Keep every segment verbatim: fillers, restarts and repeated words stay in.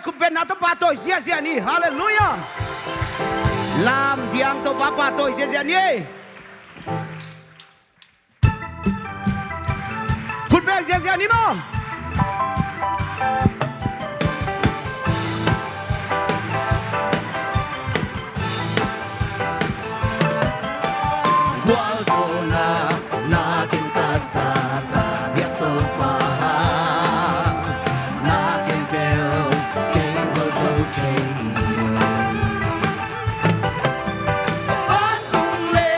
Khut bengna Topa tawh ziahziah ni. Halleluiah. Lamdang Topa pahtawi ziahziah ni. Khut beng ziahziah ni maw. Gualzawhna lakin ka sa ka biak Topa, na khempeuh kei gualzo thei hi. Vantung le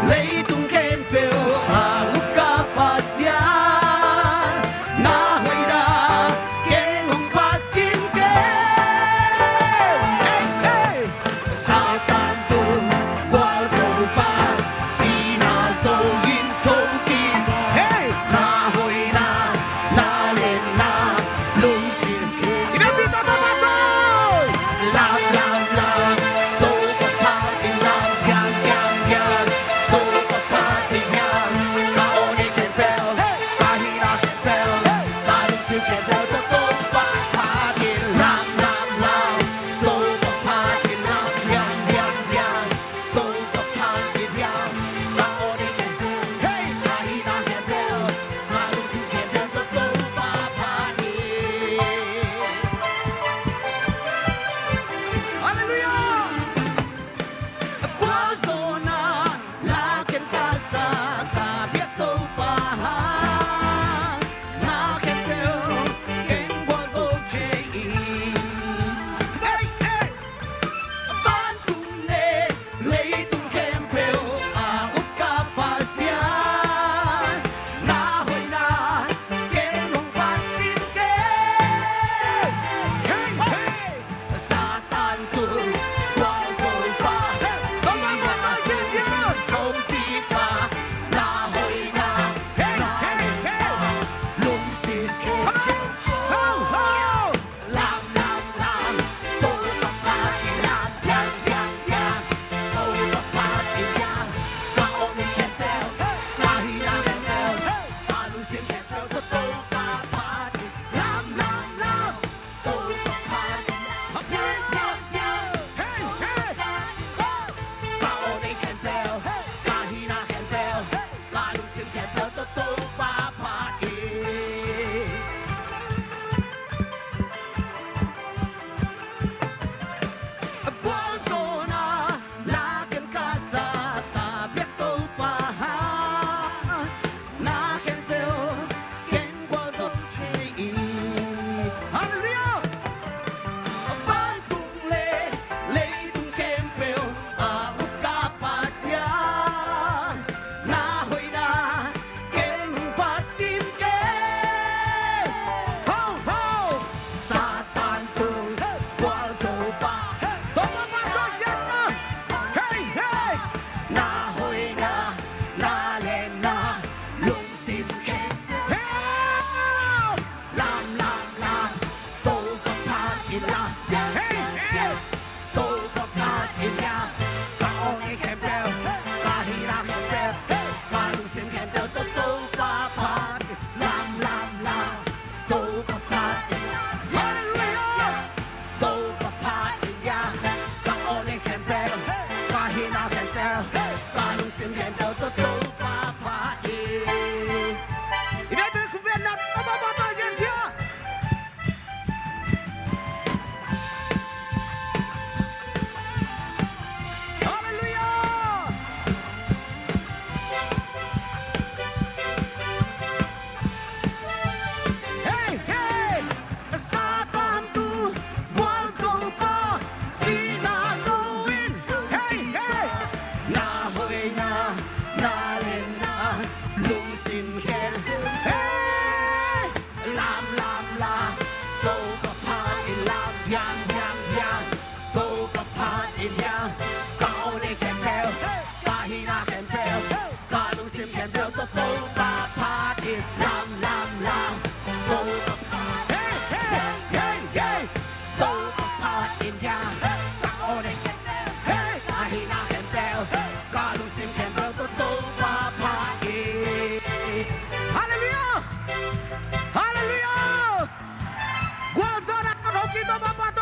leitung khempeuh a ut ka Pasian, na hoihna ken hong phat cing kei. Hey, hey. Satan tung gualzo pa, sihna zo in tho kik. Hey! Na hoihna, na lianna, lungsim khempeuh. I biakpi tawh Topa tawh. Lam, lam, lam, Topa phat in lam, diang, diang, diang. Topa phat in diang, ka aw nei khempeuh, ka hihna khempeuh, ka lungsim khempeuh tawh Topa phat in lam, lam, lam. Topa phat in lam, diang, diang, diang. Topa phat in diang, ka aw nei khempeuh, hey, ka hihna khempeuh, ka lungsim khempeuh tawh Topa phat in. Halleluiah. Gualzawhna lakin ka sa ka biak Topa, na khempeuh ken gualzo thei hi. Hey, hey. Vantung le leitung khempeuh a ut ka Pasian, na hoihna ken hong phat cing kei. Hey, hey. Satan tung gualzo pa, hey, sihna zo in tho kik pa, na hoihna, hey, na hoihna, hey, lungsim khempeuh. Ho, ho, ho. Lam, lam, lam, Topa phat in lam, diang, diang, diang. Topa phat in diang, ka aw nei khempeuh, ka hihna khempeuh, ka lungsim khempeuh tawh Topa phat in lam, lam, lam. Topa phat in lam, diang, diang, diang. Hey, hey. Ka aw nei khempeuh, ka hihna khempeuh, ka lungsim khempeuh tawh Topa phat in. Gualzawhna lakin ka sa ka biak Topa, na khempeuh ken gualzo thei hi. Halleluiah. Vantung le leitung khempeuh a ut ka Pasian, na hoihna ken hong phat cing kei. Ho, ho. Satan tung gualzo pa, Topa phat in diang, diang, diang. Hey, hey. Na hoihna, na lianna, lungsim khempeuh. Hey. Lam, lam, lam, Topa phat in lam, diang, hey, diang, hey, diang. Topa phat in diang, ka aw nei khempeuh, ka hihna khempeuh, ka lungsim khempeuh tawh Topa phat in lam, lam, lam. Topa phat in lam, diang, diang, diang. Topa phat in diang, ka aw nei khempeuh, ka hihna khempeuh, ka lungsim khempeuh tawh Topa phat in. I biakpi khut bengna Topa phat in ziahziah. Halleluiah. Hey, hey. Satan tung gualzo pa, sihna zo in. Hey, hey. Na hoihna, na lianna, lungsim khempeuh. Hey. Lam, lam, lam, Topa phat in lam, diang, diang, diang. Topa phat in diang, ka aw nei khempeuh, ka hihna khempeuh, ka lungsim khempeuh tawh Topa phat in lam, lam, lam. Topa phat in, hey, hey, hey, hey. Topa phat in diang, ka aw nei khempeuh, ka hihna khempeuh, ka lungsim khempeuh tawh Topa phat in. Halleluiah! Halleluiah! Gualzawhna tawh thawhkik Topa phat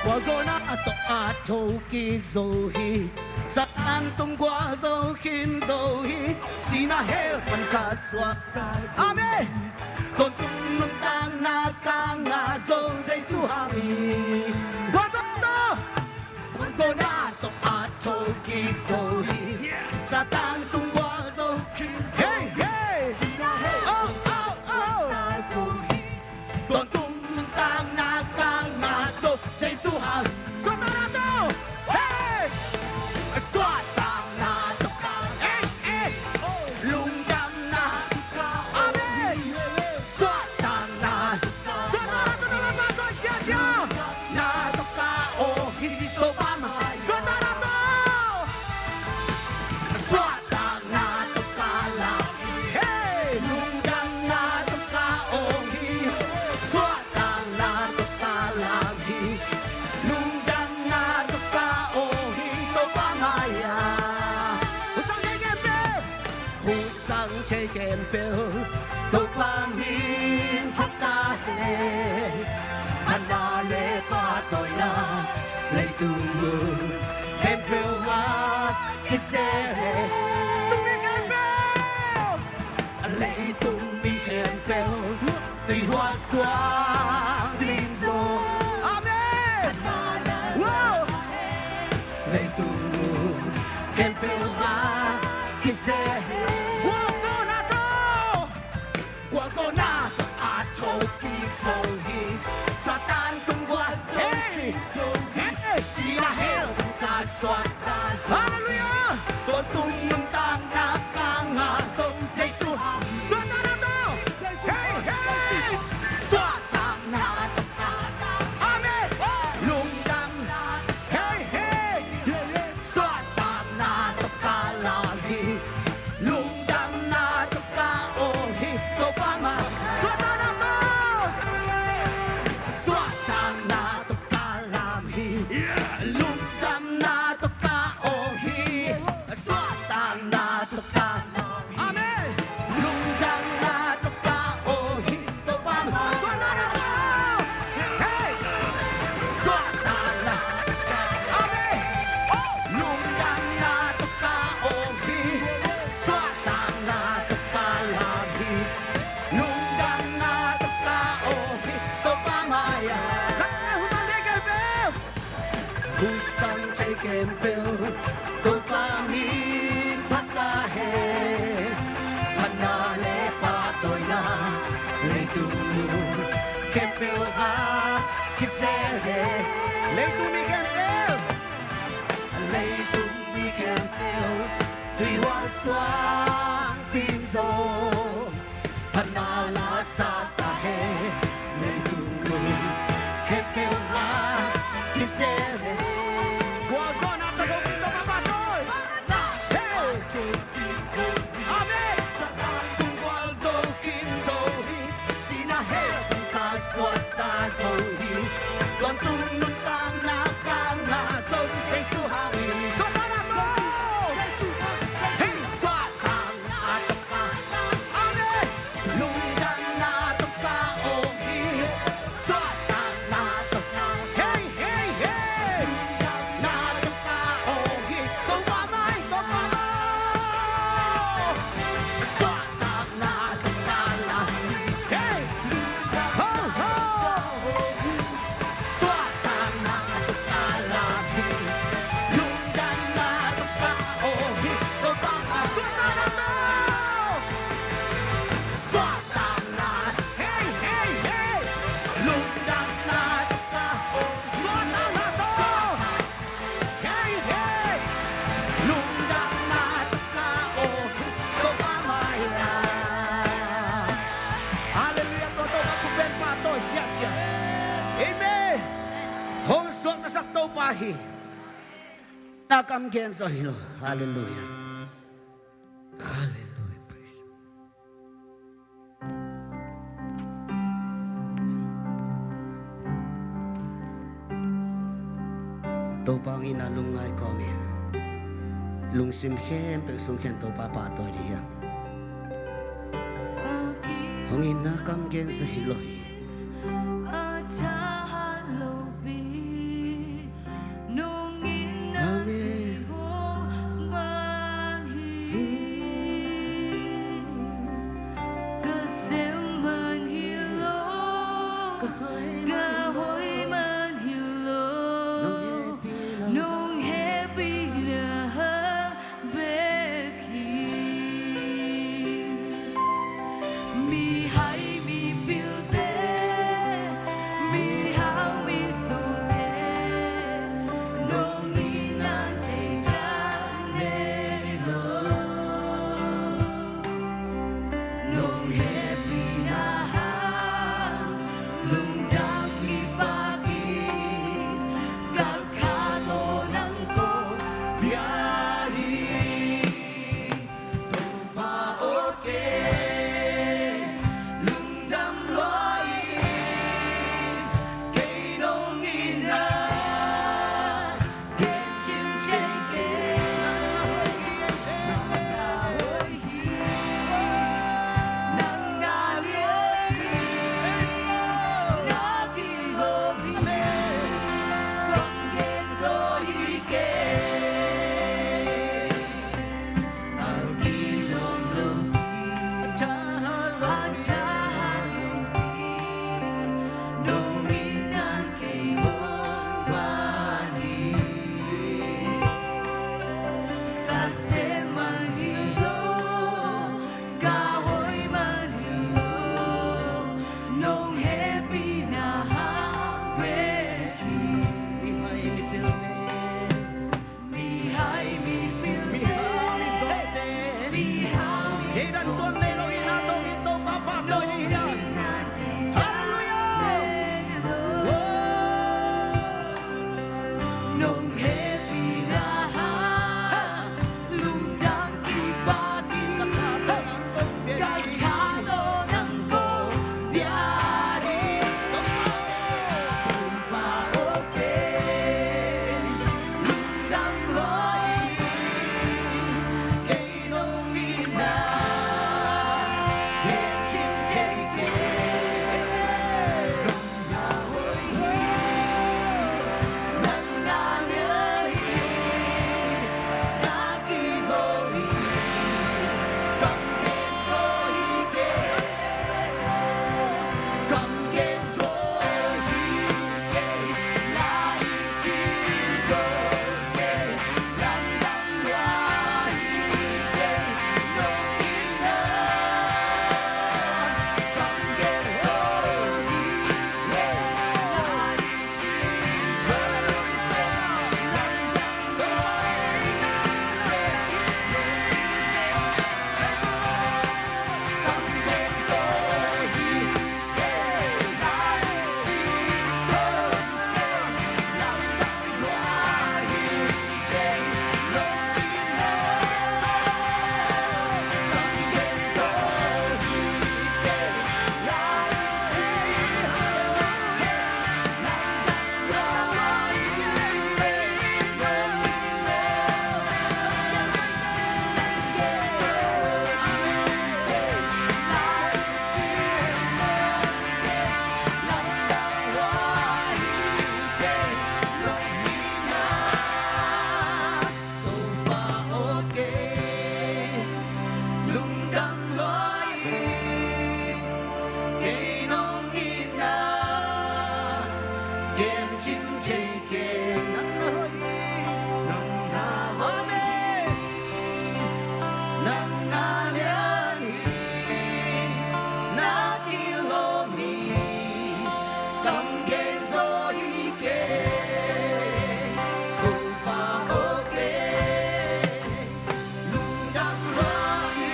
Gualzawhna tawh a thokik zo hi. Satan tung gualzo khin zo hi. Sihna hell pan ka suak. Amen. Tawntung nuntakna ka ngah zo Jesu hang hi. Gualzawhna tawh, gualzawhna tawh a thokik zo hi. Satan tung gualzo khin zo hi. Hey, hey. Sihna hell pan ka suak zo hi. Tawntung nuntakna ka ngah zo Jesu hang. Suahtakna tawh. Hey! Suahtakna tawh ka, hey, hey. Lungdamna. Amen. Suahtakna. Suahtakna tawh ka, Topa, siasia. Lungdamna tawh ka, oh, hi Topa mai. Suahtakna tawh. Suahtakna tawh ka lam hi. Hey! Lungdamna tawh ka ong hi. Suahtakna tawh ka lam hi. Lungdamna tawh ka ong hi. Topa mai-ah. Hong sang thei khempeuh. Hong sang thei khempeuh. Topa min phat ta hen. Phatna le pahtawina. Leitung mun khempeuh ah kisel hen. Leitung mi khempeuh. Leitung mi khempeuh. Tuihual suang pin zo. Amen. Wow. Leitung mun khempeuh ah kisel hen. Gualzawhna tawh. Gualzawhna tawh a thokik zo hi. Satan tung gualzo khin zo hi. Hey! Sihna hell pan ka suakta zo hi. Hallelujah! Tawntung nuntakna ka ngah zo Jesu hang. Suahtakna tawh. Hey, hey! Suahtakna tawh ka. Amen. Lungdam. Hey, hey! Suahtakna tawh ka lam hi. Lungdamna tawh ka ong hi. Topa mai. Suahtakna tawh. Suahtakna tawh ka lam hi. Lungdamna tawh ka ong hi. Suahtakna tawh ka lam hi. Amen. Lungdamna tawh ka ong hi. Topa mai. Suahtakna tawh. Hey! Suahtakna. Amen. Lungdamna tawh ka ong hi. Suahtakna tawh ka lam hi. Lungdamna tawh ka ong hi. Topa mai-ah. Hong sang thei khempeuh. Hong sang thei khempeuh. Topa min phat ta hen. Phatna le pahtawina. Leitung mun khempeuh ah kisel hen. Leitung mi khempeuh. Leitung mi khempeuh. Tuihual suang pin zo. Phatna la sa ta hen. Leitung mun khempeuh ah kisel hen. Gualzawhna tawh, Topa pahtawi. Hey! Amen. Satan tung gualzo khin zo hi. Sihna hell pan ka suakta zo hi. Tawntung nuntakna ka ngah zo Jesu hang hi. Suahtakna tawh. Hey! Suahtakna tawh ka. Amen. Lungdamna tawh ka ong hi. Suahtakna tawh ka. Hey, hey, hey. Lungdamna tawh ka ong hi. Topa mai, Topa mai. Suahtakna tawh ka lam hi. Hey. Ho, ho. Suahtakna tawh ka lam hi. Lungdamna tawh ka ong hi. Topa mai. Suahtakna tawh. Suahtakna. Hey, hey, hey. Lungdamna tawh ka ong hi. Suahtakna tawh. Hey, hey. Lungdamna tawh ka ong hi. Topa mai-ah. Hallelujah. Tua Topa khut beng pahtawi siasia. Amen. Hong suaktasak Topa hi. Na kam gen zo hi lo. Hallelujah. Hallelujah. Praise. Topa hong itna lungngai kawm in, lungsim khempeuh sung khempeuh Topa pahtawi ding hi hang. Hong itna kam gen zo hi lo hi. Cim thei kei. Nang na hoih hi. Nang na hoih hi. Amen. Nang na lian hi. Na kilawm hi. Kam gen zaw hi kei. Topa aw kei. Lungdam lua hi.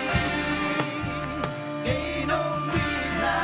Kei nong itna.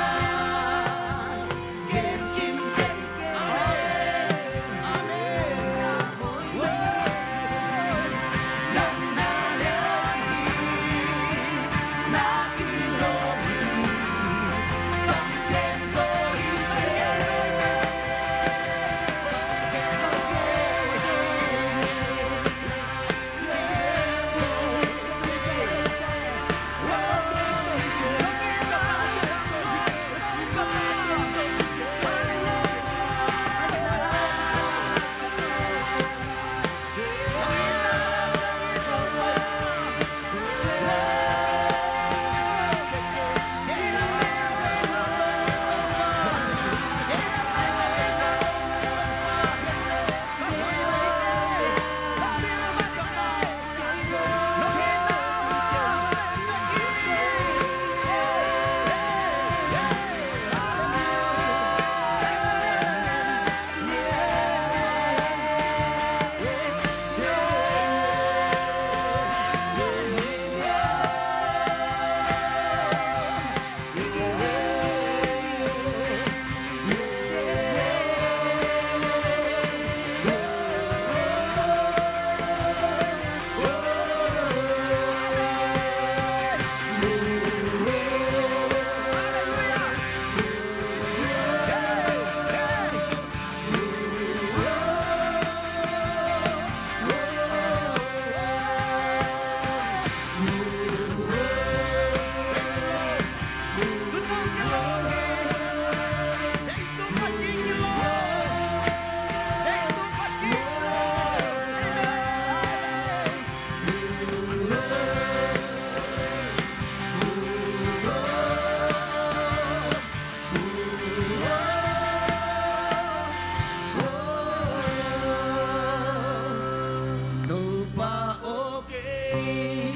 Topa aw kei,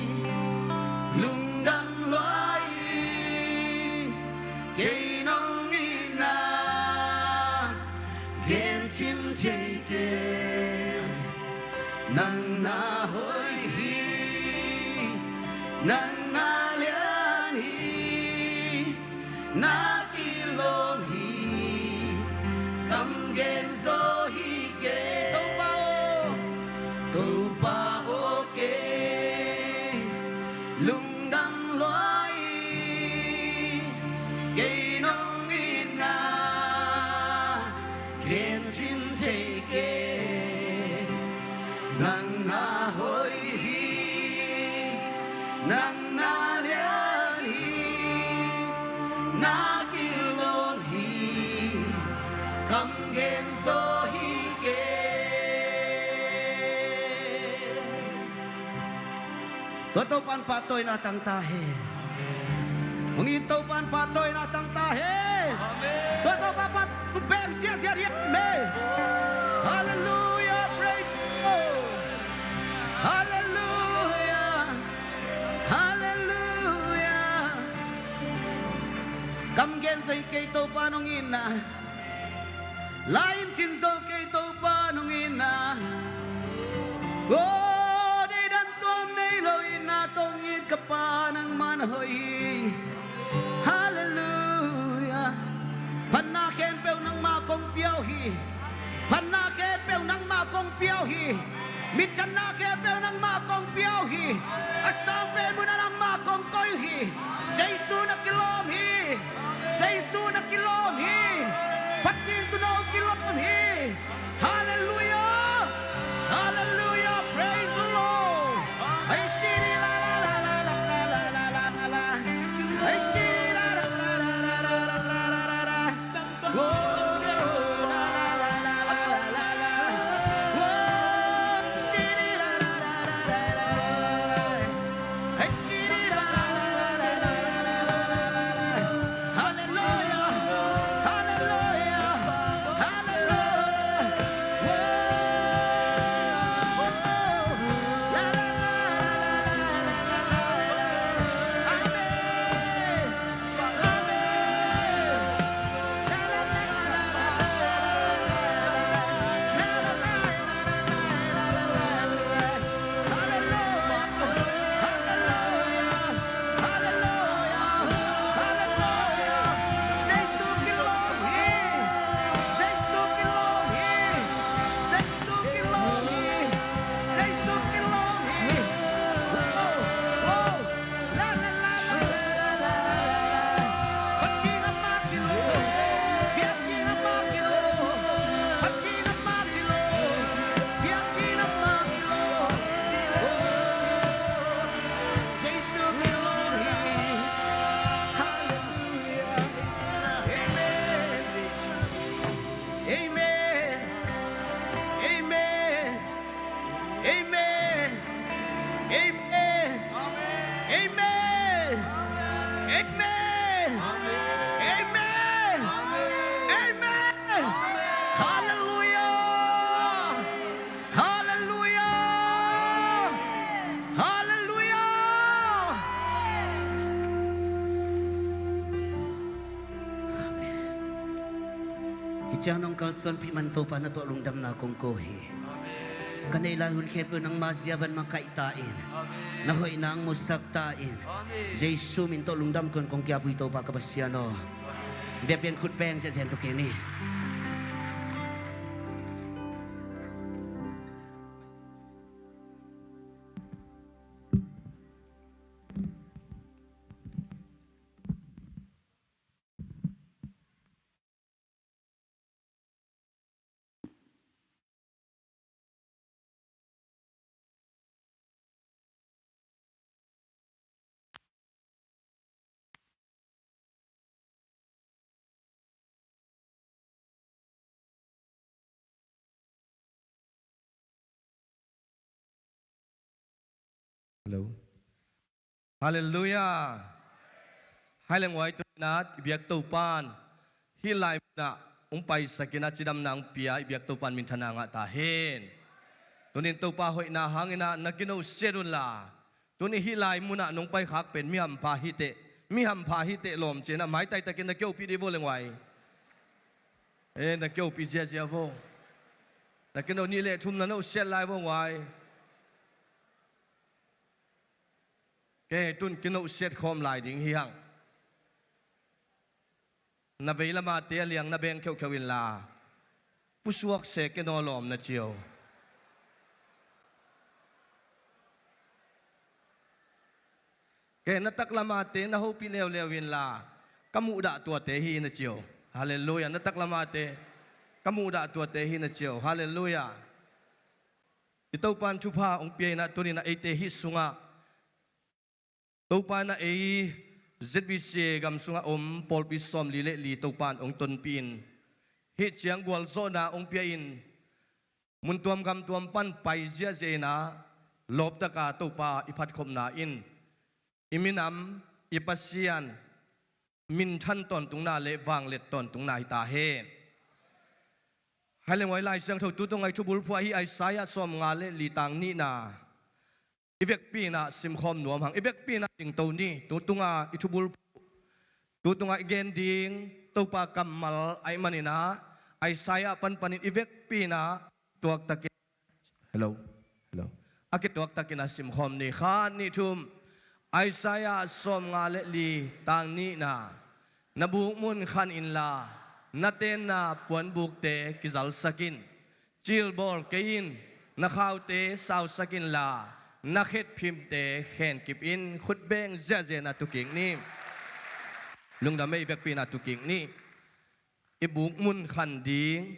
lungdam lua hi, kei nong itna gen cim thei kei. Nang na hoih hi, nang na lian hi, na kilawm hi, kam gen zaw hi kei. Topa aw, Topa aw kei, lungdam lua hi, kei nong itna gen cim thei kei. Nang na hoih hi, nang na lian hi, na kilawm hi, kam gen zaw hi kei. Tua Topa'n pahtawina tang ta hen. Hong it Topa'n pahtawina tang ta hen. Amen. Tua Topa pat beng siasia hiam ei. Halleluia, praise the Lord. Halleluia. Halleluia. Kam gen zaw hi kei Topa'n hong itna. Lai in cin zaw kei Topa'n hong itna. Aw, deidan tuam nei lo itna tawh hong it ka Pa nangmah na hoih hi. Halleluia. Phatna khempeuh nangmah kong pia uh hi. Phatna khempeuh nangmah kong pia uh hi. Minthanna khempeuh nangmah kong pia uh hi. A sangpen munah nangmah kong koih uh hi. Jesu na kilawm hi. Jesu na kilawm hi. Pathian tuuno kilawm hi. Halleluia. Halleluia. Praise the Lord. Ai, shiri la la la la. Ai, shiri la la la. Halleluia. Halleluia. Ciang nong kalsuanpih man Topa na tawh lungdamna kong ko hi. Amen. Ka neih lai hun khempeuh nangma zia van makaih ta in. Amen. Na hoihna hong musak ta in. Amen. Jesu min tawh lungdam kong kong kiap uh hi Topa ka Pasian aw. Amen. Biakpiak in khut beng ziahziah in tu kei ni. Hello. Halleluiah. Hai leng uai, tu-in ah i biak Topan hih lai munah hong paisak in ah cidamna hong pia i biak Topan minthanna ngah ta hen. Tuni-in Topa hoihna hangin ah na kinohsiat unla, tuni hih lai munah nong paikhak pen mi hampha hi teh, mi hampha hi teh lawm ci-in ah maitaitakin na kihopih dih vo leng uai. E, na kihopih ziahziah vo. Na kinoh nih le thum na nohsiat lai vo uai. Kei tun kinohsiat khawm lai ding hi hang. Na vei lamate a liang na beng kheuhkheuh inla, pusuak se kei naw lawm na ci o. Kei na taklamate na hopih leuleu inla, ka muhdah tuate hi na ci o. Halleluiah. Na taklamate ka muhdah tuate hi na ci o. Halleluiah. I Topan thupha hong pia in ah tuni-in ah eite hih sungah Topa in ah ei Z B C A gam sungah om pawlpi sawmli le li Topan hong tonpih in, hih ciang gualzawhna hong pia in, mun tuam gam tuam pan pai ziahziah in ah lawptaka Topa i phatkhopna in i minam, i Pasian minthan tawntungna le vangliat tawntungna hi ta hen. Hai leng uai, Lai Siangtho tu tungah i thubulphuh ahi Isaiah sawmnga le li tang nihna i vekpi in ah simkhawm nuam hang. I vekpi in ah dingto ni. Tu tungah i thubulphuh, tu tungah i gen ding Topa kammal ahih manin ah Isaiah panpanin i vekpi in ah tuaktakin, hello, hello, a kituaktakin ah simkhawm ni. Khat, nih, thum. Isaiah sawmnga le li, tang nihna. Na bukmun khan inla, na tenna puanbukte kizalsak in. Cilbawl kei in, na khaute sausak inla, na khetphimte khenkip in. Khut beng ziahziah in ah tu kik ni. Lungdam ei, i vekpi in ah tu kik ni. I bukmun khan ding,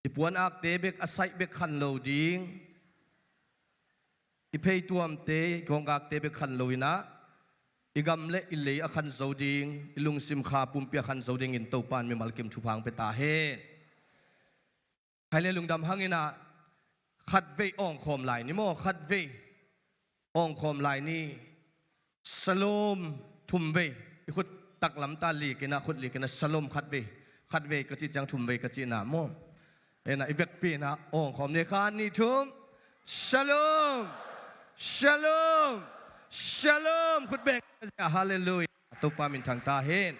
i puanakte bek, a saih bek khan lo ding, i pheituamte, i kawnggakte bek khan lo in ah, i gam le i lei a khan zo ding, i lungsim kha pumpi a khan zo dingin Topan mimal kim thupha hong pia ta hen. Hai le lungdam hangin ah khatvei awngkhawm lai ni maw, khatvei awngkhawm lai ni. Shalom thumvei, i khut taklam ta likin ah, khut likin ah, shalom khatvei, khatvei ka cih ciang thumvei ka cihna maw. En ah, i vekpi in ah awngkhawm ni. Khat, nih, thum. Shalom. Shalom. Shalom. Khut beng. Halleluiah. Topa minthang ta hen.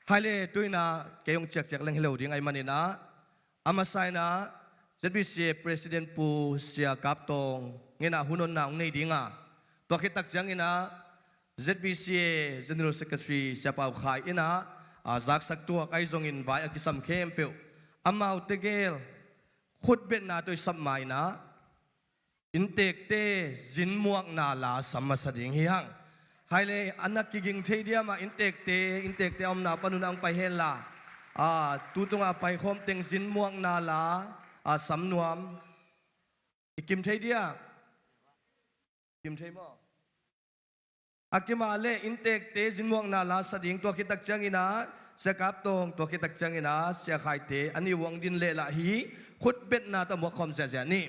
Hai le, tu-in ah kei hong ciakciak leng hi lo ding ahih manin ah, a masa in ah Z B C A President Pu Sia Kap Tawng in ah hun honna hong nei ding a, tua khit tak ciangin ah Z B C A General Secretary Sia Pau Khai in ah, a, zaksak tuak ahi zongin vai a kisam khempeuh amaute gel khutbetna tawh i sap ma in ah, innteekte zinmuakna la sam masa ding hi hang. Hai le, a na kiging thei diam ah, innteekte, innteekte a omna pan un ah hong pai hen la, a, tu tungah a paikhawm teng zinmuakna la, a, sam nuam. I kim thei diam? Kim thei maw? A kim a le, innteekte zinmuakna la sa ding. Tua khit tak ciangin ah Sia Kap Tawng, tua khit tak ciangin ah Sia Khaite, a nih uh hong din lehlah hi. Khutbetna tawh muak khawm ziahziah ni.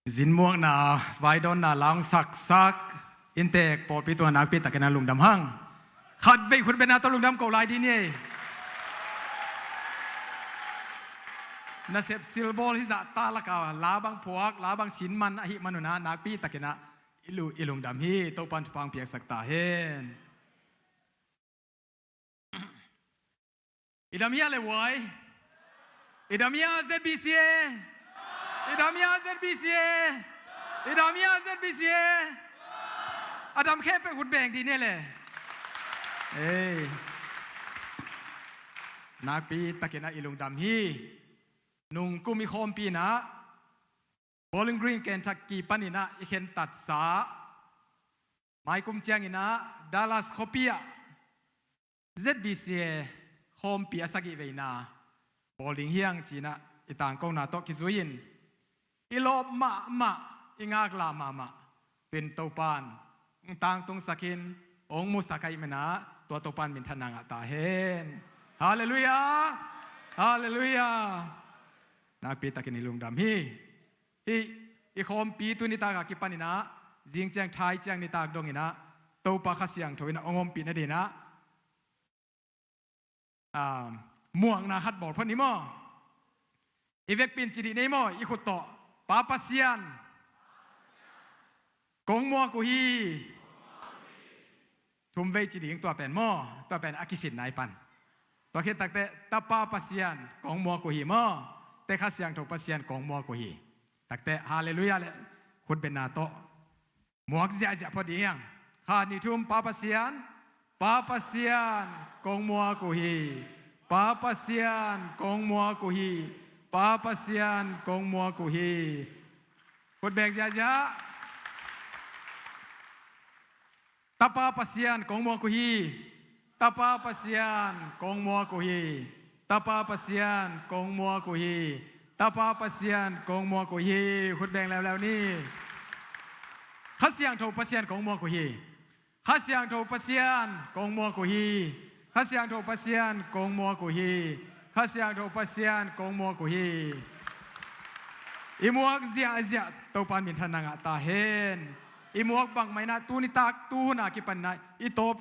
Zinmuakna, vaidawnna la hong saksak inntek pawlpi tungah nakpi takin a lungdam hang. Khatvei khut bengna tawh lungdam ko lai dih ni ei. Nasep silbawl hi zah ta laka la bang phuak, la bang sin man ahih man un ah nakpi takin ah i lu-, i lungdam hi. Topa'n thupha hong piaksak ta hen. I dam hia le uai? I dam hia Z B C A? I dam hia Z B C A? I dam hia Z B C A? A dam khempeuh khut beng dih ni le. Ei. Nakpi takin ah i lungdam hi. Nungkum i khawmpi in ah Bowling Green, Kentucky panin ah i khentatsa, maikum ciangin ah Dallas khuapi ah Z B C A khawmpi a sagih veina bawl ding hi hang ci-in ah i tangkona tawh kizui-in i lawp mahmah, i ngaklah mahmah. Tu-in Topa'n hong tangtungsak in, hong musak ahih manin ah tua Topa'n minthanna ngah ta hen. Halleluiah. Halleluiah. Nakpi takin i lungdam hi. Hih i khawmpi tu nitak a kipanin ah zing ciang thai ciang nitak dongin ah Topa Kha Siangtho in ah hong ompih nadingin ah, ah, muakna khat bawl phot ni maw? I vekpi in ci dih ni ei maw, i khut tawh. Pa Pasian, kong muak uh hi. Thum vei ci ding tua pen maw? Tua pen a kisinna i pan. Tua khit takteh, Tapa Pasian, kong muak uh hi maw? Te Kha Siangtho Pasian, kong muak uh hi. Takteh, halleluiah le khut bengna tawh muak ziahziah phot ding hi hang. Khat, nih, thum. Pa Pasian, Pa Pasian, kong muak uh hi. Pa Pasian, kong muak uh hi. Pa Pasian, kong muak uh hi. Khut beng ziahziah. Tapa Pasian, kong muak uh hi. Tapa Pasian, kong muak uh hi. Tapa Pasian, kong muak uh hi. Tapa Pasian, kong muak uh hi. Khut beng leuleu ni. Kha Siangtho Pasian, kong muak uh hi. Kha Siangtho Pasian, kong muak uh hi. Kha Siangtho Pasian, kong muak uh hi. Kha Siangtho Pasian, kong muak uh hi. I muak ziahziah Topa'n minthanna ngah ta hen. I muak bangmah in ah tu nitak tu hun a kipanin ah i tawp,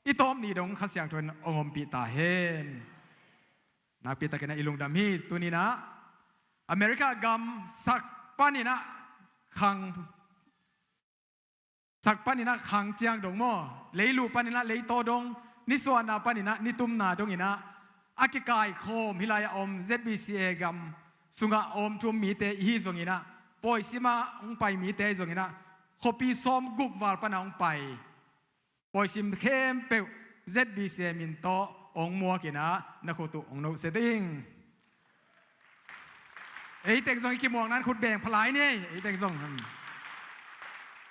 i tawp ni dong Kha Siangtho in hong ompih ta hen. Nakpi takin ah i lungdam hi. Tuni-in ah America gam sak panin ah khang, sak panin ah khang ciang dong maw, leilu panin ah leitaw dong, nisuahna panin ah nitumna dongin ah a kikaikhawm hih lai-ah om Z B C A gam sungah a om thu-um mite i hi zongin ah, pawisim ah hong pai mite ahi zongin ah, khuapi sawmguk val pan ah hong pai pawisim khempeuh Z B C A min tawh hong muakin ah na khut uh hong nohsia ding. Ei teng zong i kimuakna-in khut beng pha lai ni ei. Ei teng zong.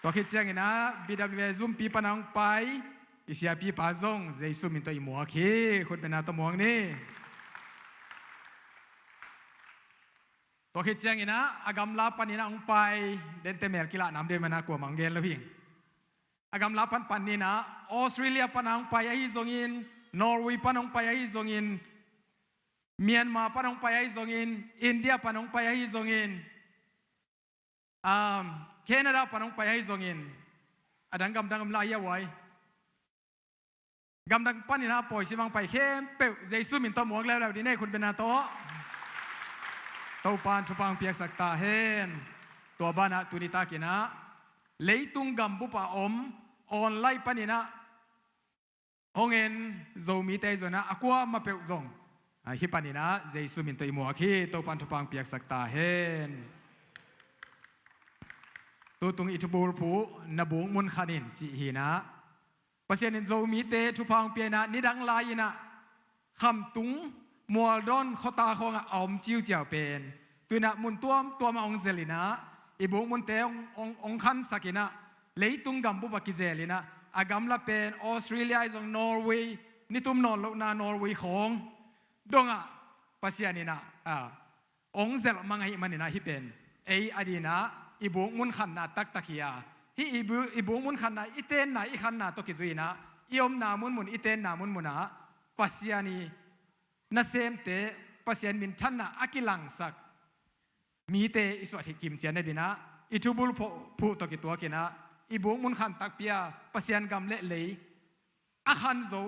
Tua khit ciangin ah B W A Zumpi pan ah hong pai i siapipa zong Jesu min tawh i muak hi. Khut bengna tawh muak ni. Tua khit ciangin ah a gamla panin ah hong pai, dente mel kilah nam deuh ahih manin ah kuamah hong gen lo hi. A gamla pan panin ah Australia pan ah hong pai ahi zongin, Norway pan ah hong pai ahi zongin, Myanmar pan ah hong pai ahi zongin, India pan ah hong pai ahi zongin, um, Canada pan ah hong pai ahi zongin, a dang gamdang om lai hia uai? Gamdang panin ah pawisim ah hong pai khempeuh Jesu min tawh muak leuleu dih ni ei, khut bengna tawh. Topa'n thupha hong piaksak ta hen. Tua banah tu nitakin ah leitung gambup ah om online panin ah hong en Zomite ahi zongin ah a kuamah peuh zong, ah, hih panin ah Jesu min tawh i muak hi. Topa'n thupha hong piaksak ta hen. Tutung i thubulphuh Na Buk Mun Khan In cih hi-in ah, Pasian in Zomite thupha hong pia-in ah nidang lai-in ah khamtung mualdawn khuata khawngah a om ciuciau pen tu-in ah mun tuamtuam ah hong zelh in ah, i buk munte hong, hong, hong khansak in ah, leitung gambup ah kizel in ah, a gamla pen Australia ahi zong, Norway, nitum nawn lohna Norway khawng dongah Pasian in ah, ah, hong zelh mang ahih manin ah hih pen ei adingin ah i buk mun khanna taktak hi a, hih i bu-, i buk mun khanna, i tenna, i khanna tawh kizui-in ah i omna munmun, i tenna munmun ah Pasian i nasemte, Pasian minthanna a kilangsak mite i suah theih kimcian nadingin ah i thubul phuh, phuh tawh kituakinah i buk mun khan takpi-a Pasian gam le lei a khan zo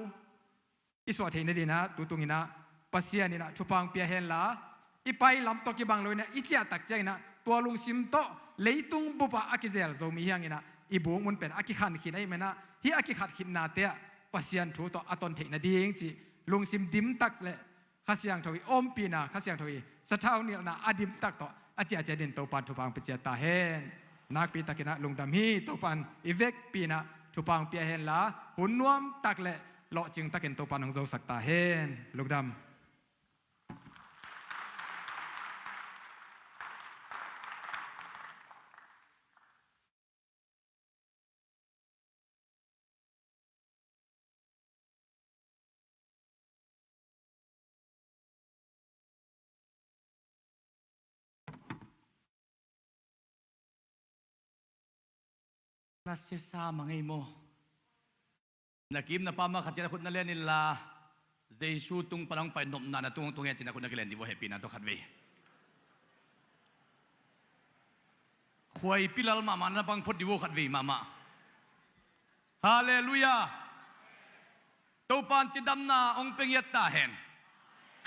i suah theih nadinah tutunginah Pasian inah thupha hong pia henla, i pai lam tawh kibang loinah i ciahtak cianginah tua lungsim tawh leitung bupah a kizel Zomi hianginah i buk mun pen a kikhan khin ahih manah hih a kikhat khitnate ah Pasian thu tawh a ton theih nading cih lungsim dimtak le Kha Siangtho i ompihna, Kha Siangtho i sathau nilhna a dimtak tawh a ciahciah din Topan thupha hong pia ciat ta hen. Nakpitakinah lungdam hi. Topan i vekpi inah thupha hong pia henla hun nuamtak le lawhcingtakin Topan hong zosak ta hen. Lungdam. Na siasa mah ngei maw? Na kim na pam a khat ciat a khut na len inla, Jesu tung pan hong pai nopna na tung hong tung hen ci-in a khut na kilen dih vo, hehpihna tawh khatvei. Khuaipi lal mahmah na bang phot dih vo khatvei mahmah. Halleluiah. Topan cidamna hong pia ngiat ta hen.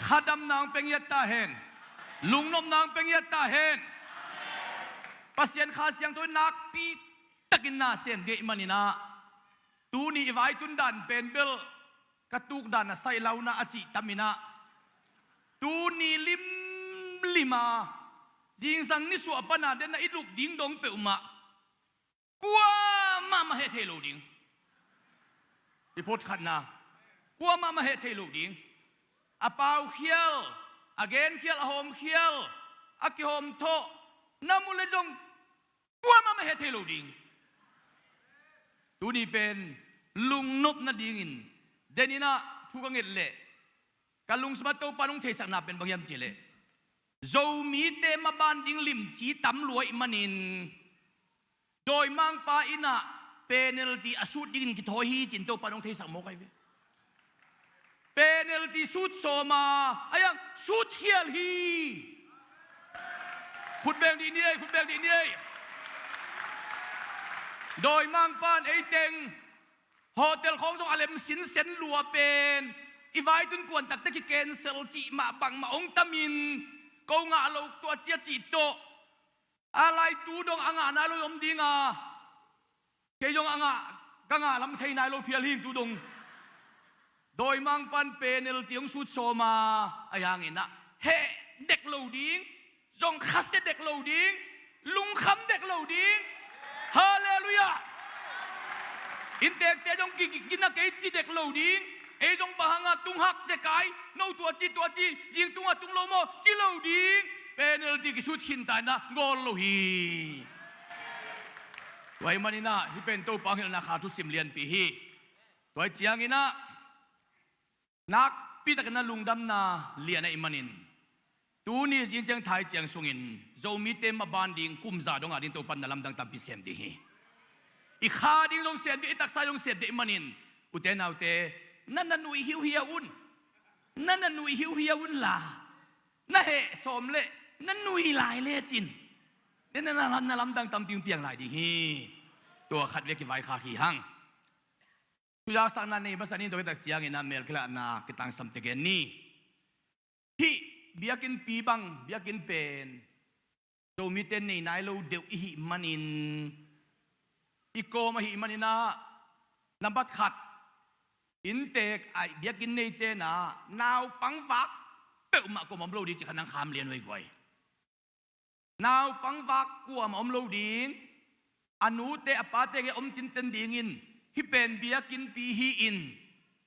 Khadamna hong pia ngiat ta hen. Lungnopna hong pia ngiat ta hen. Pasian Kha Siangtho in nakpitakin na sem dih ahih maninah tuni i vaitun dan pen bel ka tukdan a saih launa a cih taminah tuni limlima zingsang nisuah pana den a i lup ding dong peuhmah kuamah mah heh thei lo ding. I photkhatna kuamah mah heh thei lo ding. A pau khial, a gen khial, a hawm khial, a kihawm thawh na mu le zong kuamah mah heh thei lo ding. Tuni pen lungnop nadingin deninah thu ka nget leh ka lungsimah Topa nong theisakna pen bang hiam cihleh Zomite maban ding limci tam lua ahih manin dawimangpa inah penalty a sut dingin kithawi hi ci-in Topa nong theisak mawk ahi ve. Penalty sut sawma a hiang sut khial hi. Khutbeng dih ni ei, khutbeng dih ni ei. Dawimangpan eiteng hotel khawng zong a lem sinsen lua pen i vaitun kuantakte ki-cancel cih mah bangmah hong tamin ko ngah lo tua cia cih tawh a lai tu dong a ngah nai lo om dinga kei zong a ngah ka ngah lam thei nai lo phial hing tu dong. Dawimangpan penalty hong sut sawma a hianginah heh dek lo ding, zong khasia dek lo ding, lungkham dek lo ding. Halleluiah. Inntekte zong ki, ki, gina kei ci dek lo ding. Ei zong bang hanga tunghak zekai no tua ci tua ci zing tunga tung lo maw ci lo ding. Penalty kisut khinta inah gawl lo hi. Tua ahih maninah hih pen Topa hong hilhna kha thusim lianpi hi. Tua ahih cianginah nakpitakin a lungdamna lian ahih manin tuni zing ciang thai ciang sungin Zomite maban ding kum za dongah ding Topan na lamdang tampi sem ding hi. I kha ding zong sem ding, i taksa zong sem ding ahih manin ute naute na na nuih hiuhia un. Na na nuih hiuhia unla na heh sawm leh na nuih lai lecin na, na, na, na lamdang tampi hong piang lai ding hi. Tua khatvei kivaikhak hi hang. Thuzaksakna nei masa ni, tua khit tak ciangin a mel kilahna kitangsam te gen ni. Hih biakinnpi bang biakinn pen Zomite nei nai lo deuh i hih manin i kawm ahih maninah nambat khat inntek aih biakinn neite na naupang vak peuhmah kawm om lo ding ci kha nang kham lian uh ei guai. Naupang vak kuamah om lo ding, a nute a pate gei om cinten dingin hih pen biakinnpi hi-in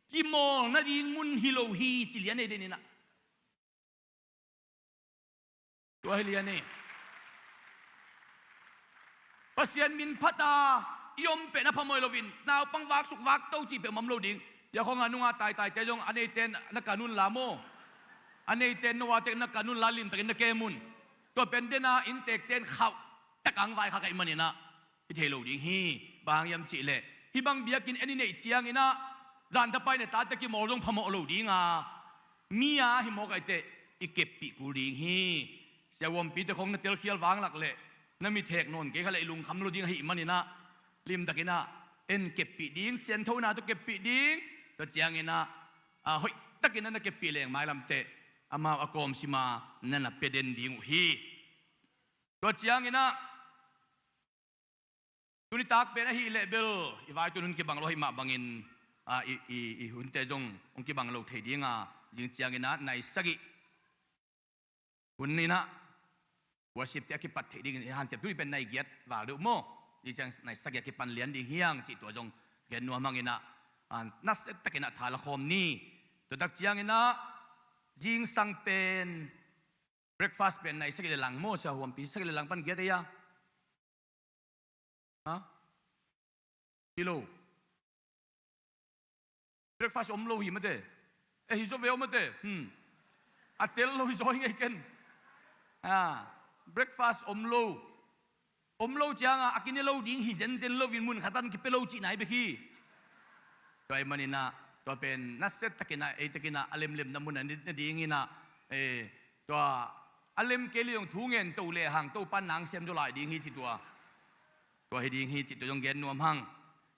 kimawl nading mun hi lo hi ci lian ei deninah. Tua hi lian ei. Pasian min phata i om pen a phamawh loin naupang vak suk vak to cih peuhmah om lo ding. Tia khawngah nunga taitaite zong a neiten na kan unla maw? A neiten no a tek na kan unla limtakin na kem un. Tua pen dena inntekten khauh taka hong vaikhak ahih maninah hi thei lo ding hi. Bang hang hiam cihleh hih bang biakinn en i neih cianginah zanthapai na tate kimawl zong phamawh lo dinga mi a hi mawk ahih teh i keppih kul ding hi. Siavuampite khawng na telkhial vanglak leh na mi thek nawn kei kha leh i lungkham lo ding ahih manin ah, limtakin ah en keppih ding, sianthona tawh keppih ding. Tua ciangin ah, a, hoihtakin ah na keppih leng mailam teh amau a kawmsim a na na pia den ding uh hi. Tua ciangin ah, tuni tak pen ahih leh bel i vaitun hun kibang lo ahih mah bangin, a, i, i, i hunte zong hong kibang lo thei ding a, zing ciangin ah nai sagih hun in ah worship te a kipat theih dingin i hanciam, tuni pen nai giat val deuh maw? Zing ciang nai sagih a kipan lian ding hi hang cih tua zong gen nuam hangin ah, a, nasia takin ah tha la khawm ni. Tua tak ciangin ah zingsang pen breakfast pen nai sagih le lang maw, sia Huampi, sagih le lang pan giat ei a? Ha? Hi lo. Breakfast om lo hi mate. Eh, hi zaw ve om mate. Hmm. A tel lo hi zaw hi ngei ken. Ah, breakfast om lo. Om lo ciang a, a kine lo ding hi zenzen lo in mun khat pan kipia lo cihna hi bek hi. Tua ahih manin ah, tua pen nasia takin ah, ei takin ah a lemlemna mun ah na dingin ah, eh, tua a lem kei leh zong thu ngen to lehang Topa nang siam zaw lai ding hi ci tua. Tua hi ding hi cih tua zong gen nuam hang.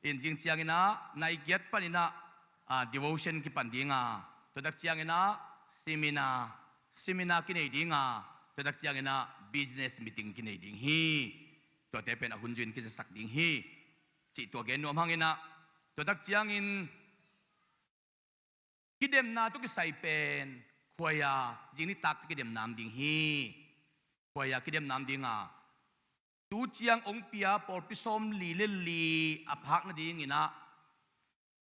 In zing ciangin ah nai giat panin ah, a, devotion kipan ding a, tua tak ciangin ah seminar, seminar kinei ding a, tua tak ciangin ah business meeting kinei ding hi. Tuate pen a hun zui in kizasak ding hi cih tua gen nuam hangin ah, tua tak ciangin kidemna tawh kisai pen khuaia zing nitak tawh kidemna om ding hi. Khuaia kidemna om ding a, tu ciang hong pia pawlpi sawmli le li a phak nadingin ah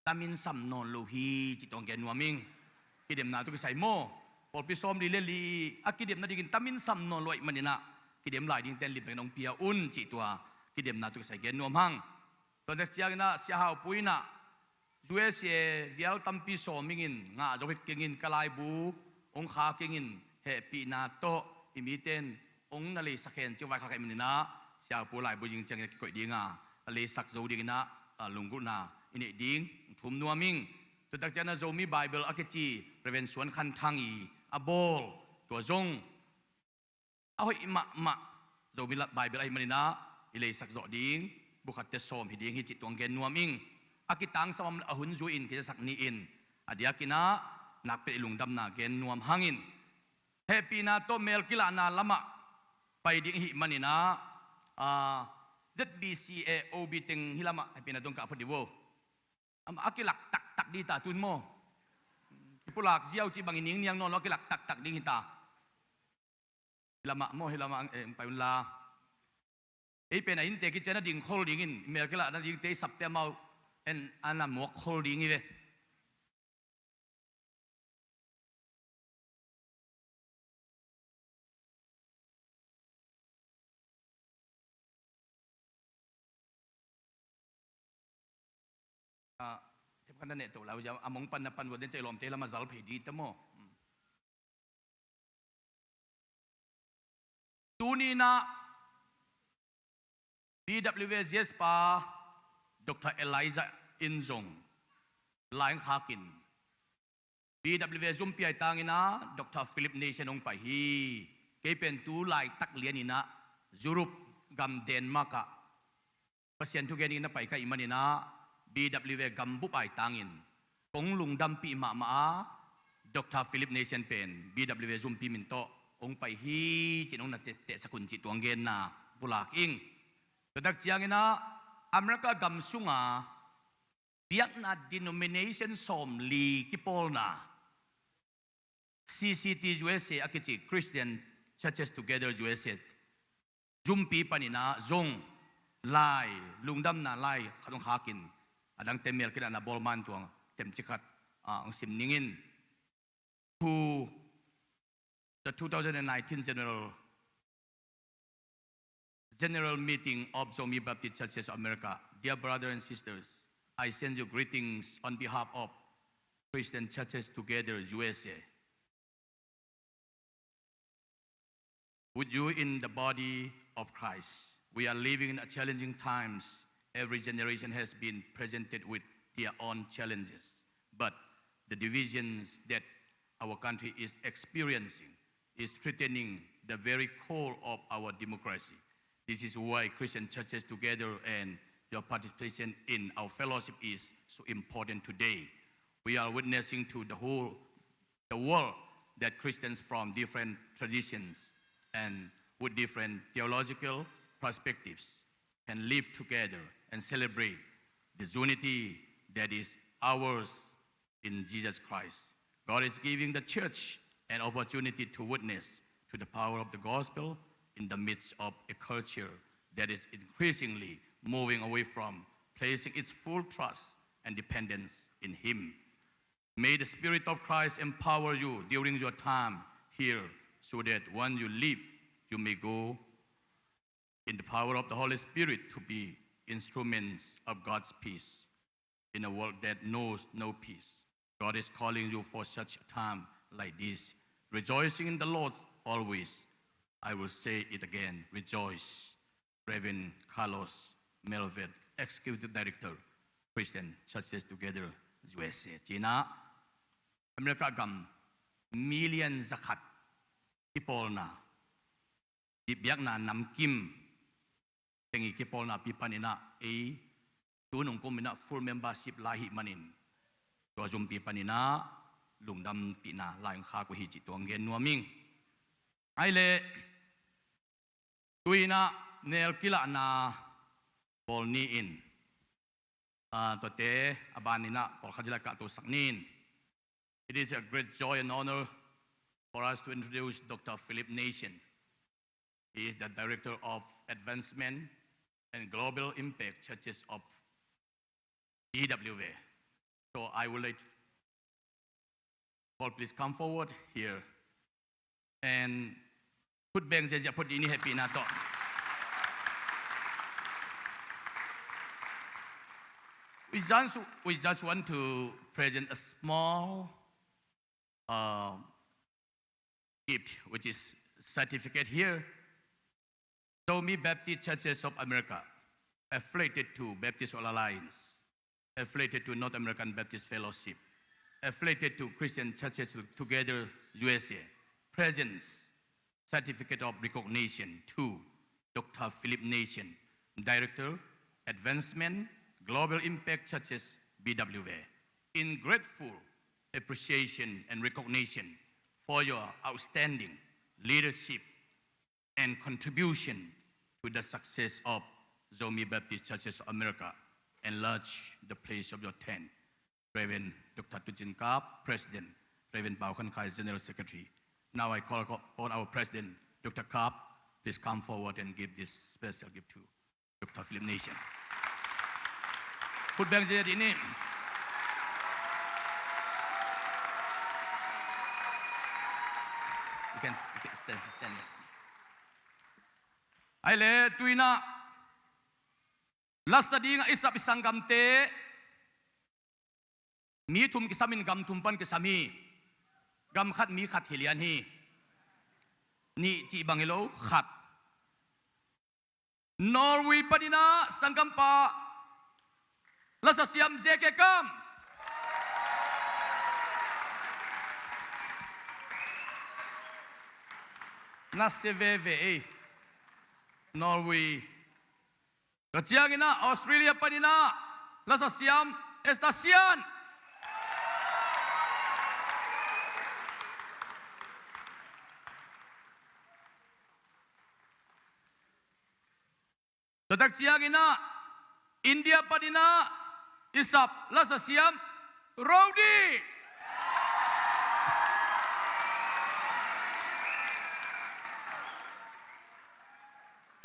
tamin sam nawn lo hi cih tawh gen nuam ing. Kidemna tawh kisai maw, pawlpi sawmli le li a kidem nadingin tamin sam nawn lo ahih manin ah kidem lai dingte in limtakin hong pia un cih tua kidemna tawh kisai gen nuam hang. Tua tak ciangin ah Sia Hau Pu in ah U S A vial tampi sawm ingin ngah zo hi keng in, ka laibu hong khak ingin hehpihna tawh i mite in hong na leisak hen ci a vaikhak ahih manin ah Sia Hau Pu laibu zing ciangin a kikoih ding a, a leisak zo dingin ah, a, lunggulhna i neih ding thum nuam ing. Tua tak ciangin ah Zomi Bible a kici Reverend Suan Khan Thang i a bawl, tua zong a hoih mahmah Zomi Bible ahih manin ah i leisak zawh ding bu khat te sawm hi ding hi cih tua hong gen nuam ing. A kitangsam a hun zui in kizasak ni in, a diakin ah nakpi tak i lungdamna gen nuam hangin, hehpihna tawh mel kilahna lamah pai ding ahih manin ah, a, Z B C A O B teng hih lamah hehpihna tawh hong kah phot dih vo. Amah a kilak taktak ding hi ta tun maw? Kipulak ziau cih bangin ningniang nawn lo a kilak taktak ding hi ta. Hih lamah maw, hih lamah, eh, pai un la. Ei pen a innte kician a ding khol dingin, mel kilahna dingte i sapte amau en a na muak khol ding hi ve. Ah, themkhat na neh to lai uh zia, a mong pan na pan uh a den cai lawmte lam a zal phei dih ta maw? Hmm. Tuni in ah B W A Z S pa Doctor Elijah in zong lai hong khak in, B W A zumpi ahih tangin ah Doctor Philip Nation hong pai hi. Kei pen tu laitak lian in ah Europe gam Denmark ah Pasian thugen in na pai ka hih manin ah B W A gambup ahih tangin kong lungdampih mahmah a, Doctor Philip Nation pen B W A zumpi min tawh hong pai hi ci-in hong na teh, tehsak un cih tua hong genna pulak ing. Tua tak ciangin ah America gam sunga biakna denomination sawmli kipawlna C C T U S A a kici, Christian Churches Together U S A, zumpi panin ah zong lai, lungdamna lai khat hong khak in, a dangte mel kilahna bawl man tua temcik khat, ah, hong sim ning in. To the two thousand and nineteen General General Meeting of Zomi Baptist Churches of America. Dear brothers and sisters, I send you greetings on behalf of Christian Churches Together U S A. With you in the body of Christ, we are living in a challenging times. Every generation has been presented with their own challenges, but the divisions that our country is experiencing is threatening the very core of our democracy. This is why Christian churches together and your participation in our fellowship is so important today. We are witnessing to the whole the world that Christians from different traditions and with different theological perspectives can live together and celebrate this unity that is ours in Jesus Christ. God is giving the church an opportunity to witness to the power of the gospel in the midst of a culture that is increasingly moving away from placing its full trust and dependence in Him. May the Spirit of Christ empower you during your time here so that when you leave, you may go in the power of the Holy Spirit to be instruments of God's peace in a world that knows no peace. God is calling you for such a time like this. Rejoicing in the Lord always. I will say it again, rejoice. Reverend Carlos Melvet, Executive Director, Christian Churches Together, U S A. Ci-in ah America gam million zakhat kipawlna, biakna namkim teng i kipawlna pi panin ah ei tu nungkum in ah full membership lai hi manin tua zumpi panin ah lungdampihna lai hong khak uh hi cih tua hong gen nuam ing. Ai leh tu-in ah nel kilahna bawl ni in, ah, tuate a ban in ah pawlkhat hi lai kah tosak ni in. It is a great joy and honor for us to introduce Doctor Philip Nation. He is the Director of Advancement and Global Impact Churches of B W A. So I would like Paul, please come forward here. And khut beng ziazia phot dih ni, hehpihna tawh. We just, we just want to present a small, uh, gift, which is certificate here. Zomi Baptist Churches of America, affiliated to Baptist World Alliance, affiliated to North American Baptist Fellowship, affiliated to Christian Churches Together U S A, presents certificate of recognition to Doctor Philip Nation, Director, Advancement, Global Impact Churches, B W A, in grateful appreciation and recognition for your outstanding leadership and contribution to the success of Zomi Baptist Churches of America. Enlarge the place of your tent. Reverend Doctor Tucin Kap, President, Reverend Pau Khan Khai, General Secretary. Now I call upon our President, Doctor Kap, please come forward and give this special gift to Doctor Philip Nation. Khut beng ziazia dih ni. You can, you can stand, stand here. Ai leh tu-in ah lasa dingah i sap i sanggamte mi thum kisam in, gam thum pan kisam hi. Gam khat mi khat hi lian hi. Nih cih bang hi lo, khat. Norway panin ah sanggampa lasa siam J K Kam. Na sia veve ei. Norway. Tua ciangin ah Australia panin ah lasa siam Esther Sian. Tua tak ciangin ah India panin ah i sap lasa siam Rodi.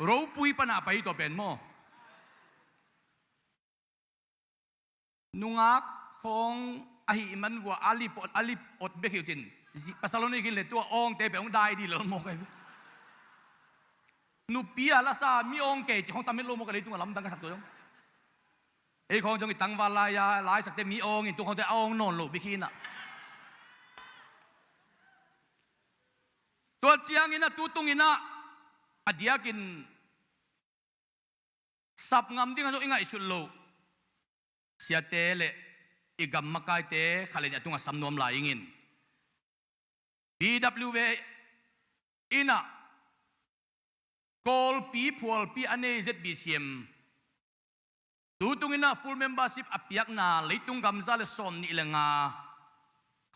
Ropui pan ah pai tua pen maw. Nungak khawng ahih man vua a lip ot, a lip ot bek hi uh cin. Zi-, pasal hong nei khin leh tua awngte peuh hong dai dih lel mawk ahi. Nupi a lasa mi awng kei cih khawng tam het lo mawk a, leitungah lamdang ka sak tua zong. Ei khawng zong i tangval lai-a laisakte mi awng in, tu khawngte a awng nawn lo bek hi in ah. Tua ciangin ah tu tungin ah a diakin sap ngam ding a zong i ngaihsut loh siate le i gam makaite khat le nih a tungah sam nuam lai ing in. B W A in ah Kawlpi phualpi a nei Z B C M, tu tunginah full membership a piakna leitung gam za le sawmnih le nga,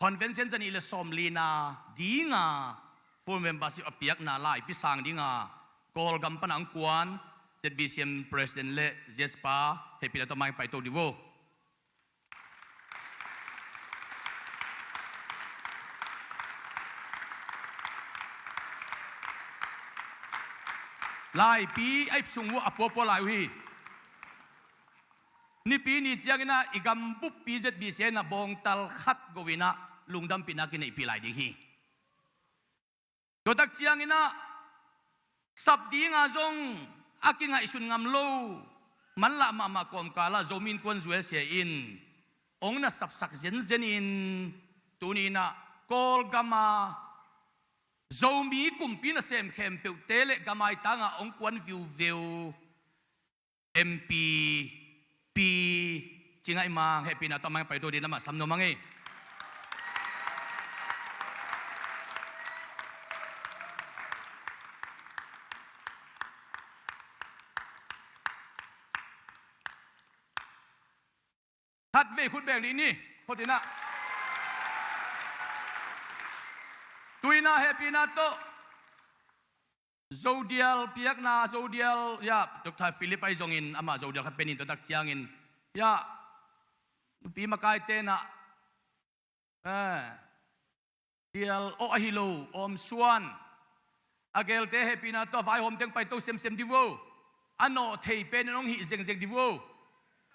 convention za nih le sawmlina dinga full membership a piakna laipi sang dinga Kawlgam pana ang kuan Z B C M president le Z S pa hehpihna tawh mai paito dih vo. Laipi a ip sung uh a puapua lai uh hi. Nipi ni cianginah i gam buppi Z B C M ah bawngtal khat go inah lungdampihna kineihpih lai ding hi. Tua tak cianginah sap dinga zong a kingaihsun ngam lo manlah mahmah kawmkalah Zomi Innkuan U S A in hong na sapsak zenzenin tuninah Kawlgama Zomi kumpi nasem khempeuhte le gam maitangah hong kuan viuveu M P Pi Ci Ngaih Mang hehpihna tawh mai paito dih, amah sam nuam ing ei. Khatvei khut beng dih ni, khutinah. Tuinah hehpihna tawh Zodial piakna, Zodial, ya, Doctor Philip ahi zongin amah Zodial khat penin tua tak ciangin, ya, nupi makaite nah, eh, Dial awh ahi lo, awmsuan. A gelte hehpihna tawh vaihawm teng paito semsem dih vo. A nawh thei penin hong hih zengzeng dih vo.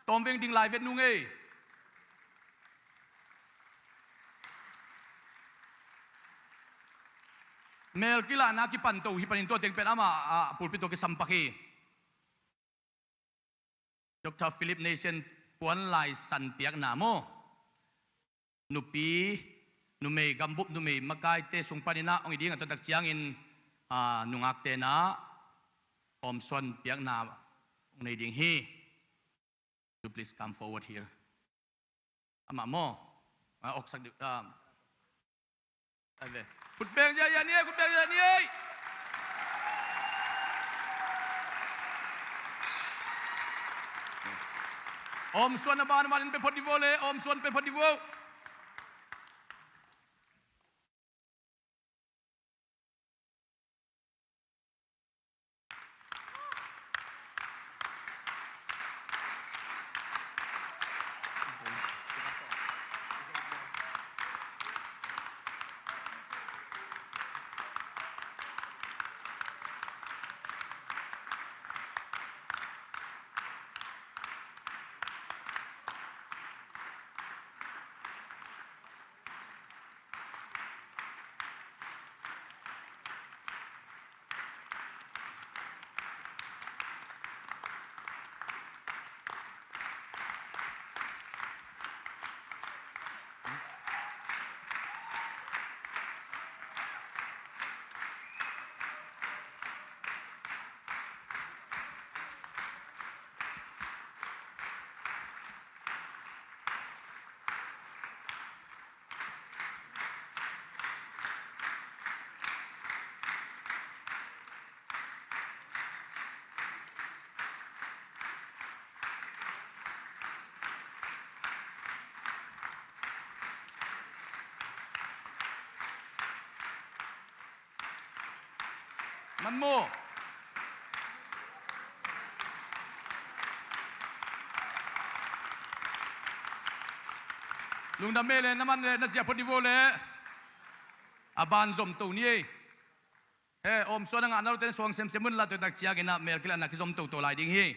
Tawmveng ding lai vet nung ei. Mel kilahna kipan to hi panin tua teng pen amah a pulpit tawh kisampak hi. Doctor Philip Nation puan laisan piakna maw? Nupi, numei gambup, numei makaite sung paninah hong hi ding a, tua tak ciangin, ah, nungakte nah awmsuan piakna hong nei ding hi. Do please come forward here. Amah maw? Ah, awksak dih, ah. Khutbeng ziahziah ni ei, khutbeng ziahziah ni ei. Awmsuan a ban a banin pia phot dih vo le, awmsuan pia phot dih vo. Man maw? Lungdam ei le, na man le na ciah phot dih vo le. A ban zom to ni ei. He, awmsuan a ngah na lote in suang semsem un la, tua tak cianginah mel kilahna kizom toto lai ding hi.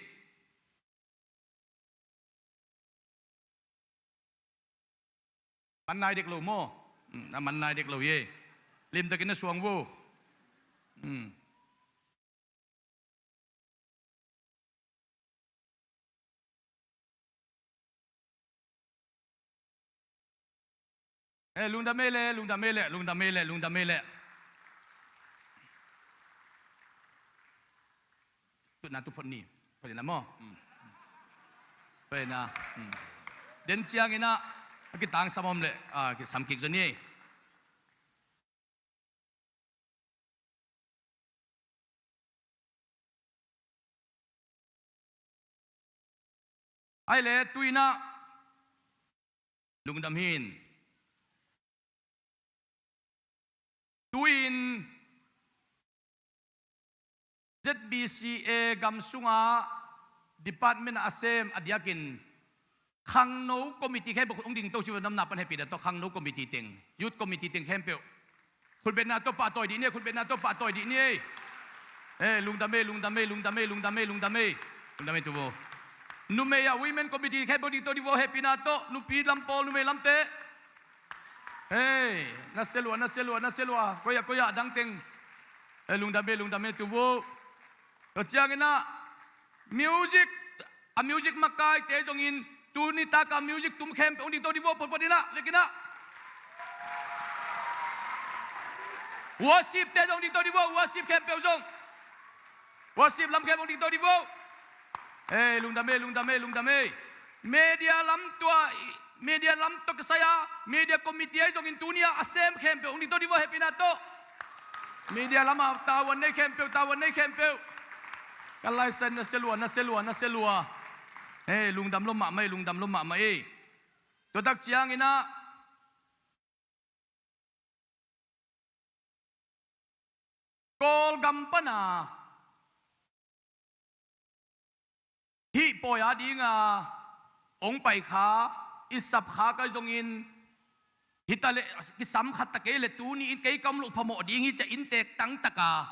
Man nai dek lo maw? Hmm, a man nai dek lo hi ei. Limtakin na suang vo. Hmm. Eh, lungdam ei le, lungdam ei le, lungdam ei le, lungdam ei le. Tutna tu phot ni. Phot ni na maw? Hmm. Phot ni na. Hmm. Den cianginah a kitangsam om le, ah, kisam kik zaw ni. Hai le, tu-in ah lungdam hi in. Tu-in Z B C A gam sungah department a sem a diakin khangno committee khempeuh khut hong dingto si ve, namna pan hehpihna tawh khangno committee teng, youth committee teng khempeuh khutbetna tawh pahtawi dih ni ei, khutbetna tawh pahtawi dih ni ei. Eh, lungdam ei, lungdam ei, lungdam ei, lungdam ei, lungdam ei. Lungdam ei tu vo. Numei ah women committee khempeuh dingto dih vo, hehpihna tawh, nupi lam pawl, numei lamte. Hei, nasia lua, nasia lua, nasia lua. Koi ah, koi ah, dang teng. Hei, lungdam ei, lungdam ei tu vo. Tua ciangin ah music, a music makaite zongin tuni taka music tum khempeuh hong dingto dih vo, potpot in ah, vekin ah. Worship-te zong dingto dih vo, worship khempeuh zong. Worship lam khempeuh hong dingto dih vo. Hei, lungdam ei, lungdam ei, lungdam ei. Media lam tua, media lam tawh kisai a media committee ahi zongin tuni-ah a sem khempeuh hong dingto dih vo, hehpihna tawh. Media lamah tavuan nei khempeuh, tavuan nei khempeuh. Ka laisa in nasia lua, nasia lua, nasia lua. Hei, lungdam lua mahmah ei, lungdam lua mahmah ei. Tua tak ciangin ah Kawlgam pana hih pawi a dinga hong pai kha, i sap kha ka zongin, hita le kisam khat ta kei le tuni in kei ka om loh phamawh ding hi ci-a inntek tangtaka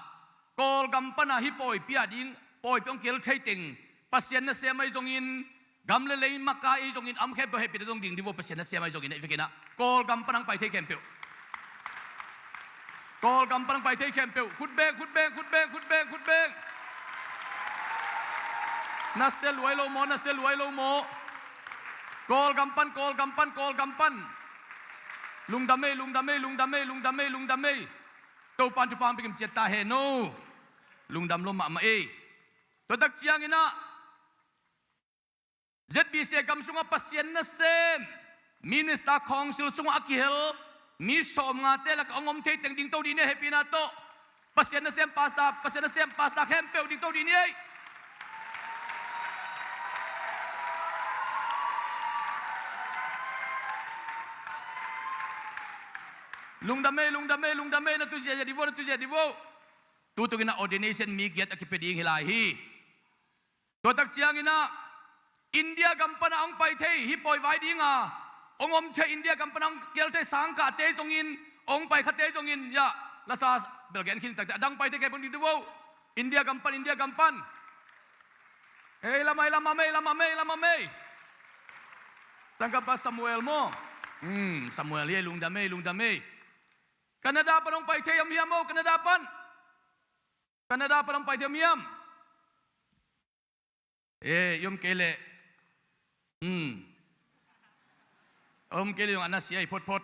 Kawlgam pana hih pawipi a ding, pawipi hong kihel thei teng Pasian nasem ahi zongin, gam le lei makai ahi zongin, a om khempeuh hehpihna tawh ding dih vo, Pasian nasem ahi zongin, ei vekin ah. Kawlgam pana hong pai thei khempeuh. Kawlgam pana hong pai thei khempeuh. Khut beng, khut beng, khut beng, khut beng, khut beng. Nasia lua ei lo maw, nasia lua ei lo maw. Kawlgam pan, Kawlgam pan, Kawlgam pan. Lungdam ei, lungdam ei, lungdam ei, lungdam ei, lungdam ei. Topa'n thupha hong pia kim ciat ta hen aw. Lungdam lua mahmah ei. Tua tak ciangin ah Z B C A gam sungah Pasian nasem, Minister Council sungah a kihel mi sawmngate lakah hong om thei teng dingto dih ni ei, hehpihna tawh. Pasian nasem pastor, Pasian nasem pastor khempeuh dingto dih ni ei. Lungdam ei, lungdam ei, lungdam ei, na tu ziahziah dih vo, na tu ziah dih vo. Tutung in ah ordination mi giat a kipia ding hi lai hi. Tua tak ciangin ah India gam pana hong pai thei, hih pawi vai dinga hong om thei, India gam pana hong kihel thei sangkahte zongin, hong pai khate zongin, ya, lasa bel gen khin takte, a dang pai thei khempeuh ding dih vo. India gam pan, India gam pan. Ei, lamah ei, lamah ei, lamah ei, lamah ei. Sangkahpa Samuel maw. Hmm, Samuel hi ei, lungdam ei, lungdam ei. Canada pan hong pai thei om hiam aw, Canada pan. Canada pan hong pai thei om hiam? Eh, i om kei leh. Hmm. Om kei leh zong a nasia hi photphot.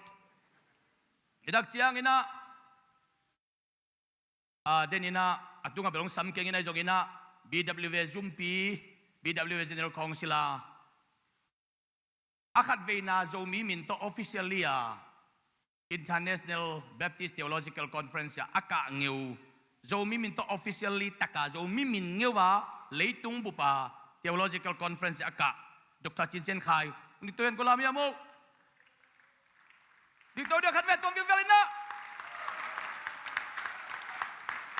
Hih tak ciangin ah, a, den in ah, a tungah bel hong sam keng in ah, ahi zongin ah, B W A zumpi, B W A General Council a, a khatveina Zomi min tawh officially a International Baptist Theological Conference ah a kah ngeu, Zomi min tawh officially taka Zomi min ngeu a leitung bup a Theological Conference ah a kah Doctor Cin Sian Khai. Dikto hiam, ko lam hiam aw? Dikto dia, khat ve tuam vilvel in ah.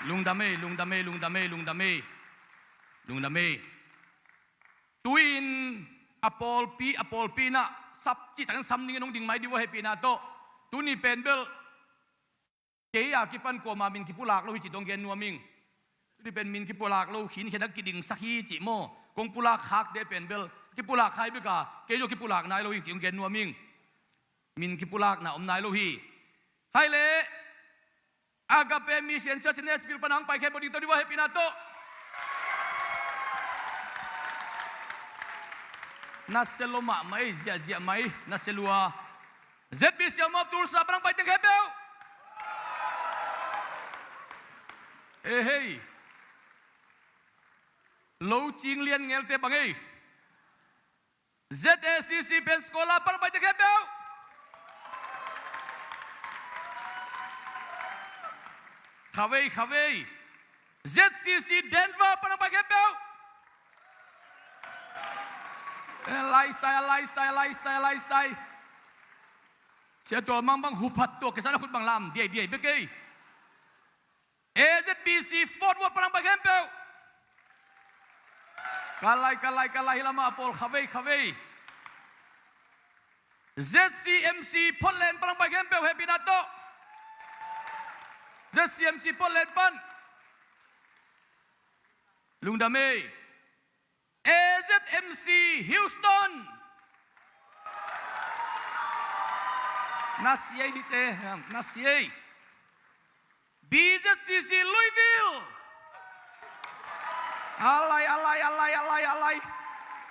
Lungdam ei, lungdam ei, lungdam ei, lungdam ei. Lungdam ei. Tu-in a pawlpi, a pawlpi in ah sap cihtakin sam dingin hong ding mai dih vo, hehpihna tawh. Tuni pen bel kei a kipan kuama min kipulak lo hi cih hong gen nuam ing. Tuni pen min kipulak lo, khinkhian a kidingsak hi cih maw, kong pulak khakte pen bel kipulak khai bek a, kei zong kipulak nai lo hi cih hong gen nuam ing. Min kipulakna om nai lo hi. Hai leh, Agape Mission Church Nashville pan hong pai khempeuh dingto dih vo, hehpihna tawh. Nasia lua mahmah ei, ziahziah mai, nasia lua. Z B C a om aw, Tulsa pan hong pai teng khempeuh. Eh hei. Lo cing lian ngelte bang ei. Z A C C Pensacola pan hong pai teng khempeuh. Khavei, khavei. Z C C Denver pan hong pai khempeuh. Eh, laisai, a laisai, a laisai, a laisai. Sia Tual Mang bang huphat tua, kei sa na khut bang lam diaidiai bek ei. A Z B C Fort Worth pan hong pai khempeuh. Ka lai, ka lai, ka lai, hi lamah a pawl khavei, khavei. Z C M C Portland pan hong pai khempeuh, hehpihna tawh. Z C M C Portland pan. Lungdam ei. A Z M C Houston. Na si ei hite, na si ei. B Z C C Louisville. A lai, a lai, a lai, a lai, a lai.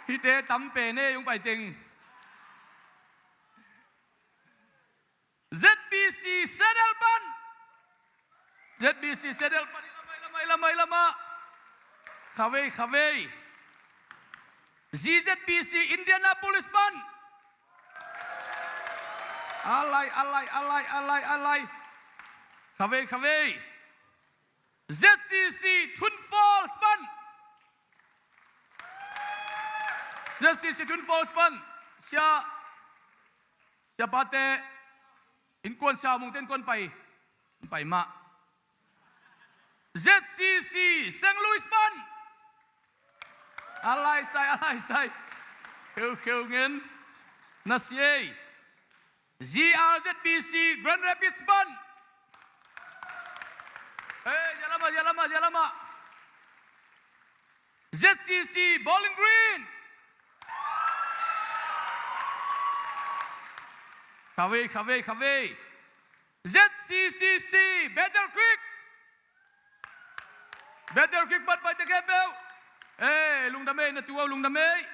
Hite tam pen ei, hong pai teng. Z B C Seattle pan. Z B C Seattle pan, i lamah, i lamah, i lamah, i lamah. Khavei, khavei. Z Z B C Indianapolis pan. A lai, a lai, a lai, a lai, a lai. Khavei, khavei. Z C C Twin Falls pan. Z C C Twin Falls pan. Sia, siapate, innkuan sia mungte innkuan pai, pai mah. Z C C Saint Louis pan. A laisai, a laisai. Kheukheu ngen. Na si ei. Z R Z B C Grand Rapids pan. Ei, zia lamah, zia lamah, zia lamah. Z C C Bowling Green. Khavei, khavei, khavei. Z C C C Battle Creek. Battle Creek pan paite khempeuh. Eh, lungdam ei, na tu uh, lungdam ei.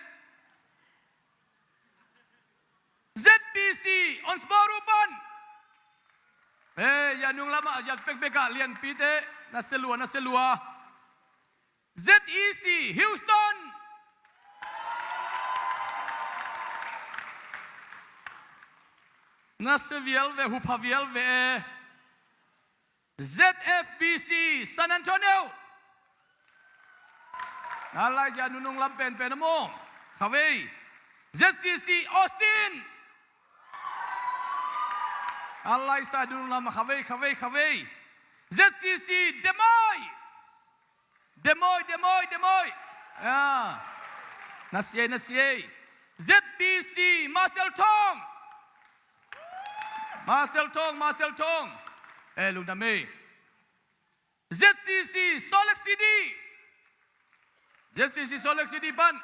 Z B C Owensboro pan. Eh, zia nung lamah, zia pekpek ah lianpite. Na se lua, na se lua. Z E C Houston. Na se vial ve, hupha vial ve. Z F B C San Antonio. A lai, zia nunung lam penpen a maw. Khavei. Z C C Austin. A laisai, nunung lam, khavei, khavei, khavei. Z C C Des Moines. Des Moines, Des Moines, Des Moines. Ah. Na si ei, na si ei. Z B C Marshalltown. Marshalltown, Marshalltown. Eh, lungdam ei. Z C C Salt Lake City. Z C C Salt Lake City pan.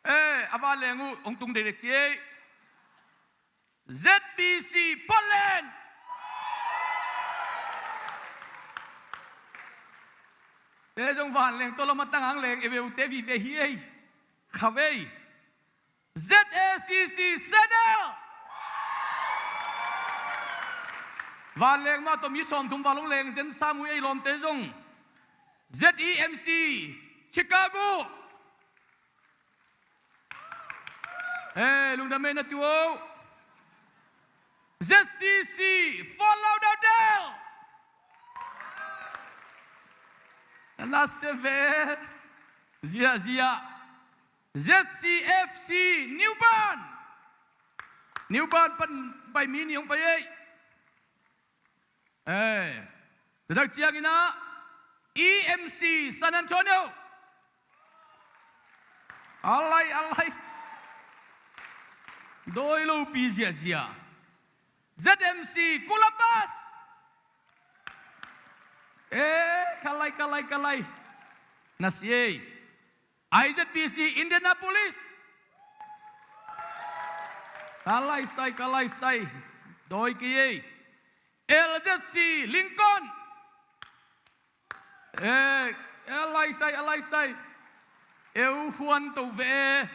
Eh, a vanleng uh hong tung deidek ci ei. Z B C Portland. Te zong vanleng tawh lam a tang hang leng, e ve uh te vive hi ei. Khavei. Z A C C Seattle. Vanleng mah tawh mi sawmthum val hong leng zen sam uh ei lawmte zong. Z E M C Chicago. Eh, lungdam ei, na tu uh. Z C C Fort Lauderdale. Na se ve. Zia, zia. Z C F C New Bern. New Bern pan pai mi nih hong pai ei. Eh, tua tak ciangin ah E M C San Antonio. A lai, a lai. Dawi lopi ziahziah. Z M C Columbus. Eh, ka lai, ka lai, ka lai. Na si ei. I Z B C Indianapolis. Ka laisai, ka laisai. Dawi kei ei. L Z C Lincoln. Eh, a laisai, a laisai. Eu huan to ve.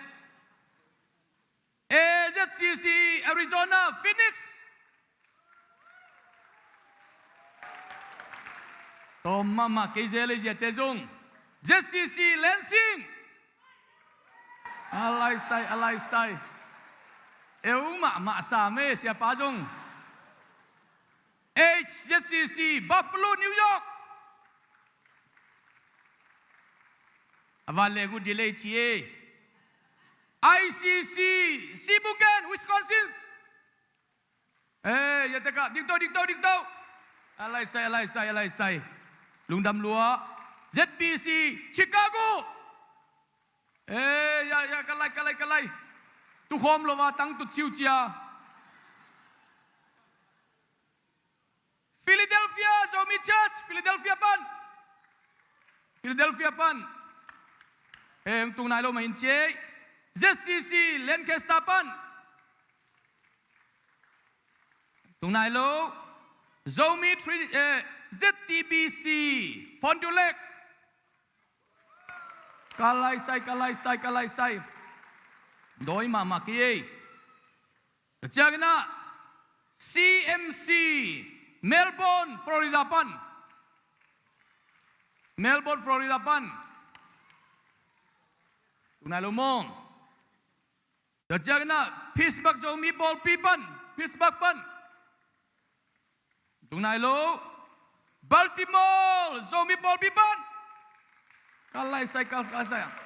A Z C C Arizona Phoenix. Tawm mahmah kei zel ei ziate zong. Z C C Lansing. A laisai, a laisai. Eu mahmah sam ei siapa zong. H Z C C Buffalo, New York. A vanleng uh delay ci ei. I C C, Sheboygan, Wisconsin. Eh, ya teka, dikto, dikto, dikto. A lai sai, a lai sai, a lai sai. Lungdam lua. Z B C, Chicago. Eh, ya, ya, ka lai, ka lai, ka lai. Tukhawm lo a tang tut siu cia. Philadelphia, Zomi Church, Philadelphia pan. Philadelphia pan. Eh, hong tung nai lo mah in ciei. Z C C, Lancaster pan. Tung nai lo. Zomi three, eh, Z T B C, Fond du Lac. Ka lai sai, ka lai sai, ka lai sai. Dawi mahmah kei ei. Tua ciangin ah C M C, Melbourne, Florida pan. Melbourne, Florida pan. Tung nai lo maw. Tua ciangin ah Pittsburgh Zomi pawlpi pan, Pittsburgh pan. Tung nai lo. Baltimore Zomi pawlpi pan. Ka lai sai, ka lai sai.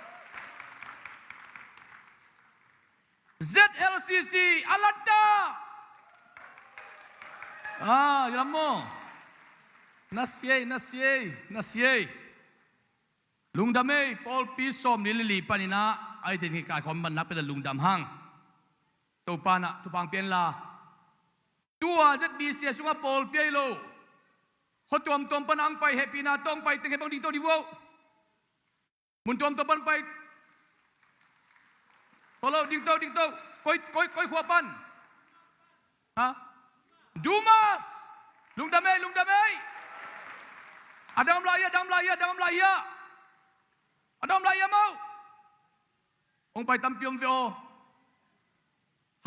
Z L C C, Atlanta. Ah, lam maw. Na siei, na siei, na siei. Lungdam ei, pawlpi sawmli le li panin ah, a i ten hi kaikhawm man nak pen a lungdam hang. Topa in ah thupha hong pia hen la. Tua Z B C a sungah pawlpi ahi lo. Khua tuamtuam pan a hong pai, hehpihna tawh hong pai teng heh bang dingto dih uh. Mun tuamtuam pan pai. Tolo, dingto, dingto. Koi, koi, koi khua pan. Ha? Dumas. Lungdam ei, lungdam ei. A dang om lai hia, a dang om lai hia, a dang om lai hia. A dang om lai hia maw. Hong pai tampi om ve aw.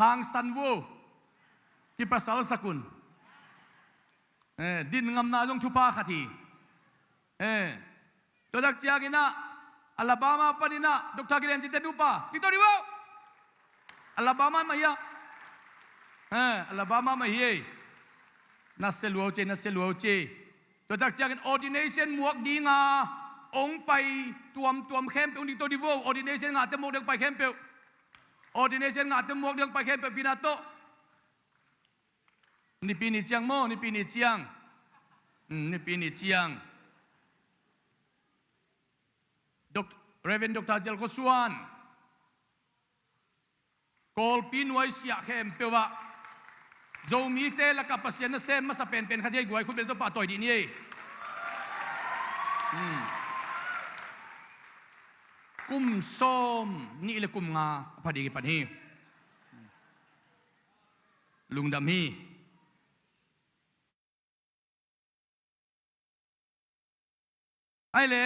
Hangsan vo. Kipasal sak un. Eh, din ngamna zong thupha khat hi. Eh. Tua tak ciangin ah, Alabama panin ah, Doctor Gideon Cite nupa, dingto dih uh. Alabama mah hi a. Eh, Alabama mah hi ei. Na sia lua uh ci, na sia lua uh ci. Tua tak ciangin ordination muak dinga hong pai tuamtuam khempeuh, hong dingto dih uh. Ordination ngahte muak ding hong pai khempeuh. Ordination ngahte muak ding hong pai khempeuh, pina tawh. Nipi ni ciang maw, nipi ni ciang. Hmm, nipi ni ciang. Dok-, Reverend Doctor Zial Khua Suan. Kawlpi nuaisiah khempeuh ah Zomite lakah Pasian nasem masa penpen khat hi ei, guai khut bel tawh pahtawi dih ni ei. Hmm. Kum sawm nih le kum nga a pha ding hi pan hi. Lungdam hi. Ai le.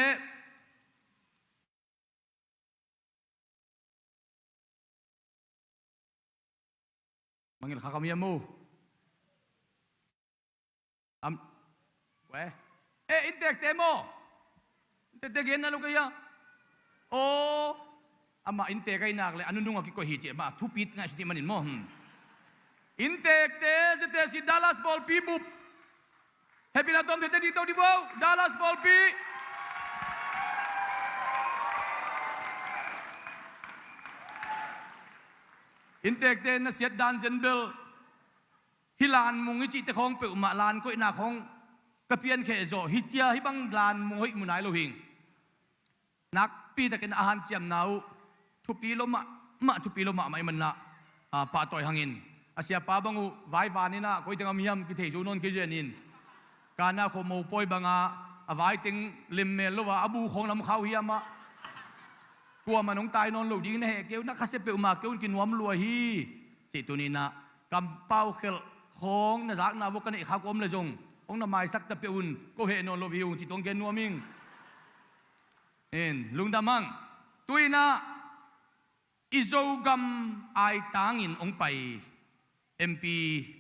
Mangil kha kam hiam uh. Am, we. Eh, inntekte maw. Inntekte gen na lo kei a. Aw. Amah inntek ahi nak le a nunung a kikoih hi cih mah thupit ngaihsut ih manin maw. Hmm. Inntekte, Z C C Dallas pawlpi bup. Hehpihna tawm thei teh dingto dih uh. Dallas pawlpi. Inntekte na siat dan zen bel. Hih lanmung i cihte khawng peuhmah, lan koihna khawng ka piankheh zawh hi cia, hih bang lanmung hoih mu nai lo hing. Nakpitakin a hanciamna uh thupi lo mahmah, thupi lo mahmah ih manah, ah, pahtawi hangin. A siapa bang uh vaivan inah koi teng a om hiam kithei zo nawn kei zen in. Kana khua mopawi banga a vai teng lemmel lo a, a bu khawng lam khau hiam ah. Kuaman hong tai nawn lo ding na heh kei uh, na khasia peuhmah kei un, kinuam lua hi. Cih tuninah kampau khelh khawng na zakna vua ka neih kha kua om le zong hong na maisak ta peuh un, ko heh nawn lo hi ung cih tuang gen nuam ing. In lungdam hang. Tuinah i Zogam aitangin hong pai M P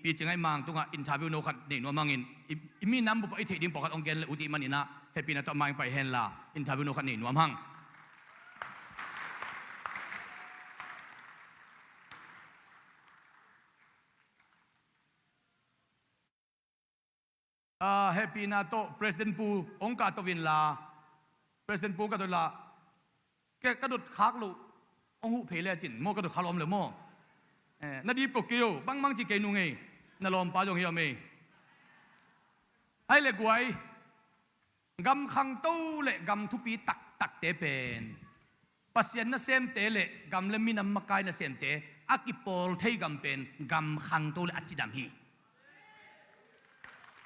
Pi Cing Aih Mang tungah interview no khat nei nuam hangin, i, i minam bup ah i theih ding pawlkhat hong gen le uh cih maninah hehpihna tawh mai hong pai henla interview no khat nei nuam hang. Ah, hehpihna tawh President Pu hong kahto inla, President Pu hong kahto inla, kei ka dot khak loh Hong huh phei le cin maw, ka dot kha lawm le maw. Eh, na dip ko kei o, bangmang ci kei nung ei. Na lawmpa zong hi om ei. Ai le guai, gam khangto le gam thupi taktakte pen, Pasian nasemte le gam le minam makai nasemte a kipawl thei gam pen gam khangto le a cidam hi.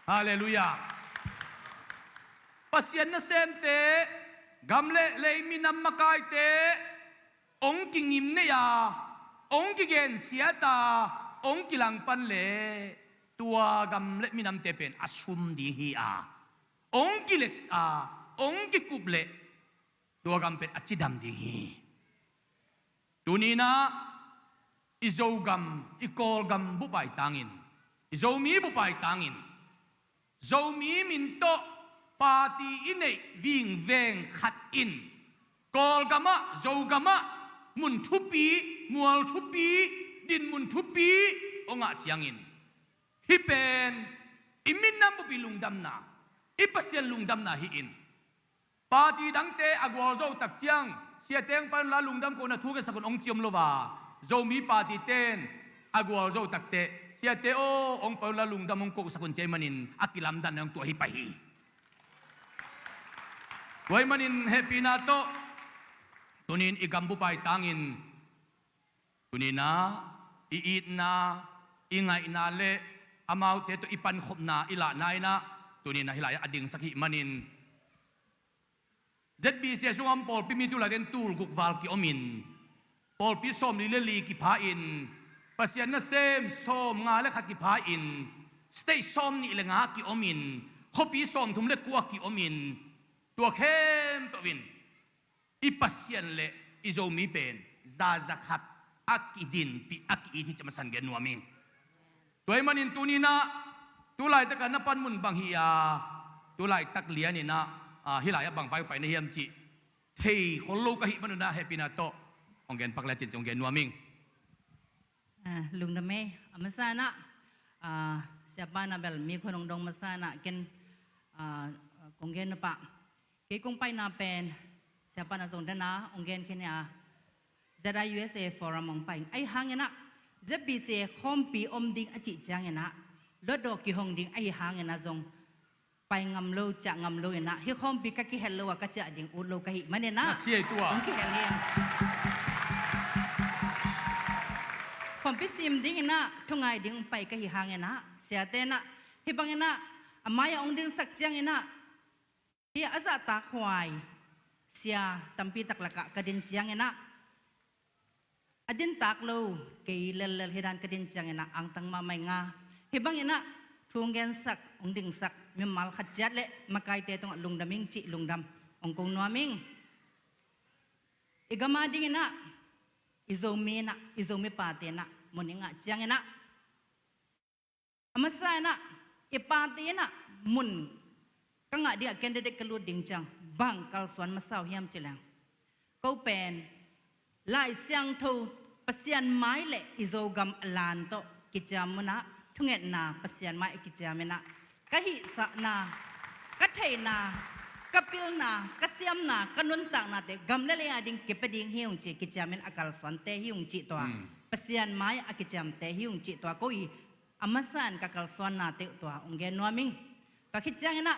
Halleluiah. Pasian nasemte, gam le lei minam makaite hong kingimnei a, hong kigensiat a, hong kilangpan le tua gam le minamte pen a sum ding hi a, hong kilet a, hong kikup le tua gam pen a cidam ding hi. Tuninah i Zogam, i Kawlgam bupai tangin, i Zomi bupai tangin, Zomi min tawh party i neih vingveng khat in Kawlgamah, Zogamah mun thupi, mual thupi, dinmun thupi hong ngah ciangin, hih pen i minam bupi lungdamna, i Pasian lungdamna hi in, party dangte a gualzo tak ciang, siate hong pai unla lungdam kohna thu ngetsak un hong ci om lo a, Zomi party ten a gualzo takteh, siate aw, hong pai unla lungdam hong kohsak un ci ahih manin a kilamdanna hong tuah hi pah hi. Tua ahih manin hehpihna tawh tunin i gam bupai tangin, tuninah i itna, i ngaihna le amaute tawh i pankhopna, i lahna inah tuninah hih lai-ah a dingsak hih manin, Z B C sungah om pawlpi mi tu laiten tul guk val ki-omin, pawlpi sawmli le li kipha-in, Pasian nasem sawmnga le khat kipha-in, state sawmnih le nga ki-omin, khuapi sawmthum le kua ki-omin, tua khempeuh in i Pasian le i Zomi pen za zakhat a kidinpih, a ki-it hi cih masa in gen nuam ing. Tua ahih manin tuninah tulaitak a na panmun bang hi a, tulaitak lianinah, ah, hih lai-ah bang vai pai na hiam cih thei khol lo ka hih manunah hehpihna tawh hong gen pak le cin cih hong gen nuam ing. Ah, lungdam ei. A masa inah, ah, siapa na bel mi khun hong dong masa inah ken, ah, kong gen na pah. Kei kong paina pen, siapa na zong dana hong gen khin a, Z I U S A Forum hong pai. Ahi hanginah Z B C A khawmpi om ding a cih cianginah, lotdaw kihong ding ahi hanginah zong pai ngam lo, ciah ngam lo inah, hih khawmpi ka kihel lo a ka ciah ding ut lo ka hih maninah, na sia i tua hong kihel hi. Khawmpi sim dinginah thungai ding hong pai ka hih hanginah, siate inah hih banginah a mai-ah hong dingsak cianginah, hih a zahtakhuai sia tampi tak lakah ka din cianginah, a dintak lo kei lellel hi dan ka din cianginah angtang mahmah ing a, hih banginah thu hong gensak, hong dingsak mimal khat ciat le makaite tungah lungdam ing cih lungdam hong ko nuam ing. I gam a dinginah, i Zomi inah, i Zomi party inah mun i ngah cianginah, a masa inah i party inah mun ka ngah dingah candidate ka lut ding ciang bang kalsuan masa uh hiam cih leng, ko pen Lai Siangtho, Pasian mai le i Zogam a lan tawh kiciam munah, thungetna Pasian mai a kiciam inah, ka hihsakna, ka theihna, ka pilna, ka siamna, ka nuntaknate gam le lei a ding kipia ding hi ung cih kiciamin a kalsuante hi ung cih tua, Pasian mai a kiciamte hi ung cih tua ko i a masa in ka kalsuannate uh tua hong gen nuam ing. Tua khit cianginah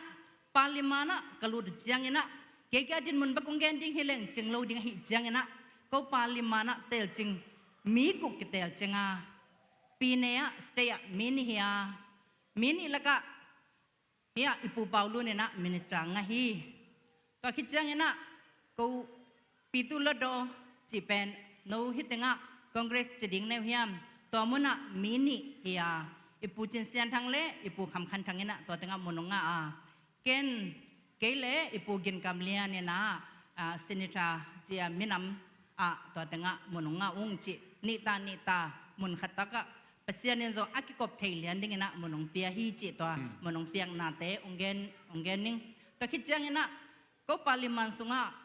parliament ah ka lut uh cianginah, kei kei a dinmun bek hong gen ding hi leng cing lo ding ahih cianginah, ko parliament ah telcing mi guk kitelcing a, pine ah, state ah mi nih hi a, mi nih lakah hih ah i Pu Pau Lun inah minister a ngah hi. Tua khit cianginah ko Pitu Lotdaw cih pen no hih tengah Congress ci ding na hi uh hiam, tua munah mi nih hi a, i Pu Cin Sian Thang le i Pu Kham Khan Thang inah tua tengah mun hong ngah a, ken, kei le i Pu Gin Kam Lian inah, ah, senator ci a minam ah tua tengah mun hong ngah ung cih, nihta nihta mun khat takah Pasian in zong a kikop thei lian dinginah mun hong pia hi cih tua mun hong piaknate hong gen, hong gen ning. Tua khit cianginah ko parliament sungah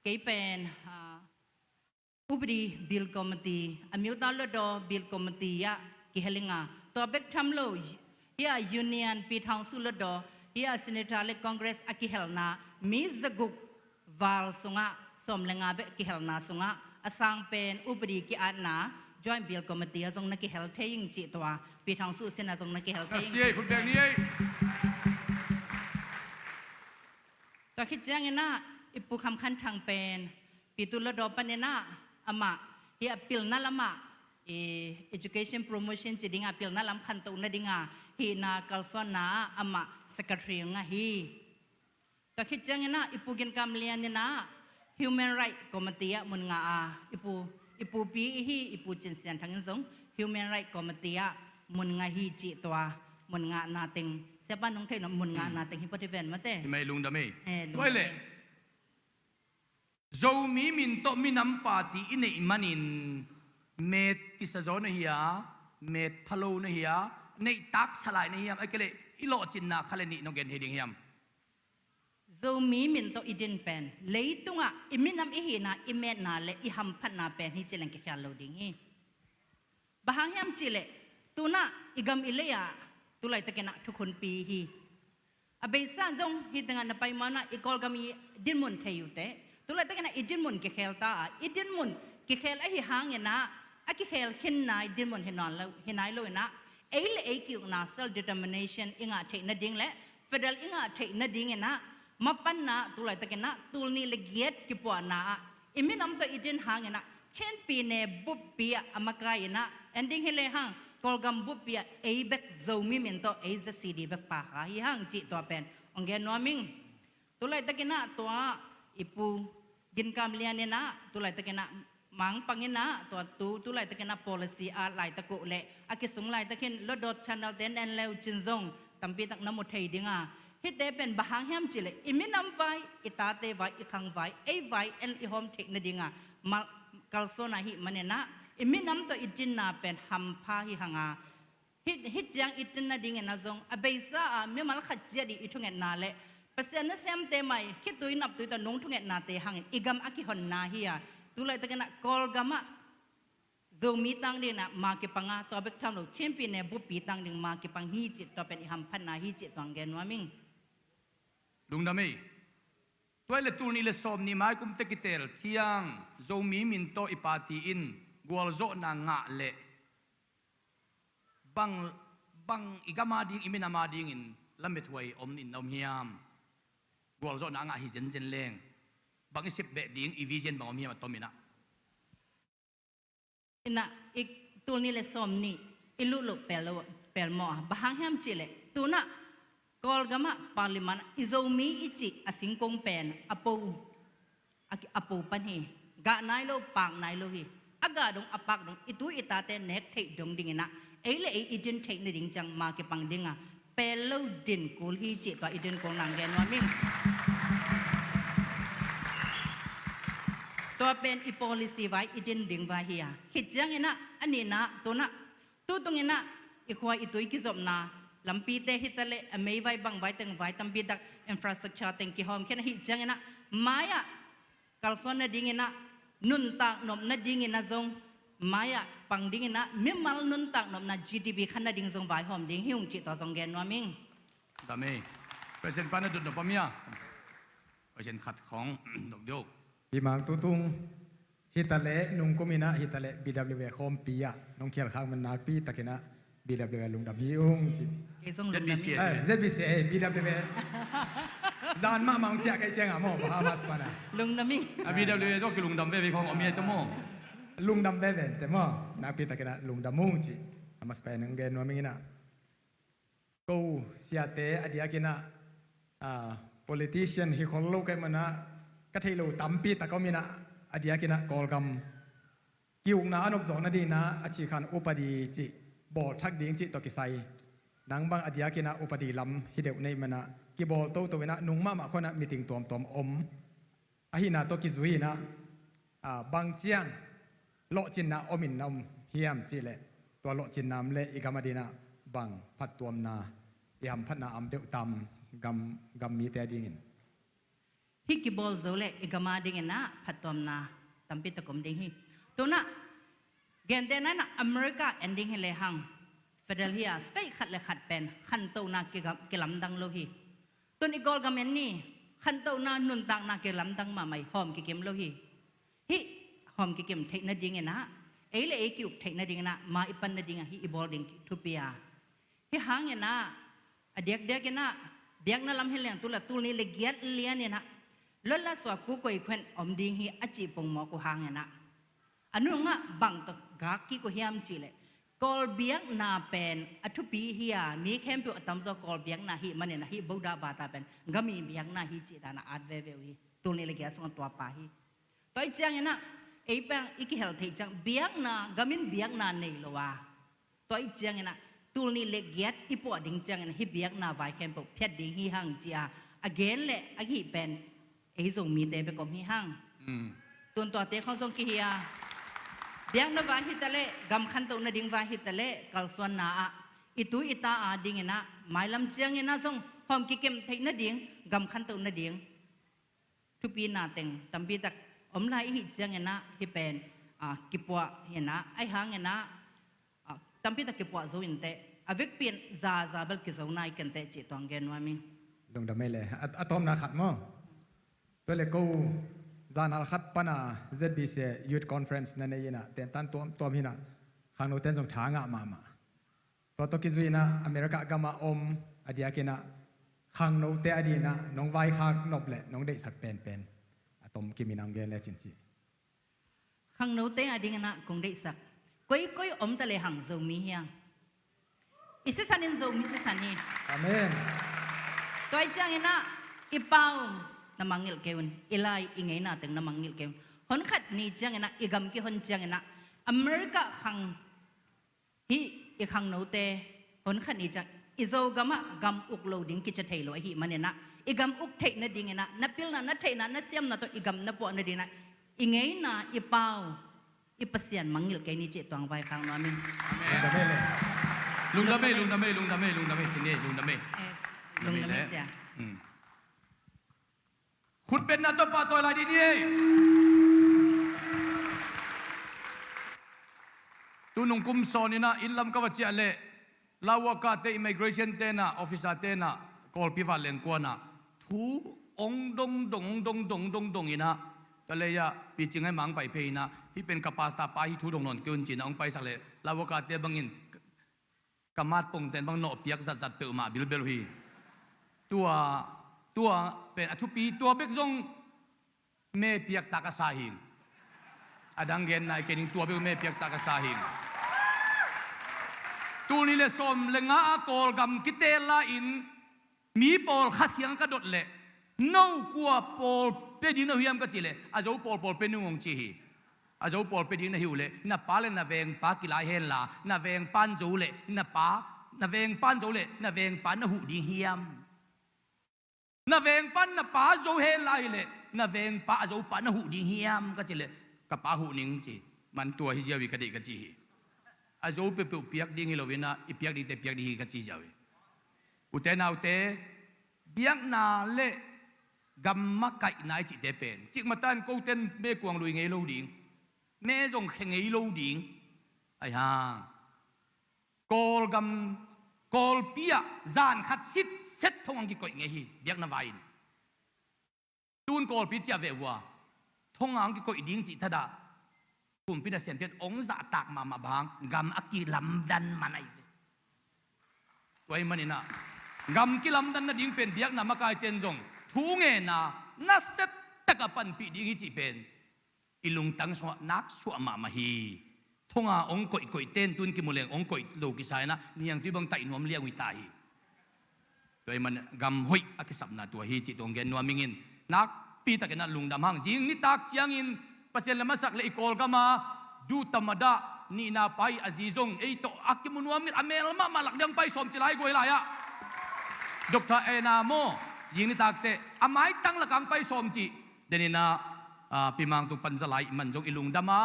kei pen, ah, Upadi Bill Committee, a miuta Lotdaw Bill Committee ah kihel ing a, tua bek tham lo, hih ah Union Pi Thawng Su Lotdaw, hih ah senator le Congress a kihelna mi zaguk val sungah, sawm le nga bek kihelna sungah, A sang pen upadi ki-atna Joint Bill Committee ah zong na kihel thei ing cih tua, Pi Thang Suh sin ah zong na kihel thei ing. Khut beng ni ei. Tua khit ciangin ah i Pu Kham Khan Thang pen Pi Tu Lo Daw panin ah amah hi a pilna lamah i education promotion ci ding a pilna lam khantoh nading a hihna kalsuanna ah amah secretary ngah hi. Tua khit ciangin ah i Pu Gin Kam Lian in ah Human Right Committee ah mun ngah a, i pu, i pupi i hi i Pu Cin Sian Thang in zong Human Right Committee ah mun ngah hi cih tua mun ngahna teng. Siapa nong theih nop mun ngahna teng hi pawt hi ven mate. Hi mai lungdam ei. Eh, lungdam ei. Zomi min tawh minam party i neih manin met kisa zaw na hia, met phalo na hia, neih taksa lai na hiam, a kei leh i lawhcinna kha le nih nong gen thei ding hiam? Zomi min tawh i din pen leitungah i minam i hihna i metna le i hamphatna pen hi ci leng kikhial lo ding hi. Bang hang hiam cihleh tunah i gam i lei ah tulaitakin ah thukhunpi hi. A beisa zong hi tengah na pai manah i Kawlgam i dinmun thei uh teh tulaitakin ah i dinmun kikhel ta a, i dinmun kikhel ahi hangin ah a kikhel khinna i dinmun hi nawn lo, hi nai lo in ah ei le ei ki-ukna self determination i ngah theih nading le federal i ngah theih nadingin ah mapanna tulaitakin ah tul nih le giat kipuahna ah i minam tawh i din hangin ah Chin pyine buppi ah a makai in ah en ding hi le hang Kawlgam buppi ah ei bek Zomi min tawh ei Z C D bek pa kha hi hang cih tua pen hong gen nuam ing. Tulaitakin ah tua i Pu Gin Kam Lian in ah tulaitakin ah Mang Pang in ah tua tu, tulaitakin ah policy ah laitak uh le a kisung laitakin Lodot channel te en leu cin zong tampi tak na mu thei ding a, hihte pen bang hang hiam cihleh i minam vai, i tate vai, i khang vai, ei vai en i hawm theih nading a mal kalsuan ahih manin ah i minam tawh i dinna pen hampha hi hang a, hih, hih ciang i din nadingin ah zong a beisa ah mimal khat ciat i, i thungetna le Pasian nasemte mai khitui naptui tawh nong thungetnate hangin i gam a kihonna hi a, tulaitakin ah Kawlgam ah Zomi tang dingin ah ma kipang a, tua bek tham lo Chin pyine buppi tang ding ma kipang hi cih tua pen i hamphatna hi cih tua hong gen nuam ing. Lungdam ei. Tua le tul nih le sawm nih mai kum teh kiteel ciang Zomi min tawh i party in gualzawhna ngah leh bang, bang i gam a ding, i minam a dingin lamethuai om in na om hiam? Gualzawhna a ngah hi zenzen leng bang i sep beh ding, i vision bang om hiam a tom in ah? Inah i tul nih le sawm nih i luh loh pel lo, pel maw a, bang hang hiam cihleh tunah Kawlgam ah parliament i Zomi i cih a singkung pen a po, a, a po pan hi. Gah nai lo, pak nai lo hi. A gah dong a pak dong i tu i tate nek theih dong dingin ah ei le ei i din theih nading ciang ma kipang ding a pel lo din kul hi cih tua i din kul nang gen nuam ing. Tua pen i policy vai, i din ding vai hi a. Khit ciangin ah a nihna tunah tutung in ah i khua i tui kizopna lampite hi ta leh a mei vai, bang vai teng vai tampi tak infrastructure teng kihawm khin ahih ciangin ah mai ah kalsuan nadingin ah nuntak nop nadingin ah zong mai ah pang dingin ah mimal nuntak nopna G D P khan nading zong vaihawm ding hi ung cih tua zong gen nuam ing. Dam ei. President pa na dot nop om hia? President khat khawng dok deuh. Hi mang tutung hi ta leh nungkum in ah hi ta leh B W A khawmpi ah nong khial khak man nakpi takin ah B W A lungdam hi ung ci. Kei zong lungdam hi. Z B C A, eh, Z B C A, B W A. Zan mahmah hong ciah kei ciangah maw, Bahamas pan ah. Lungdam hi. A B W A zong kilungdam veve khawng om hi ai ta maw. Lungdam veve te maw, nakpi takin ah lungdam ung ci. Bahamas pan hong gen nuam ing in ah. Ko siate a diakin ah, ah, politician hi khol lo ka hih manah ka theih lo tampi tak om in ah, a diakin ah Kawlgam ki-ukna a nopzawk nadingin ah a cikhan upadi cih bawl thak ding cih tawh kisai. Nang bang a diakin ah upadi lam hi deuh na hih manah kibawl toto in ah nung mahmah khawng ah meeting tuamtuam om. Ahihna tawh kizui in ah, ah, bang ciang lawhcinna om in na om hiam cihleh tua lawhcinna om leh i gam a dingin ah bang phattuamna, i hamphatna om deuh tam gam, gam mite a dingin? Hih kibawl zo leh i gam a dingin ah phattuamna tampi tak om ding hi. Tunah gentehna in ah America en ding hi lehang federal hi a, state khat le khat pen khantohna kigam, kilamdang lo hi. Tun i Kawlgam en ni, khantohna nuntakna kilamdang mahmah hi, hawm kikim lo hi. Hih hawm kikim theih nadingin ah, ei le ei ki-uk theih nadingin ah, ma i pan nadingah hih i bawl ding thupi a. Hih hangin ah, a diakdiakin ah, biakna lam hi leng tu la tul nih le giat lianin ah, lot la suak ku koi khuan om ding hi a cih pongmawk uh hangin ah, a nungah bang tawh gak kik uh hiam cih leh, Kawl biakna pen a thupi hi a, mi khempeuh a tamzaw Kawl biakna hih manin ah hih Buddha bata pen gam i biakna hi cih dan ah at veve uh hi. Tul nih le giat sungah tua pa hi. Tua ih ciangin ah, ei pang i kihel theih ciang biakna, gam in biakna nei lo a, tua ih ciangin ah, tul nih le giat i puah ding ciangin ah, hih biakna vai khempeuh phiat ding hi hang ci a, a gen le a kihih pen ei Zomite bek om hi hang. Mm. Tun tuate khawng zong kihi a, biakna vai hi ta leh, gam khantoh nading vai hi ta leh, kalsuanna ah i tu i ta a dingin ah, mailam ciangin ah zong hawm kikim theih nading, gam khantoh nading thupina teng tampi tak om lai i hih ciangin ah, hih pen, ah, kipuah hi in ah, ahi hangin ah, ah, tampi tak kipuah zo inteh, a vekpi in za za bel kizo nai kei inteh cih tuang gen nuam ing. Lungdam ei le, a, a tawpna khat maw? Tua le ko zanhal khat pana Z B C Youth Conference na nei in ah, tentan tuamtuam hi in ah, khangnote in zong tha ngah mahmah. Tua tawh kizui in ah America gamah om a diakin ah, khangnote a dingin ah nong vaikhak nop le nong deihsak penpen a tom kim in ah hong gen lecin ci. Khangnote a dingin ah kong deihsak, koikoi om ta le hang Zomi hi hang. I sisan in Zomi sisan hi. Amen. Tua ih ciangin ah, i pau na mangngilh kei un, i lai i ngeina teng na mangngilh kei un. Hon khat ni ciangin ah, i gam kihon ciangin ah, America khang hih i khangnote, hon khat ni ciang i Zogam ah gam uk lo ding kici thei lo ahih manin ah, i gam uk theih nadingin ah, na pilna, na theihna, na siamna tawh i gam na puah nadingin ah, i ngeina, i pau, i Pasian mangngilh kei ni cih tuang vaikhak nuam ing. Amen. Lungdam ei, lungdam ei, lungdam ei, lungdam ei, lungdam ei, ci ni, lungdam ei. Eh, lungdam ei, lungdam ei le. Sia. Hmm. Khutbetna tawh pahtawi lai dih ni ei. Tu nung kum sawn in ah inn lam ka va ciah leh, Lawaka te, immigration te in ah, officer te in ah, Kawlpi vat leng kuan ah thu ong dong dong, ong dong dong, ong dong dong in ah, ka lei ah picing ai mang pai phei in ah, hih pen ka pastor pa hi, thu dong nawn kei un ci in ah ong paisak leh, Lawaka te bangin ka matpong ten bang nawh piak zatzat peuhmah bilbel uh hi. Tua, tua pen a thupi, tua bek zong me piak tak a sa hing. A dang gen nai kei ning, tua bek me piak tak a sa hing. Tul nih le sawm le nga a Kawlgam kiteel lai-in, mi pawlkhat kiang ka dot leh, no kua pawl pia ding na hiam ka cih leh, a Zo pawl pawl pia ning ong ci hi. A Zo pawl pia ding na hi uh leh, na pa le na vengpa kilai hen la, na vengpan Zo leh na pa, na vengpan Zo leh na vengpa na huh ding hiam? Na vengpan na pa Zo hen la hi leh, na vengpa a Zo pa na huh ding hiam ka cih leh, ka pa huh ning ci. Man tua hi ziau hi ka deih ka ci hi. A Zo peuhpeuh piak ding hi lo in ah, i piak dingte piak ding hi ka ci ziau hi. Ute naute, biakna le gam makaihna i cihte pen, cikmah tan kote in me kuang lui ngei lo ding, me zong khe ngei lo ding. Ahi hang, Kawlgam, Kawlpi ah zan khat sitset thong ang kikoih ngei hi, biakna vai-in. Tun Kawlpi ciah veh uh a, thong ang kikoih ding cih thadah, kumpi nasem pian ong zahtak mahmah bang, gam a kilamdan man ahi ve. Tua ahih manin ah, gam kilamdan nading pen biakna makaite in zong thu ngen a, nasia tak a panpih ding hi cih pen i lungtang sungah nak suah mahmah hi. Thong a ong koihkoih ten tun kimu leng ong koih lo kisa in ah, niangtui bang taih nuam liang uh hi ta hi. Tua ahih man gam hoih a kisapna tua hi cih tuang gen nuam ing in, nakpi takin ah lungdam hang. Zing nitak ciangin Pasian lam a sak le i Kawlgam a duh tam a dah nihna pa i a zi zong ei tawh a kimu nuam in, a mel mahmah lak ding pai sawm ci lai guai lai ah. Doctor Ena maw, zing nitak teh a maitang lak ang pai sawm ci. Denin ah, ah, Pi Mang tung pan za lai man zong i lungdam a,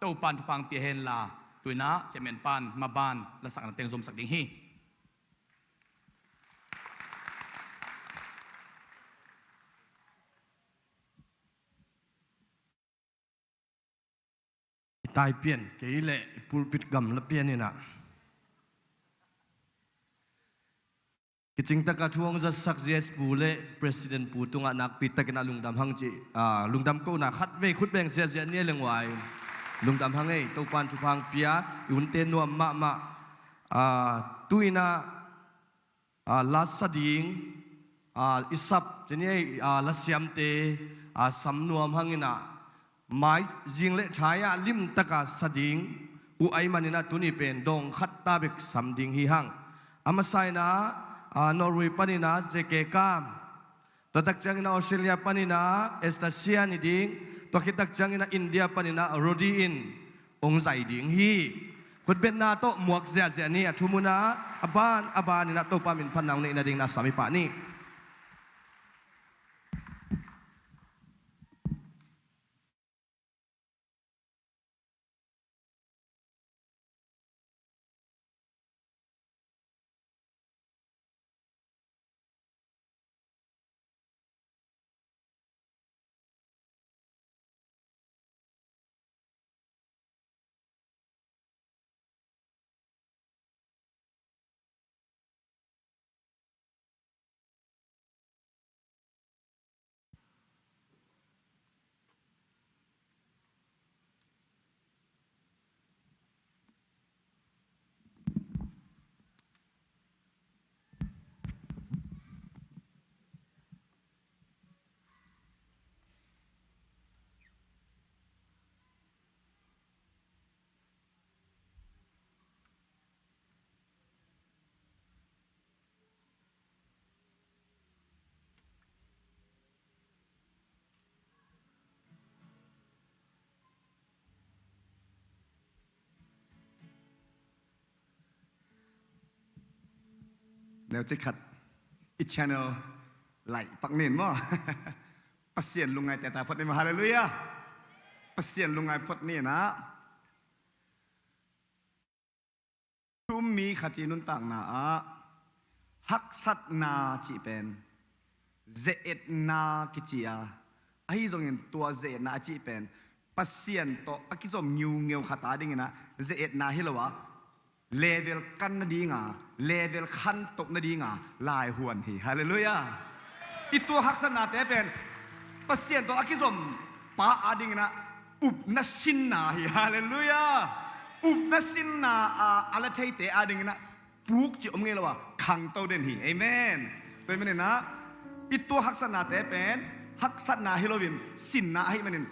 Topan thupha pia hen la, tu in ah Chairman pan maban lasakna teng zomsak ding hi. I tai pian kei leh i pulpit gamla pian in ah, Kicing taka thu hong zatsak Z S Pu le President Pu tungah nakpi takin a lungdam hang ci, a, lungdam kohna khat vei khut beng ziahziah ni a leng uai. Lungdam hang ei, Topan thupha hong pia, i unte nuam mahmah. A, tu-in ah, a, la sa ding, a, i sap, ci ni ei, a, lasiamte, a, sam nuam hangin ah, mai zing le thai-ah limtaka sa ding uh ahih manin ah tuni pen dawng khat ta bek sam ding hi hang. A masa in ah, a, Norway panin ah Zeke Kam, tua tak ciangin ah Australia panin ah Estacia ni ding, tua khit tak ciangin ah India panin ah Rodi in hong zai ding hi. Khutbetna tawh muak ziahziah ni, a thumun ah a ban a banin ah Topa min phatna hong neih nadingin ah sam i pah ni. Neucik khat i channel like pak ning maw. Pasian lungngaih teta phot ni maw. Halleluiah. Pasian lungngaih phot ni in ah. Thu um mi khat i nuntakna ah haksatna cih pen ze-etna kici a, ahi zongin tua ze-etna a cih pen Pasian tawh a kizom ngiungeu khat a dingin ah ze-etna hi lo a, level kan nadinga, level khantoh nadinga laihuan hi. Halleluiah. I tua haksatnate pen Pasian tawh a kizom pa a dingin ah upna sinna hi. Halleluiah. Upna sinna a, a la theite a dingin ah puk cih om ngei lo a, khangto den hi. Amen. Tua ahih manin ah i tua haksatnate pen haksatna hi loin sinna ahih manin,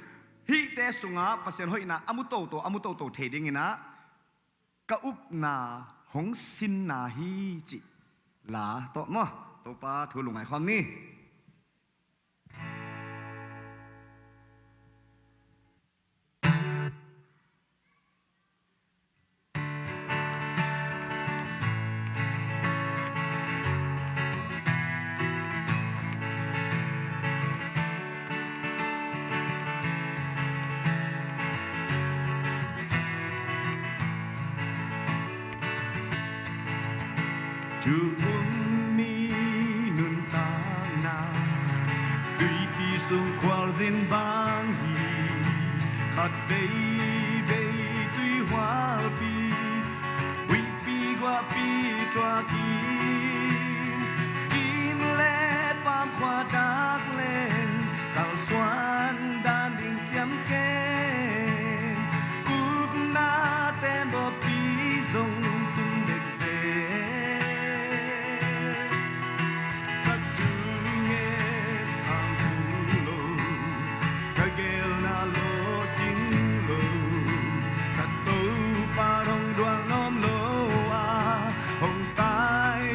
hihte sungah Pasian hoihna a mu toto, a mu toto thei dingin ah ka upna hong sinna hi cih la tawh maw, Topa thu lungngaih khawm ni. Thu um mi nuntakna, tuipi sung khualzin bang hi. Khat veivei tuihualpi, huihpi guahpi tuak hi. Inn le pam khua dak leng, kalsuan dan ding siam keng. Upna tembawpi zong tung bek zel. Ka thunget hang thu lo, ka gelna lawhcing lo, ka Topa hong duang nuam lo a, hong tai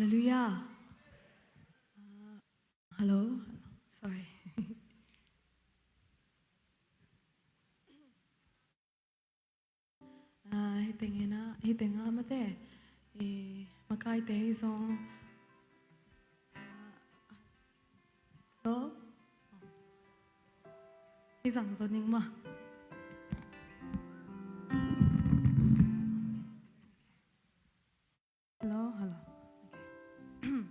Halleluiah. Ah, hello. Sorry. Ah, hih teng in ah, hih teng ah mate, i makaite hi zong. Ah, hello? Hih zang zo ning maw. Hello, hello. Okay.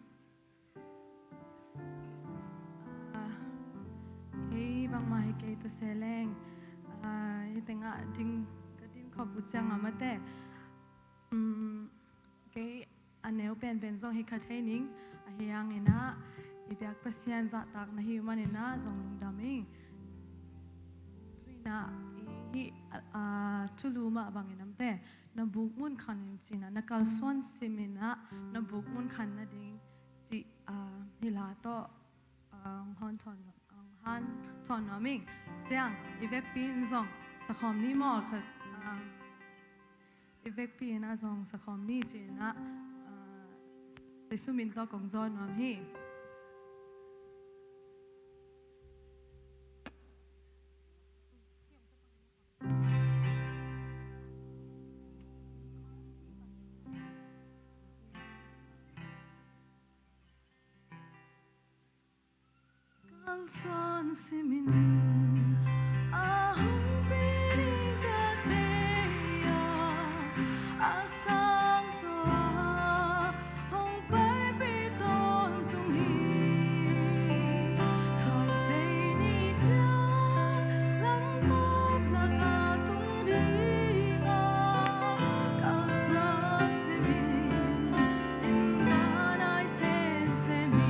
Ah, kei bangmah hi kei ta se leng, ah, hih teng ah ding, ka ding khop uh ciang ah mate. Um, kei a neu penpen zong hi kha thei ning, ahi hangin ah i biak Pasian zahtak na hi uh manin ah zong lungdam ing. Tu in ah i hih, ah, thulu mah bangin ah mate, na buk mun khan in ci-in ah, na kalsuan simin ah na buk mun khan nading cih, ah, hih la tawh, ah, hong hanthawn, hong hanthawn nuam ing. Ciang i vekpi in zong sakhawm ni maw, kha, ah, i vekpi in ah zong sakhawm ni ci-in ah, ah, Jesu min tawh kong zawn nuam hi. Kalsuan simin a hong pi ding ka thei a, a sang zaw a hong paipih tawntung hi. Khat vei ni ciang lamtawp lak a tung ding a, kalsuan simin, in ka nai semsem hi.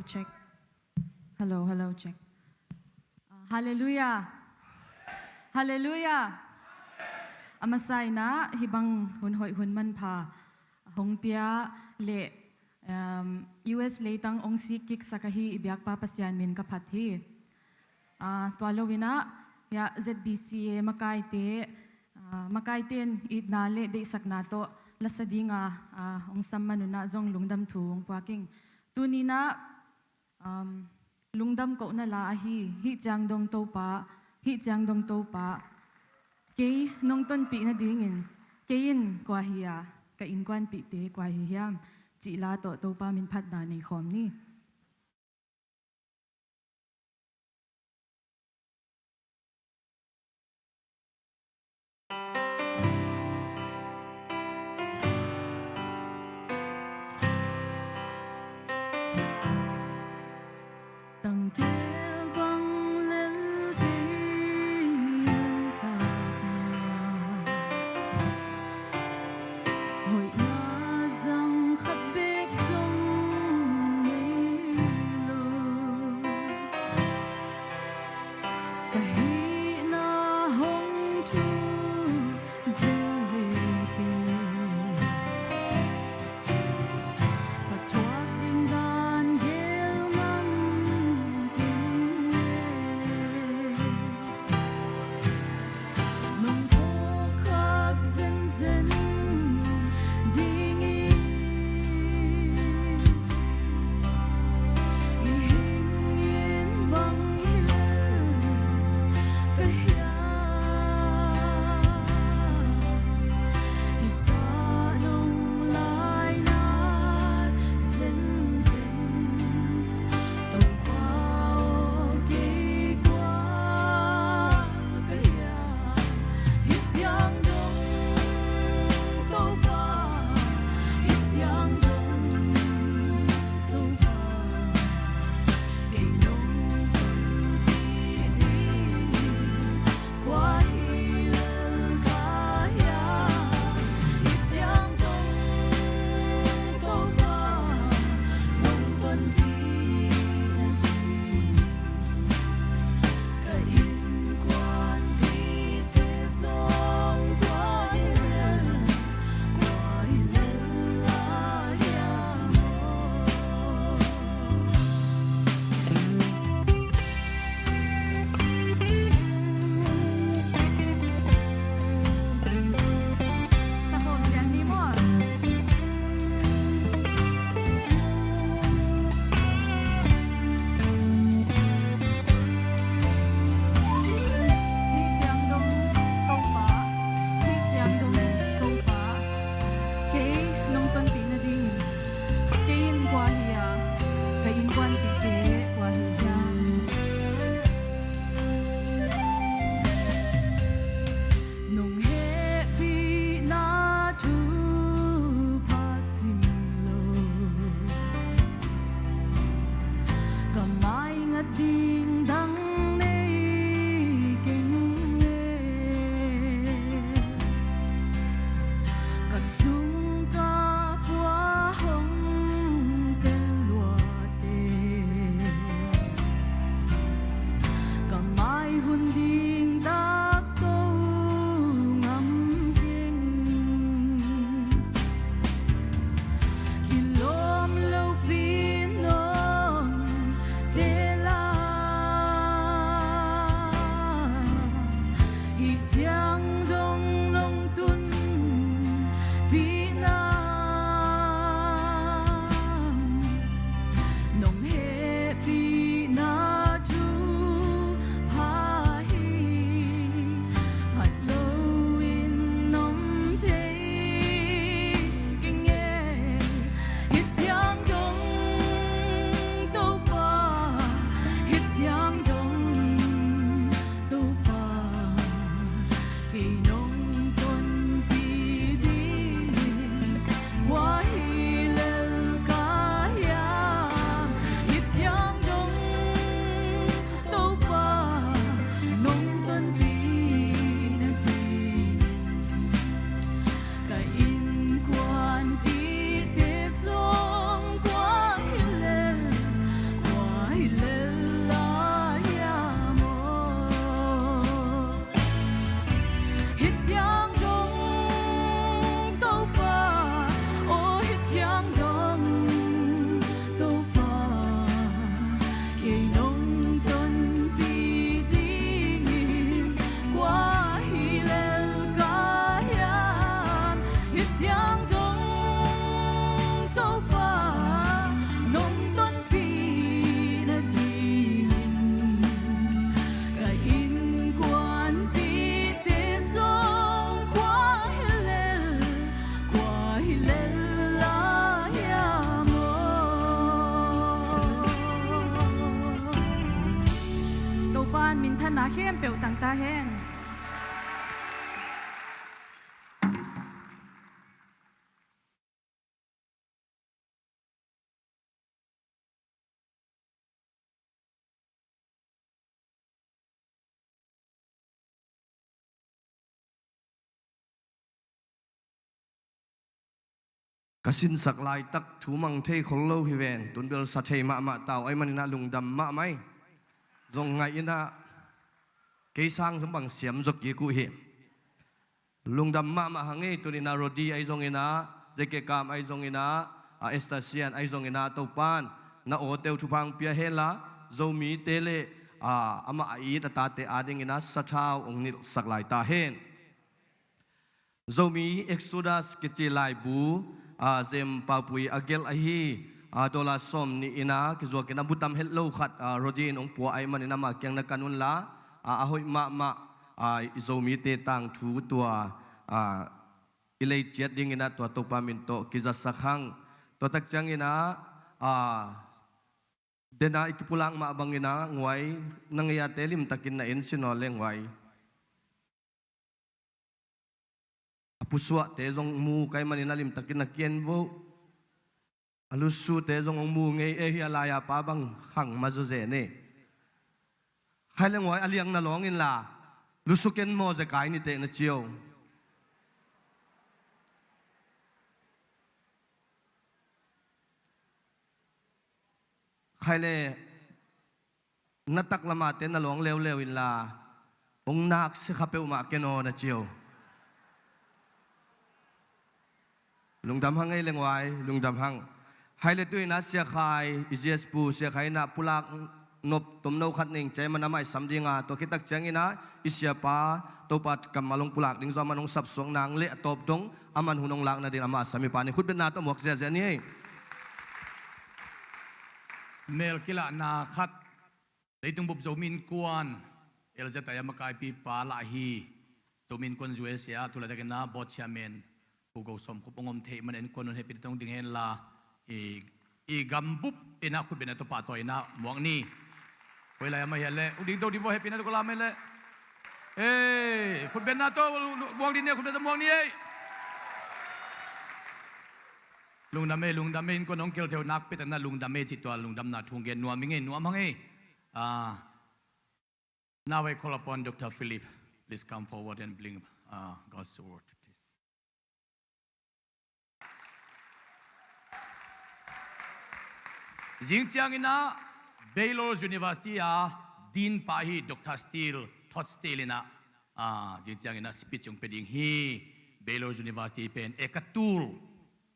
Check. Hello, hello, check. Ah, halleluiah. Halleluiah. A masa in ah hih bang hun hoih hun manpha hong pia leh, um, U S leitang hong sik kiksak ahi i biakpa Pasian min ka phat hi. Ah, tua lo in ah, ya, Z B C A makaite, ah, makaite in itna leh deihsakna tawh lasa dinga, ah, hong sam man un ah zong lungdam thu hong puak ing. Tuni in ah, um, lungdam kohna la ahi, hih ciang dong Topa, hih ciang dong Topa, kei nong tonpih nadingin, kei in kua hi a, ka innkuanpihte kua hi hiam, cih la tawh Topa min phatna nei khawm ni. Tangtel bang lel kei lamtakna, hoihna zang khat bek zong ngei lo. Ka hihna hong thu zel leitei, ka thuak ding dan gel ngam kei. Nong phawk khak zenzen dingin, i hing in bang hi lel, Pan minthanna khempeuh tang ta hen. Ka sinsak laitak thu mang thei khol lo hi ven, tunbel sa thei mahmah tau, ahih maninah lungdam mahmah hi. Zong ngaih inah kei sang zong bang siam zaw kik uh hi. Lungdam mahmah hang ei, tuninah Rodi ahi zonginah, Zekekam ahi zonginah, a Estasian ahi zonginah Topan na awteu thupha hong pia henla, Zomite le a amah a it a tate adinginah sathau hong nilhsak lai ta hen. Zomi Exodus kici laibu, a, Zem Paupui a gelh ahi, a, dollar sawm nih inah kizuakin a butam het lo khat, a, Rodi in hong pua ahih manin amah kiang na kan unla, a, a hoih mahmah, a, i Zomite tangthu tua, a, i lei ciat dinginah tua Topa min tawh kizasak hang. Tua tak cianginah, a, dena i kipulak mah banginah nguai, na ngei ate limtakin na en sin aw le nguai. A pusuahte zong mu kai manin a limtakin a kian vo. A lusute zong hong mu ngei e hi, a lai-a pa bang khang ma zawzen e. Khai le nguai a liang na lawng inla, lusu ken maw zekai niteh na cio. Khai le na taklamate na lawng leuleu inla, hong nak sia kha peuhmah ken aw na cio. Lungdam hang ei le nguai, lungdam hang. Hai le tu inah Sia Khai, i G S pu Sia Khai inah pulak nop tomno khat ning cai man amah i sam dinga, tua khit tak cianginah i siapa Topa kammal hong pulak ding zong aman hong sapsuak nang le a tawp dong aman hun hong lak nadin amah a sam i pa ni khutbetna tawh muak ziahziah ni ei. Mel kilahna khat, leitung bup Zomi Innkuan, L Z I a makaipipa lah hi, Zomi Innkuan U S A ah tu laitakin ah board chairman Pu Go Sawm Khup hong om thei man innkuan un hehpihna tawh hong ding henla, i, i gambup inah khutbetna tawh pahtawi inah muak ni. Koi lai a mah hiah leh hong ding to ding vo, hehpihna tawh koi lai a mah hiah leh. Ei, khutbetna tawh muak ni, khutbetna tawh muak ni ei. Lungdam ei, lungdam ei, innkuan hong kihel thei uh nakpi takin ah lungdam ei cih tua lungdamna thu hong gen nuam ing ei, nuam hang ei. Ah, now I call upon Doctor Philip. Please come forward and bring, uh, God's word, please. Zing cianginah Baylor University a dean pa hi Doctor Steele, Todd Steele inah, ah, zing cianginah speech hong pia ding hi. Baylor University pen eka tul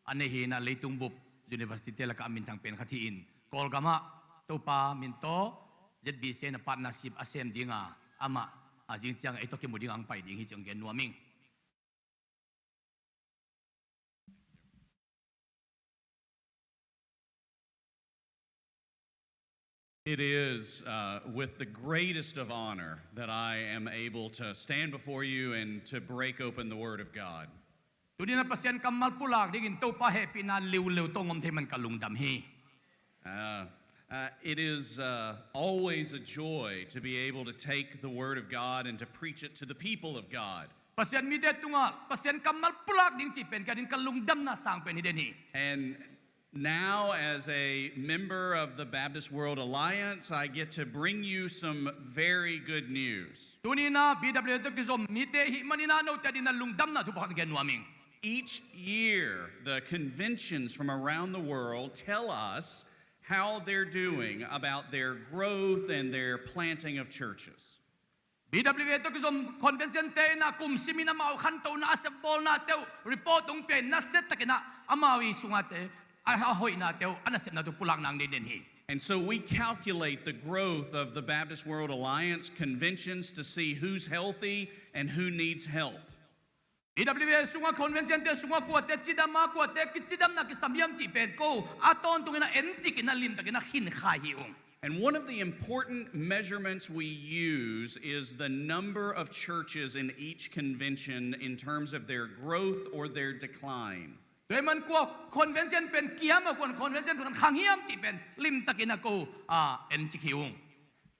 a nei hi inah leitung bup university te lakah a minthang pen khat hi-in, Kawlgamah Topa min tawh Z B C in a partnership a sem dinga amah a zing ciang ei tawh kimu dingah hong pai ding hi cih hong gen nuam ing. It is, uh, with the greatest of honor that I am able to stand before you and to break open the Word of God. Tuni-in ah Pasian kammal pulak dingin Topa hehpihna liuliu tawh hong om thei man ka lungdam hi. Uh, uh, it is, uh, always a joy to be able to take the Word of God and to preach it to the people of God. Pasian mite tungah Pasian kammal pulak ding cih pen ka ding ka lungdamna sang pen hi den hi. And now, as a member of the Baptist World Alliance, I get to bring you some very good news. Tuni-in ah B W A tawh kizom mite i hih manin ah note adingin ah lungdamna thupha khat gen nuam ing. Each year, the conventions from around the world tell us how they're doing about their growth and their planting of churches. B W A tawh kizom convention-te in ah kum simin amau khantohna, a sepbawlnate uh report hong pia in, nasia takin ah amau i sungate, a, a hoihnate uh, a nasepnate uh pulak nang den den hi. And so we calculate the growth of the Baptist World Alliance conventions to see who's healthy and who needs help. B W A sungah convention-te sungah kuate cidam a, kuate kicidamna kisam hiam cih pen ko a tawntungin ah encik in ah limtakin ah khin kha hi ung. And one of the important measurements we use is the number of churches in each convention in terms of their growth or their decline. Tua ahih man kua convention pen kiam a, kua convention pen khang hiam cih pen limtakin ah ko a encik hi ung.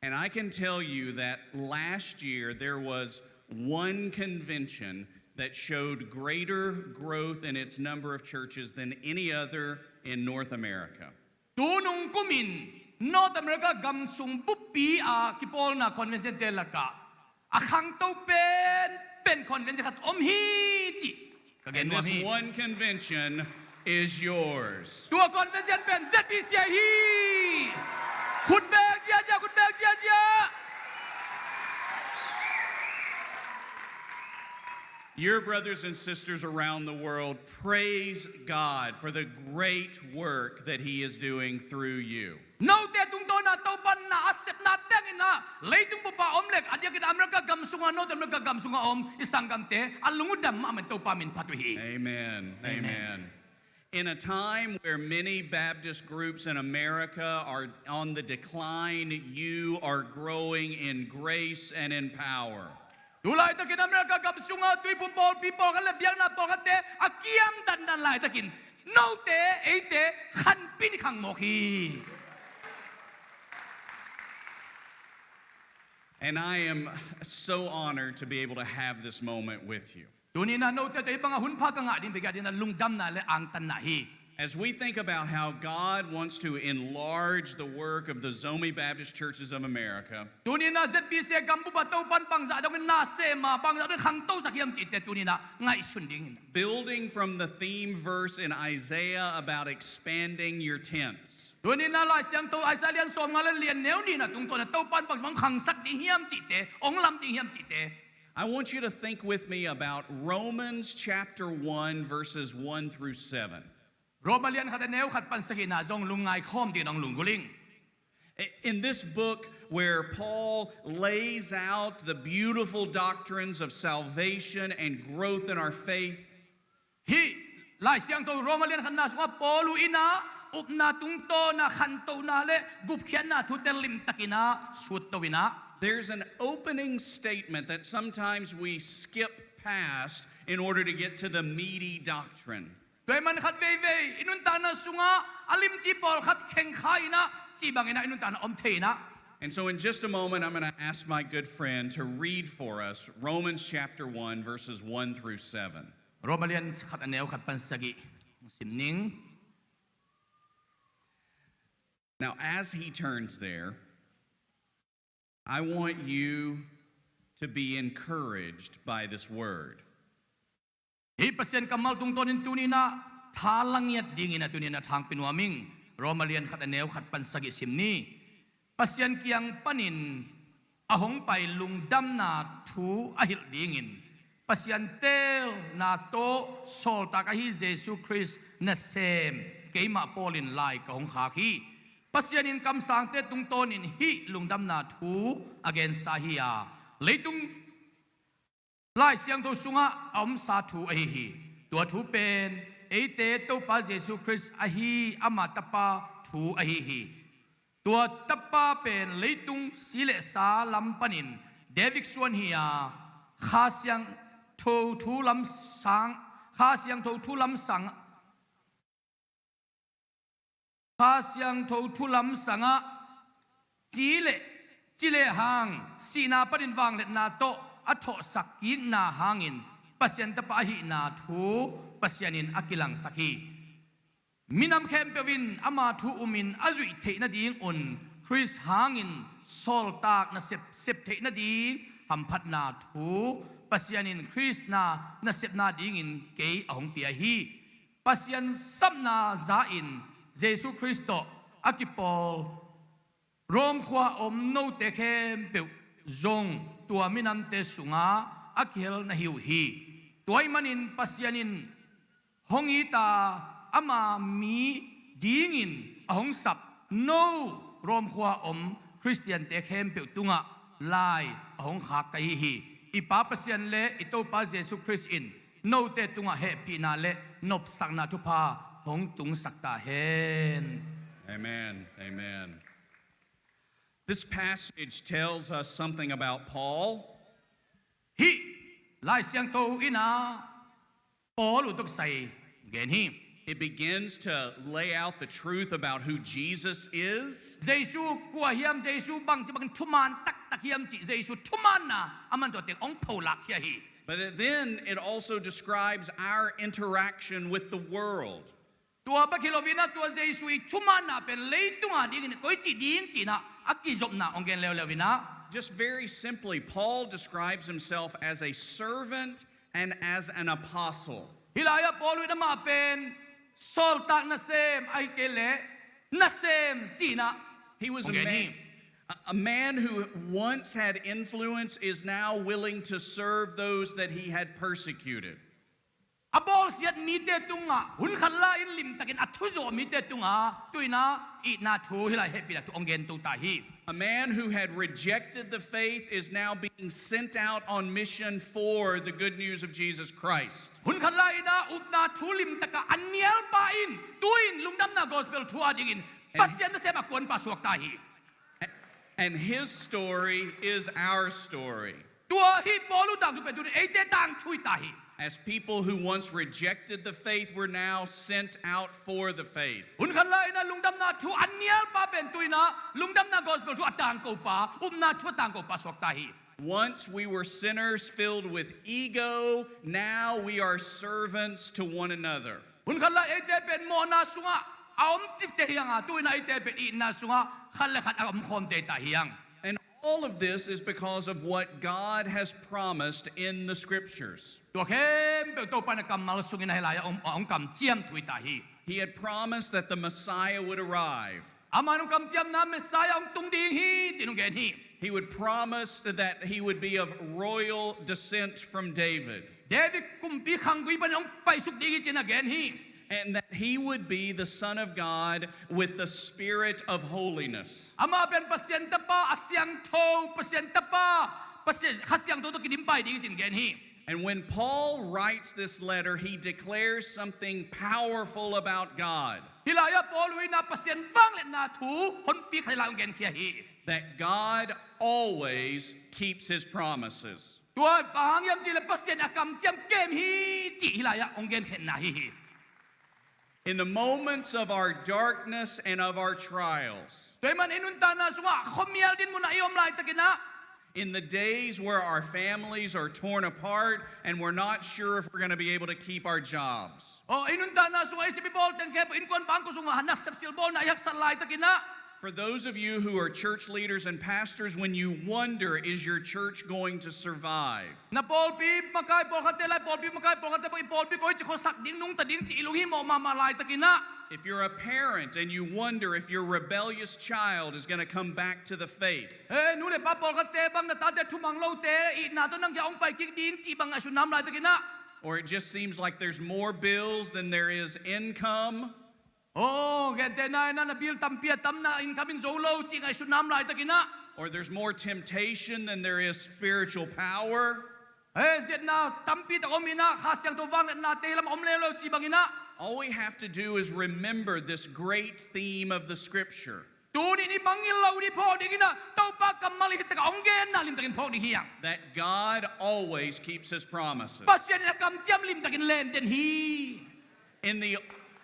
And I can tell you that last year there was one convention that showed greater growth in its number of churches than any other in North America. Tunung kumin North America gam sung buppi a kipawlna convention te lakah a khangto pen pen convention khat om hi cih ka gen nuam hi. And this one convention is yours. Tua convention pen Z B C ahi hi. Khut beng ziazia, khut beng ziazia. Your brothers and sisters around the world, praise God for the great work that He is doing through you. Note tungtawna Topan na a sepna tengin ah leitung bupa om lek a diakin America gam sunga, North America gam sunga om i sanggamte a lungdam mahmah, Topa min phat uh hi. Amen. Amen. Amen. In a time where many Baptist groups in America are on the decline, you are growing in grace and in power. Tulaitakin America gam sunga Tuiphum pawlpi pawlkhat le biakna pawlkhatte a kiamdandan laitakin note, eite khanpin i khang mawk hi. And I am so honored to be able to have this moment with you. Tuni-in ah note tawh hih banga hun pha ka ngah ding bek a dingin ah lungdamna le angtanna hi. As we think about how God wants to enlarge the work of the Zomi Baptist Churches of America, tuni-in ah Z B C gam bupa Topan bangzah dongin na sem a, bangzah dongin khangtosak hiam cihte tuni-in ah ngaihsun ding hi. Building from the theme verse in Isaiah about expanding your tents. Tuni-in ah Lai Siangtho Isaiah lian sawmnga le lian neu nihna tungtawn ah Topan bangzah hong khangsak ding hiam cihte, hong lam ding hiam cihte, I want you to think with me about Romans chapter one, verses one through seven. Roma lian khat a neu khat pan sagihna zong lungngai khawm dingin hong lunggulh ing. I- In this book where Paul lays out the beautiful doctrines of salvation and growth in our faith, hih Lai Siangtho Roma lian khatna sungah Paul uh in ah upna tungtawn ah khantohna le gupkhiatna thute limtakin ah sutto in ah, there's an opening statement that sometimes we skip past in order to get to the meaty doctrine. Tua ahih manin khat veivei i nuntakna sungah a limci pawlkhat khengkha in ah, cih bangin ah i nuntakna om thei in ah. And so in just a moment, I'm gonna ask my good friend to read for us Romans chapter one, verses one through seven. Roma lian khat a neu khat pan sagih hong sim ning. Now, as he turns there, I want you to be encouraged by this word. Hih Pasian kammal tungtawnin tuni-in ah tha la ngiat dingin ah tuni-in ah thangpi nuam ing. Roma lian khat a neu khat pan sagih sim ni. Pasian kiang panin a hong pai lungdamna thu a hilh dingin Pasian teelna tawh sawltak ahi Jesu Khrist nasem keimah Paul in lai ka hong khak hi. Pasian in kamsangte tungtawnin hih lungdamna thu a gensa hi a, leitung Lai Siangtho sungah a omsa thu ahi hi. Tua thu pen eite Topa Jesu Khrist ahi ama Tapa thu ahi hi. Tua Tapa pen leitung si le sa lam panin David suan hi a, Kha Siangtho thu lam sang, Kha Siangtho thu lam sang, Kha Siangtho thu lam sangah ci le, ci le hang sihna panin vangliatna tawh a thawhsak kikna hangin Pasian Tapa ahihna thu Pasian in a kilangsak hi. Minam khempeuh in ama thu umin a zuih theih nadingun Khrist hangin sawltak nasep sep theih nading hamphatna thu Pasian in Khrist na nasepna dingin kei a hong pia hi. Pasian sapna za-in Jesu Khrist tawh a kipawl Rome khua om note khempeuh zong tua minamte sungah a kihel na hi uh hi. Tua ahih manin Pasian in hong it a, ama mi dingin a hong sap no Rome khua om Khristiante khempeuh tungah lai a hong khak ka hi hi. I Pa Pasian le i Topa Jesu Khrist in note tungah hehpihna le nopsakna thupha hong tungsak ta hen. Amen. Amen. This passage tells us something about Paul. Hih Lai Siangtho in ah Paul uh tawh kisai gen hi. It begins to lay out the truth about who Jesus is. Jesu kua hiam, Jesu bangci bangin thuman taktak hiam cih, Jesu thumanna a man tua teng hong pholak hi ahi. But it- then it also describes our interaction with the world. Tua bek hi loinah tua Jesu i thumanna pen leitunga dingin koici ding cinah a kizopna hong gen leuleu inah. Just very simply, Paul describes himself as a servant and as an apostle. Hih lai-ah Paul in amah pen sawltak nasem ahih kei leh nasem cinah. He was a Okay, man, ni. a- a man who once had influence is now willing to serve those that he had persecuted. A bawlsiat mite tungah hun khat lai-in limtakin a thuzawh mite tungah tuinah itna thu hih lai hehpihna thu hong gen to ta hi. A man who had rejected the faith is now being sent out on mission for the good news of Jesus Christ. Hun khat lai-inah upna thu limtakah a nialpa in tu-in lungdamna gospel thu a dingin Pasian nasem a kuanpa suak ta hi. And his story is our story. Tua hih Paul uh tangthu pen tuin eite tangthu hi ta hi. As people who once rejected the faith were now sent out for the faith. Hun khat lai-inah lungdamna thu a nialpa pen tuinah lungdamna gospel thu a tangkopa, upna thu a tangkopa suak ta hi. Once we were sinners filled with ego, now we are servants to one another. Hun khat lai eite pen mawhna sungah a om cikte hi hang a, tuinah eite pen itna sungah khat le khat a omkhawmte ta hi hang. And all of this is because of what God has promised in the scriptures. Tua khempeuh Topa in a kammal sungin a hih lai-ah hong, hong kamciam thu hi ta hi. He had promised that the Messiah would arrive. Amah in hong kamciamna Messiah hong tung ding hi ci-in hong gen hi. He would promise that he would be of royal descent from David. David kumpi khanggui panin hong paisuk ding hi ci-in a gen hi. And that he would be the Son of God with the Spirit of holiness. Amah pen Pasian Tapa, a siangtho Pasian Tapa, Pasian Kha Siangtho tawh kidimpai ding hi ci-in gen hi. And when Paul writes this letter, he declares something powerful about God. Hih lai-ah Paul in a Pasian vangliatna thu honpi khat hih lai hong genkhia hi. That God always keeps his promises. Tua bang hang hiam cih leh Pasian a kamciam kem hi cih hih lai-ah hong genkhiatna hi hi. In the moments of our darkness and of our trials, Tua ahih man i nuntakna sungah khuamial dinmun ah i om laitakin ah, in the days where our families are torn apart and we're not sure if we're going to be able to keep our jobs. aw, i nuntakna sungah i sep i bawl teng khempeuh innkuan bangkua sungah na sepsilh bawlna i haksat laitakin ah, For those of you who are church leaders and pastors, when you wonder, is your church going to survive? na pawlpi makai pawlkhatte lai, pawlpi makai pawlkhatte bang i pawlpi koici khuasak ding, nungta ding cih i lunghimawh mahmah laitakin ah, If you're a parent and you wonder if your rebellious child is going to come back to the faith, e, nu le pa pawlkhatte bang na tate thumang lote itna tawh nang kiang hong pai kik ding cih bang ngaihsutna om laitakin ah, or it just seems like there's more bills than there is income, aw, gentehna in ah na bill tampi a tam na income in zo lo cih ngaihsutna om laitakin ah, or there's more temptation than there is spiritual power, e, ziatna tampi tak om in ah, Kha Siangtho vangliatnate hi lam om leuleu cih bangin ah, all we have to do is remember this great theme of the scripture, tuni in i mangngilh loh ding phawk dingin ah, Topa kammal hi takah hong genna limtakin phawk ding hi hang. That God always keeps his promises. Pasian in a kamciam limtakin lenden hi. In the,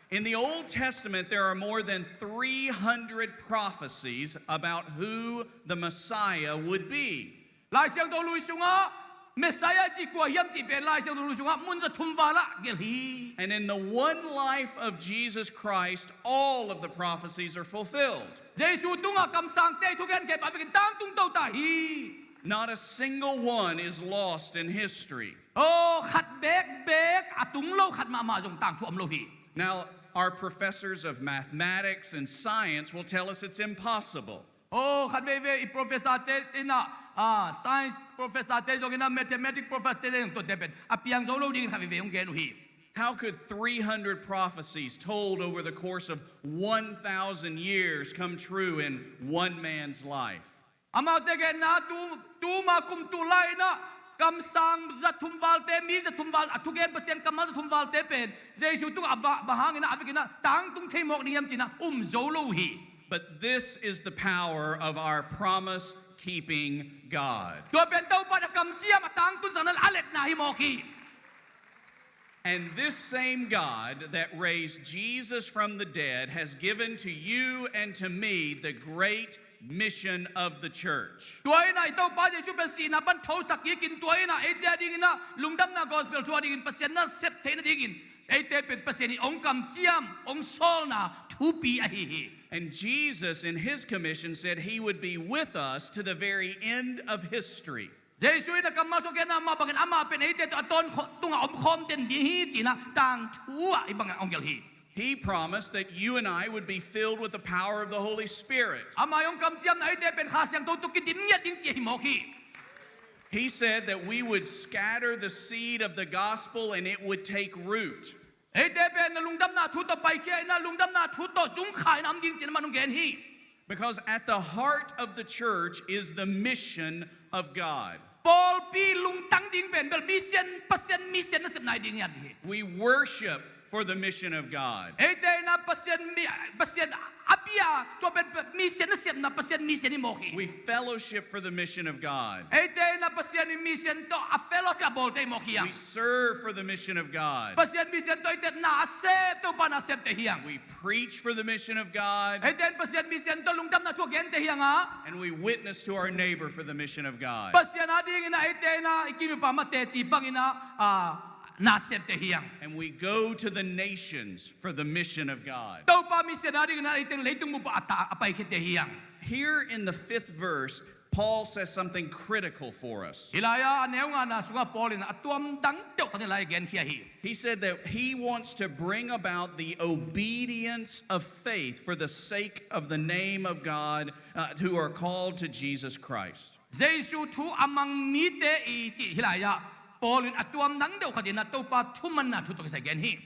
in the Old Testament, there are more than three hundred prophecies about who the Messiah would be. Lai Siangtho Lui sungah Messiah cih kua hiam cih pen Lai Siangtho Lui sungah mun za thum val ah gelh hi. And in the one life of Jesus Christ, all of the prophecies are fulfilled. Jesu tungah kamsangte i thugen khempeuh a vekin tangtung to ta hi. Not a single one is lost in history. Aw, khat bekbek a tung lo khat mahmah zong tangthu om lo hi. Now, our professors of mathematics and science will tell us it's impossible. Aw, khat veivei i professor-te in ah, ah, science professor-te zong in ah, mathematics professor-te zong tuate pen a piang zo lo dingin khat veivei hong gen uh hi. How could three hundred prophecies told over the course of one thousand years come true in one man's life? Amaute genna tu, tuma kum tu lai in ah, kamsang za thum valte, mi za thum val, a thugen Pasian kammal za thum valte pen Jesu tungah a va, bang hangin ah, a vekin ah tangtung thei mawk ding hiam cih in ah um zo lo uh hi. But this is the power of our promise-keeping God. Tua pen Topa in a kamciam a tangtun sakna a letna hi mawk hi. And this same God that raised Jesus from the dead has given to you and to me the great mission of the church. Tua in ah i Topa Jesu pen sihna pan thosak kikin, tua in ah eite a dingin ah lungdamna gospel thu a dingin Pasian nasep theihna dingin eite pen Pasian in hong kamciam, hong sawlna thupi ahi hi. And Jesus, in his commission, said he would be with us to the very end of history. Jesu in a kammal sungah gen a, amah bangin amah pen eite tawh a tawn kho-, tungah omkhawm den ding hi ci-in ah tangthu ah hih bangin hong gelh hi. He promised that you and I would be filled with the power of the Holy Spirit. Amah in hong kamciamna eite pen Kha Siangtho tawh kidim ngiat ding ci ahi mawk hi. He said that we would scatter the seed of the gospel and it would take root. Eite pen lungdamna thu tawh paikhia in ah lungdamna thu tawh zungkha in ah om ding ci-in amah in hong gen hi. Because at the heart of the church is the mission of God. Pawlpi lungtang ding pen bel mission, Pasian mission nasepna hi ding hi. We worship for the mission of God. Eite in ah Pasian mi-, Pasian a bia, tua pen mission nasepna Pasian mission hi mawk hi. We fellowship for the mission of God. Eite in ah Pasian mission tawh a fellowship a bawlte hi mawk hi hang. We serve for the mission of God. Pasian mission tawh eite na a sep, Topa na a septe hi hang. We preach for the mission of God. Eite in Pasian mission tawh lungdamna thu a gente hi hang a. And we witness to our neighbor for the mission of God. Pasian a dingin ah eite in ah i kim i pam a teci bangin ah, ah, na a septe hi hang. And we go to the nations for the mission of God. Topa mission a dingin ah eite in leitung bup ah a ta-, a paikhiate hi hang. Here in the fifth verse, Paul says something critical for us. Hih lai-ah a neu ngana sungah Paul in a tuamdang deuh khat hih lai-ah genkhia hi. He said that he wants to bring about the obedience of faith for the sake of the name of God, uh, who are called to Jesus Christ. Jesu thu a mang mite i cih hih lai-ah Paul in a tuamdang deuh khat in ah Topa thumanna thu tawh kisai gen hi.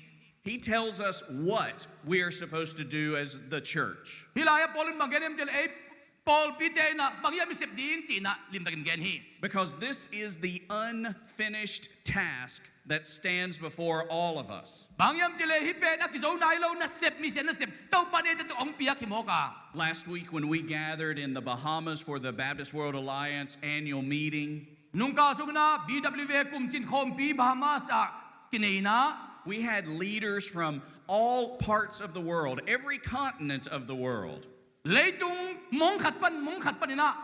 He tells us what we are supposed to do as the church. Hih lai-ah Paul in bang gen hiam cih leh ei pawlpite in ah bang hiam i sep ding ci-in ah limtakin gen hi. Because this is the unfinished task that stands before all of us. Bang hiam cih leh hih pen a kizo nai lo nasep, mission nasep Topa in eite tawh hong piak hi mawk a. Last week when we gathered in the Bahamas for the Baptist World Alliance annual meeting, nungkal sungin ah B W A kumcin khawmpi Bahamas ah kinei in ah, we had leaders from all parts of the world, every continent of the world. Leitung mong khat pan mong khat panin ah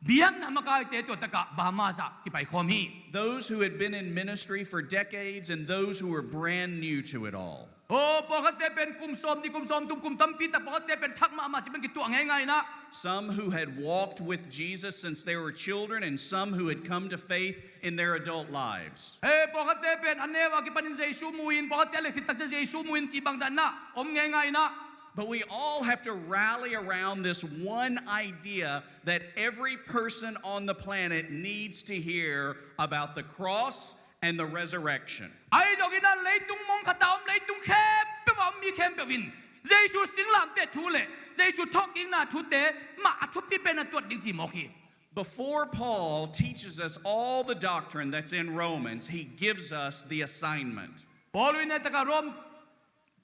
biakna makaite tua takah Bahamas ah kipaikhawm hi. Those who had been in ministry for decades and those who were brand new to it all. Aw, pawlkhatte pen kum sawmnih, kum sawmthum, kum tampi tak, pawlkhatte pen thak mahmah ci pen kituah ngeingai in ah. Some who had walked with Jesus since they were children and some who had come to faith in their adult lives. He, pawlkhatte pen a neu a kipanin Jesu mu in, pawlkhatte a leh khit tak ciang Jesu mu in cih bang dan in ah om ngeingai in ah. But we all have to rally around this one idea that every person on the planet needs to hear about the cross and the resurrection. Ahi zongin ah leitung mong khat ah om, leitung khempeuh ah om mi khempeuh in Jesu singlamteh thu leh Jesu thawhkikna thute mah a thupi pen a tuat ding ci mawk hi. Before Paul teaches us all the doctrine that's in Romans, he gives us the assignment. Paul in a takah Rom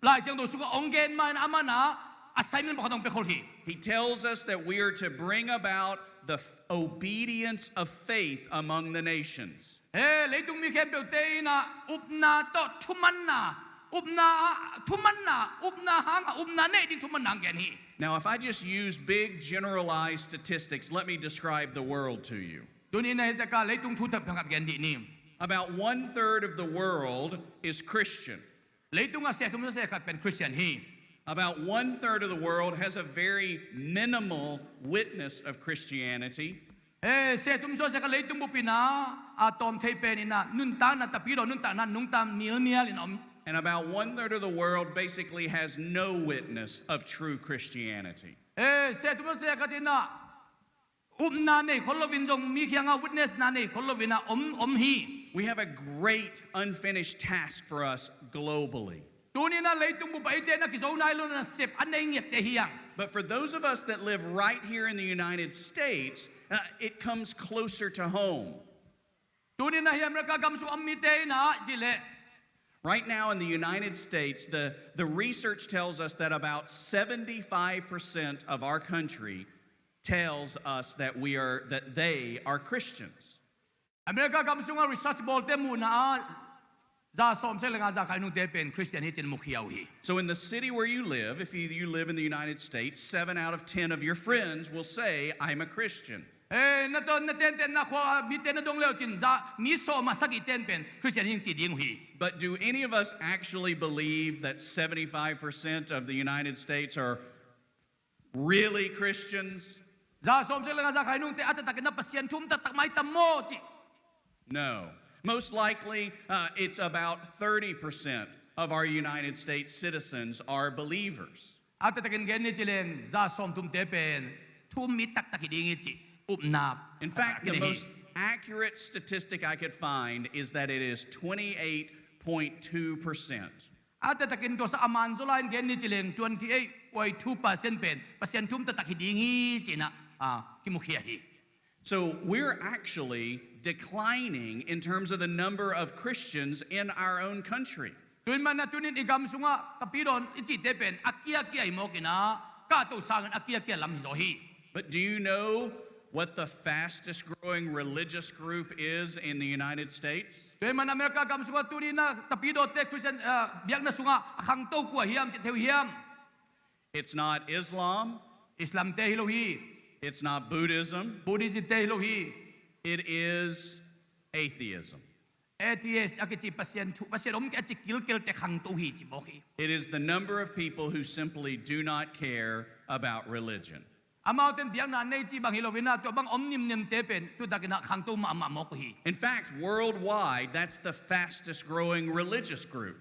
Lai Siangtho sungah hong gen ma in ah amah in ah assignment pakhat hong pia khol hi. He tells us that we are to bring about the f-, obedience of faith among the nations. He, leitung mi khempeuhte in ah upna tawh thumanna, upna ah thumanna, upna hangah upna neih ding thumanna hong gen hi. Now, if I just use big generalized statistics, let me describe the world to you. Tuni in ah hih takah leitung thu thak pha khat gen dih ni. About one third of the world is Christian. Leitungah seh thum sawsia khat pen Christian hi. About one third of the world has a very minimal witness of Christianity. Eh, seh thum sawsia khat leitung bup in ah a tawm thei pen in ah nuntakna, tapidaw nuntakna nungta milmial in om. And about one third of the world basically has no witness of true Christianity. Eh, seh thum sawsia khat in ah upna nei khol loin zong mi kiangah witnessna nei khol loin ah om, om hi. We have a great unfinished task for us globally. Tuni in ah leitung bup ah eite in ah kizo nai lo nasep a nei ngiatte hi hang. But for those of us that live right here in the United States, uh, it comes closer to home. Tuni in ah hih America gam sung om mite in ah cih leh, right now in the United States, the, the research tells us that about seventy-five percent of our country tells us that we are, that they are Christians. America gam sungah research bawlte muhna ah Za sawm sia le nga za kha i nungte pen Christian hi ci-in mukhia uh hi. So in the city where you live, if you, you live in the United States, seven out of ten of your friends will say, "I'm a Christian." Eh, na ton, na tenten, na khua mite na dong le uh cin za mi sawm ah sagih ten pen Christian hi ing ci ding uh hi. But do any of us actually believe that seventy-five percent of the United States are really Christians? Za sawm sia le nga za kha i nungte a taktakin a Pasian thu um taktak mah hi tam maw ci? No. Most likely, uh, it's about thirty percent of our United States citizens are believers. A taktakin gen ni ci leng za sawmthumte pen thu um mi taktak hi ding hi ci upna. In fact, the most accurate statistic I could find is that it is twenty-eight point two percent. A taktakin tua sa a man zaw lai-in gen ni ci leng twenty-eight point two percent pen Pasian thu um taktak hi ding hi ci-in ah, ah, kimukhia hi. So we're actually declining in terms of the number of Christians in our own country. Tua ahih manin ah tuni-in i gam sungah Tapidaw i cihte pen a kiakia hi mawk in ah, kahto sangin a kiakia lam hi zaw hi. But do you know what the fastest growing religious group is in the United States? Tua ahih manin America gam sungah tuni-in ah Tapidawte Christian, ah, biakna sungah a khangto kua hiam cih thei uh hiam? It's not Islam. Islamte hi lo hi. It's not Buddhism. Buddhismte hi lo hi. It is atheism. Atheist a kici Pasian thu, Pasian om kei a ci kilkelte khangto hi ci mawk hi. It is the number of people who simply do not care about religion. Amaute in biakna nei cih bang hi lo-in ah, tua bang om nimnimte pen tu takin ah khangto mahmah mawk uh hi. In fact, worldwide, that's the fastest growing religious group.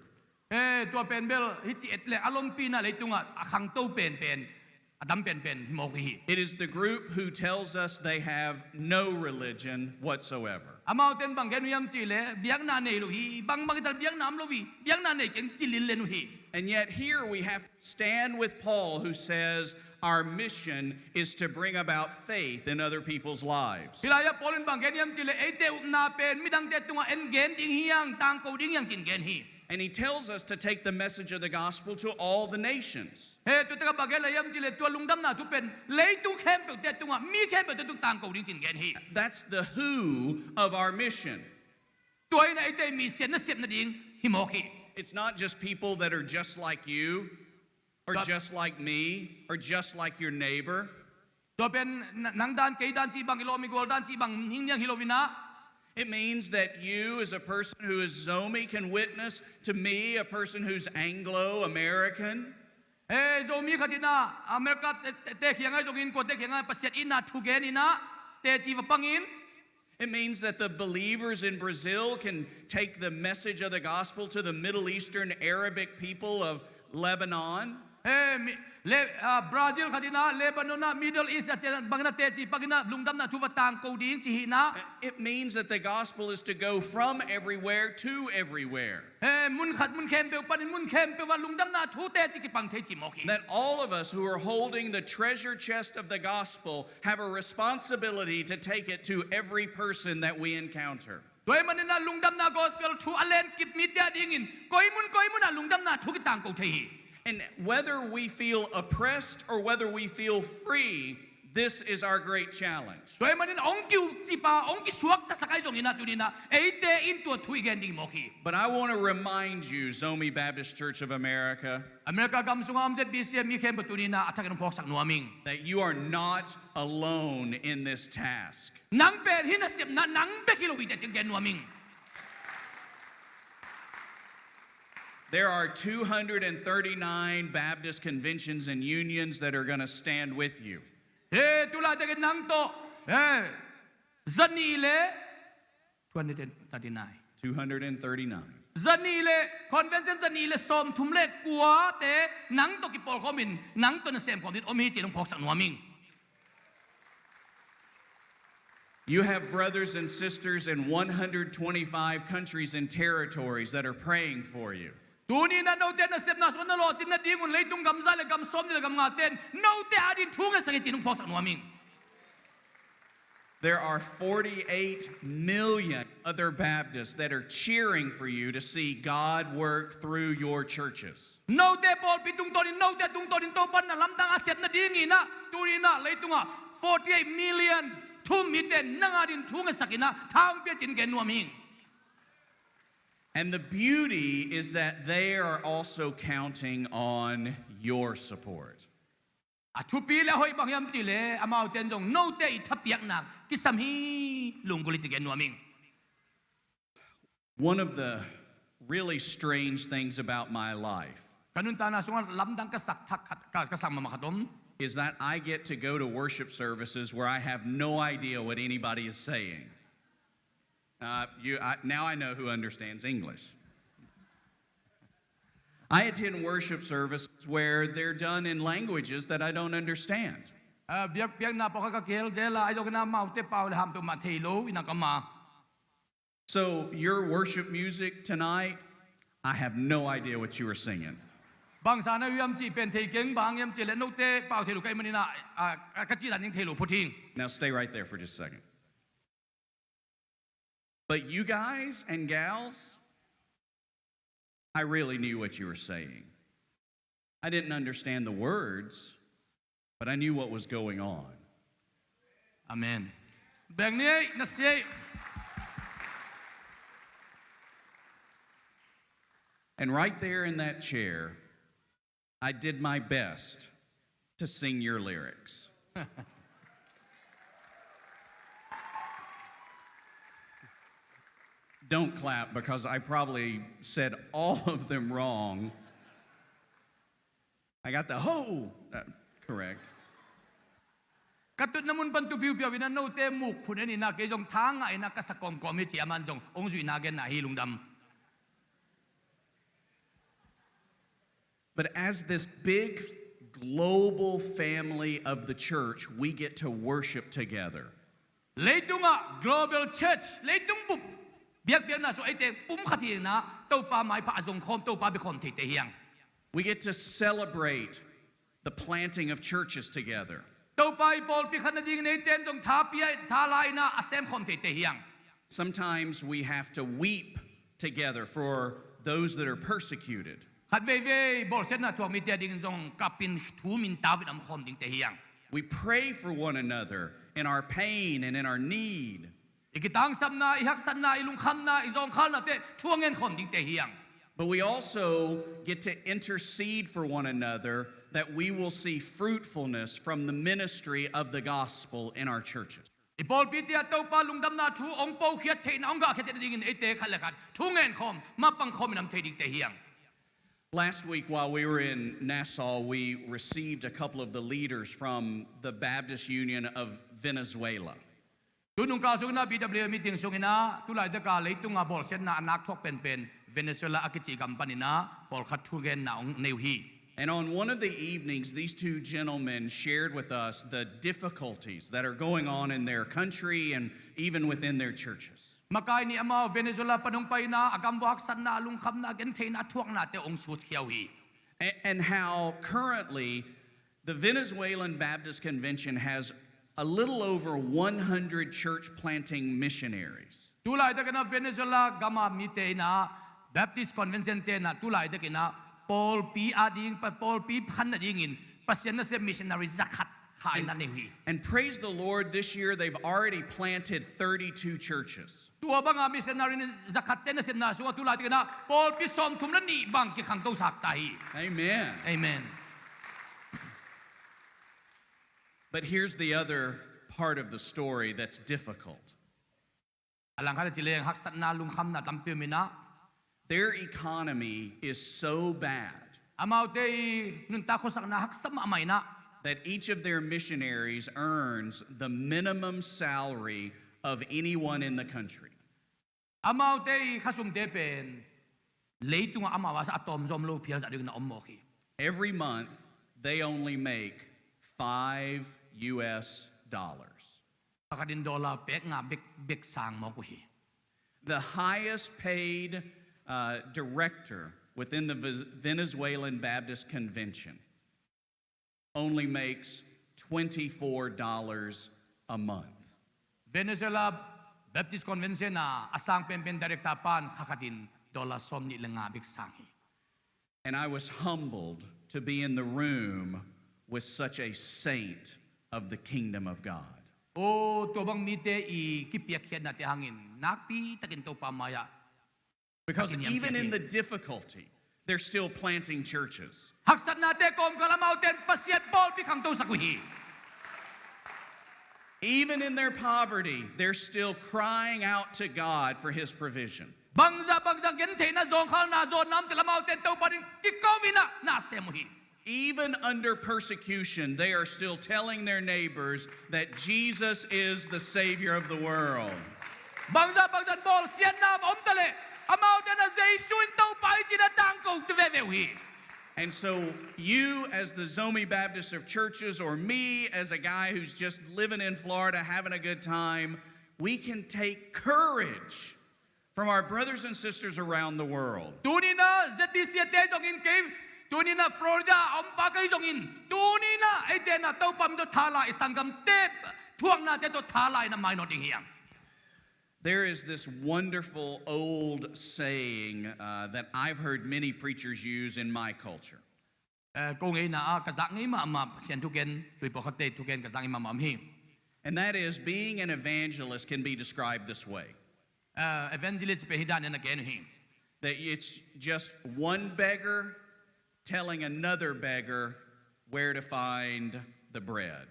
Eh, tua pen bel hih ci et leh a lompina leitungah a khangto penpen, a dam penpen hi mawk uh hi. It is the group who tells us they have no religion whatsoever. Amaute in bang gen uh hiam cih leh biakna nei lo hi, bangbang hi ta leh biakna om lo hi, biakna nei keng ci linlen uh hi. And yet here we have to stand with Paul, who says our mission is to bring about faith in other people's lives. Hih lai-ah Paul in bang gen hiam cih leh eite upna pen midangte tungah en gen ding hi hang, tangko ding hi hang ci-in gen hi. And he tells us to take the message of the gospel to all the nations. He, tua takah bang gen lai hiam cih leh tua lungdamna thu pen leitung khempeuhte tungah, mi khempeuhte tung tangko ding ci-in gen hi. That's the who of our mission. Tua in ah eite mission nasepna ding hi mawk hi. It's not just people that are just like you, or just like me, or just like your neighbor. Tua pen na-, nang dan, kei dan cih bang hi lo, migual dan cih bang hing niang hi lo-in ah. It means that you, as a person who is Zomi, can witness to me, a person who's Anglo-American. Eh, Zomi khat in ah America te, te, te kiangah zongin, kuate kiangah Pasian itna thu gen in ah teci va pangin. It means that the believers in Brazil can take the message of the gospel to the Middle Eastern Arabic people of Lebanon. Eh, mi, le, ah, Brazil khat in ah, Lebanon ah, Middle East ah, bang in ah teci pang in ah lungdamna thu va tangko ding ci hi in ah. It means that the gospel is to go from everywhere to everywhere. Eh, mun khat mun khempeuh panin mun khempeuh ah lungdamna thu teci kipang thei ci mawk hi. That all of us who are holding the treasure chest of the gospel have a responsibility to take it to every person that we encounter. Tua ahih manin ah lungdamna gospel thu a lenkip mite a dingin koi mun koi mun ah lungdamna thu kitangko thei hi. And whether we feel oppressed or whether we feel free, this is our great challenge. Tua ahih manin hong kiucip a, hong kisuaktasak ahi zongin ah tuni-in ah eite in tua thu i gen ding mawk hi. But I want to remind you, Zomi Baptist Church of America, America gam sungah om Z B C a mi khempeuh tuni-in ah a thakin hong phawksak nuam ing. That you are not alone in this task. Nang pen hih nasepna nang bek hi lo hi teh ci-in gen nuam ing. There are two hundred and thirty-nine Baptist conventions and unions that are gonna stand with you. He, tu laitakin nang tawh, he, zanih le two hundred and thirty-nine. Two hundred and thirty-nine. Zanih le, convention zanih le sawmthum le kuate nang tawh kipawlkhawmin nang tawh na semkhawm ding om hi ci-in hong phawksak nuam ing. You have brothers and sisters in one hundred twenty-five countries and territories that are praying for you. Tuni-in ah note nasepna sungah na lawhcin nadingun leitung gam za le gam sawmnih le gam ngate in note adingin thu ngetsak hi ci-in hong phawksak nuam ing. There are forty-eight million other Baptists that are cheering for you to see God work through your churches. Note pawlpi tungtawnin, note tungtawnin Topa'n na lamdang a sep nadingin ah tuni-in ah leitungah forty-eight million thu-um mite in nang adingin thu ngetsak in ah tha hong pia ci-in gen nuam ing. And the beauty is that they are also counting on your support. A thupi le a hoih bang hiam cih leh amaute in zong note i thapiakna kisam hi. Lunggulh hi ci gen nuam ing. One of the really strange things about my life Ka nuntakna sungah lamdang ka sak thak khat, ka, ka sak mahmah khat om. Is that I get to go to worship services where I have no idea what anybody is saying. Uh, you, I, now I know who understands English. I attend worship services where they're done in languages that I don't understand. Ah, biak, biakna pawlkhat ka kihel zel a, ahi zongin amaute pau le ham peuhmah thei lo in a ka om a. So your worship music tonight, I have no idea what you were singing. Bangsa na hiam cih pen thei keng, bang hiam cih leh note pau thei lo ka hih manin a, a, a ka cih dan ding thei lo phot hing. Now stay right there for just a second. But you guys and gals, I really knew what you were saying. I didn't understand the words, but I knew what was going on. Amen. Beng ni ei, na si ei. And right there in that chair, I did my best to sing your lyrics. Don't clap, because I probably said all of them wrong. I got the ho, uh, correct. Ka tutna mun pan tu piupiau in a note muk phun en in a, kei zong tha ngah in a ka sa kawmkawm hi ci a, aman zong hong zuihna genna hi, lungdam. But as this big global family of the church, we get to worship together. Leitungah global church, leitung bup biakpiakna sung eite pumkhat hi in a, Topa maipha a zongkhawm, Topa biakhawm theite hi hang. We get to celebrate the planting of churches together. Topa i pawlpi khat nadingin eite in zong tha pia, tha la in a, a semkhawm theite hi hang. Sometimes we have to weep together for those that are persecuted. Khat veivei bawlsiatna thuak mite adingin zong kap in, thum in, tau in a omkhawm dingte hi hang. We pray for one another in our pain and in our need. I kitangsapna, i haksatna, i lungkhamna, i zawngkhalnate thu a ngenkhawm dingte hi hang. But we also get to intercede for one another that we will see fruitfulness from the ministry of the gospel in our churches. I pawlpite ah Topa lungdamna thu hong pokhiat theihna, hong gahkhiat theihna dingin eite khat le khat thu ngenkhawm, mapangkhawm in a om thei dingte hi hang. Last week, while we were in Nassau, we received a couple of the leaders from the Baptist Union of Venezuela. Tunung kal sungin a B W M meeting sungin a tulaitak a leitung a bawlsiatna a nak thuak penpen Venezuela a kici gam panin a pawlkhat thugenna hong nei uh hi. And on one of the evenings, these two gentlemen shared with us the difficulties that are going on in their country and even within their churches. Makai nih amau Venezuela pan hong pai in a, a gam uah haksatna, lungkhamna, gentheihna thuaknate hong sutkhia uh hi. A-, and how currently the Venezuelan Baptist Convention has a little over one hundred church planting missionaries. Tulaitak in a Venezuela gam a mite in a, Baptist Convention te in a tulaitak in a pawlpi ading, pa-, pawlpi phan nadingin Pasian nasem missionary zakhat kha in a nei uh hi. And praise the Lord, this year they've already planted thirty-two churches. Tua banga missionary zakhatte nasepna sungah tulaitak in a pawlpi sawmthum le nih bang kikhangtosak ta hi. Amen. Amen. But here's the other part of the story that's difficult. A langkhat a ci leng haksatna, lungkhamna tampi om in a. Their economy is so bad Amaute i nuntak khuasakna haksa mahmah in a. That each of their missionaries earns the minimum salary of anyone in the country. Amaute i khasumte pen leitungah amau a sa a tawmzawm lo phial zah dingin a om mawk hi. Every month, they only make five U S dollars. Kha khatin dollar pek nga bek, bek sang mawk uh hi. The highest paid, uh, director within the Vez-, Venezuelan Baptist Convention only makes twenty-four dollars a month. Venezuela Baptist Convention a a sang penpen director pan kha khatin dollar sawmnih le nga bek sang hi. And I was humbled to be in the room with such a saint of the kingdom of God. Oh, tua bang mite i kipiakkhiatnate hangin nakpi takin Topa mai-ah Because even in the difficulty, they're still planting churches. Haksatnate kawmkal amaute in Pasian pawlpi khangtosak uh hi. Even in their poverty, they're still crying out to God for his provision. Bangzah bangzah gentheihna zawngkhalna zawnna om teh amaute in Topa ding kiko in ah na sem uh hi. Even under persecution, they are still telling their neighbors that Jesus is the Savior of the world. Bangzah bangzah bawlsiatna om taleh amaute in ah Jesu in Topa hi ci-in ah tangko veve uh hi. And so you, as the Zomi Baptist of Churches, or me, as a guy who's just living in Florida, having a good time, we can take courage from our brothers and sisters around the world. Tuni in ah Z B C te zongin kei, tuni in ah Florida a om pa kei zongin, tuni in ah eite in ah Topa min tawh thala i sanggamte thuaknate tawh thala in ah mainawt ding hi hang. There is this wonderful old saying uh, that I've heard many preachers use in my culture. Eh, ko ngeina ah ka zak ngei mahmah Pasian thugen, tui pawlkhatte thugen ka zak ngei mahmah om hi. And that is, being an evangelist can be described this way. Eh, evangelist pen hih dan in a gen uh hi. That it's just one beggar telling another beggar where to find the bread.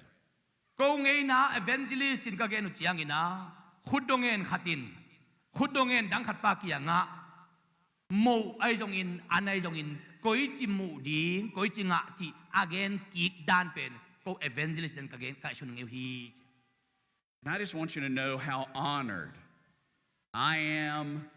Ko ngeina evangelist in ka gen uh ciangin ah, khutdong en khat in khutdong en dang khat pa kiangah moh ahi zongin, an ahi zongin, koici muh ding, koici ngah cih a gen kik dan pen ko evangelist dan ka gen, ka sun ngei uh hi. And I just want you to know how honored I am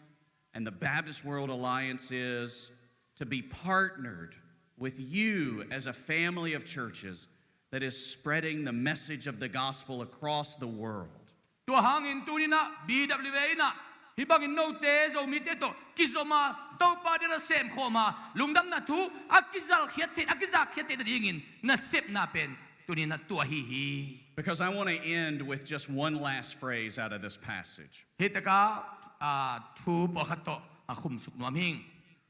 and the Baptist World Alliance is to be partnered with you as a family of churches that is spreading the message of the gospel across the world. Tua hangin tuni in ah B W A in ah hih bangin note Zomite tawh kizom a, Topa ding a semkhawm a, lungdamna thu a kizalkhiat theih, a kizakkhiat theih nadingin na sepna pen tuni in ah tua ahi hi. Because I want to end with just one last phrase out of this passage. Hih takah, ah, thu pawlkhat tawh a khumsuk nuam hing.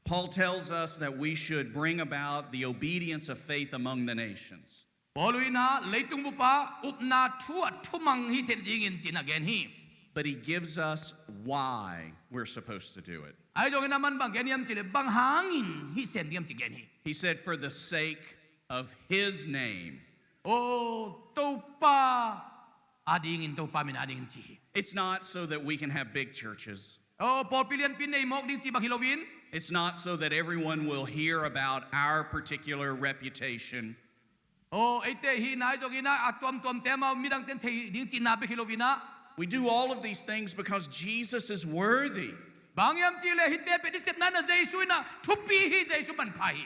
Paul tells us that we should bring about the obedience of faith among the nations. Paul in ah leitung bup ah upna thu a thumang hi theih nadingin ci-in a gen hi. But he gives us why we're supposed to do it. Ahi zongin a man bang gen hiam cih leh bang hangin hih sem ding hiam ci gen hi. He said, "For the sake of his name." Aw, Topa adingin, Topa min adingin ci hi. It's not so that we can have big churches. Aw, pawlpi lianpi nei mawk ding cih bang hi loin. It's not so that everyone will hear about our particular reputation. Aw, eite hihna ahi zongin ah a tuamtuamte amau midangte in thei ding cihna bek hi loin ah. We do all of these things because Jesus is worthy. Bang hiam cih leh hihte pen i sepna in ah Jesu in ah thupi hi, Jesu manpha hi.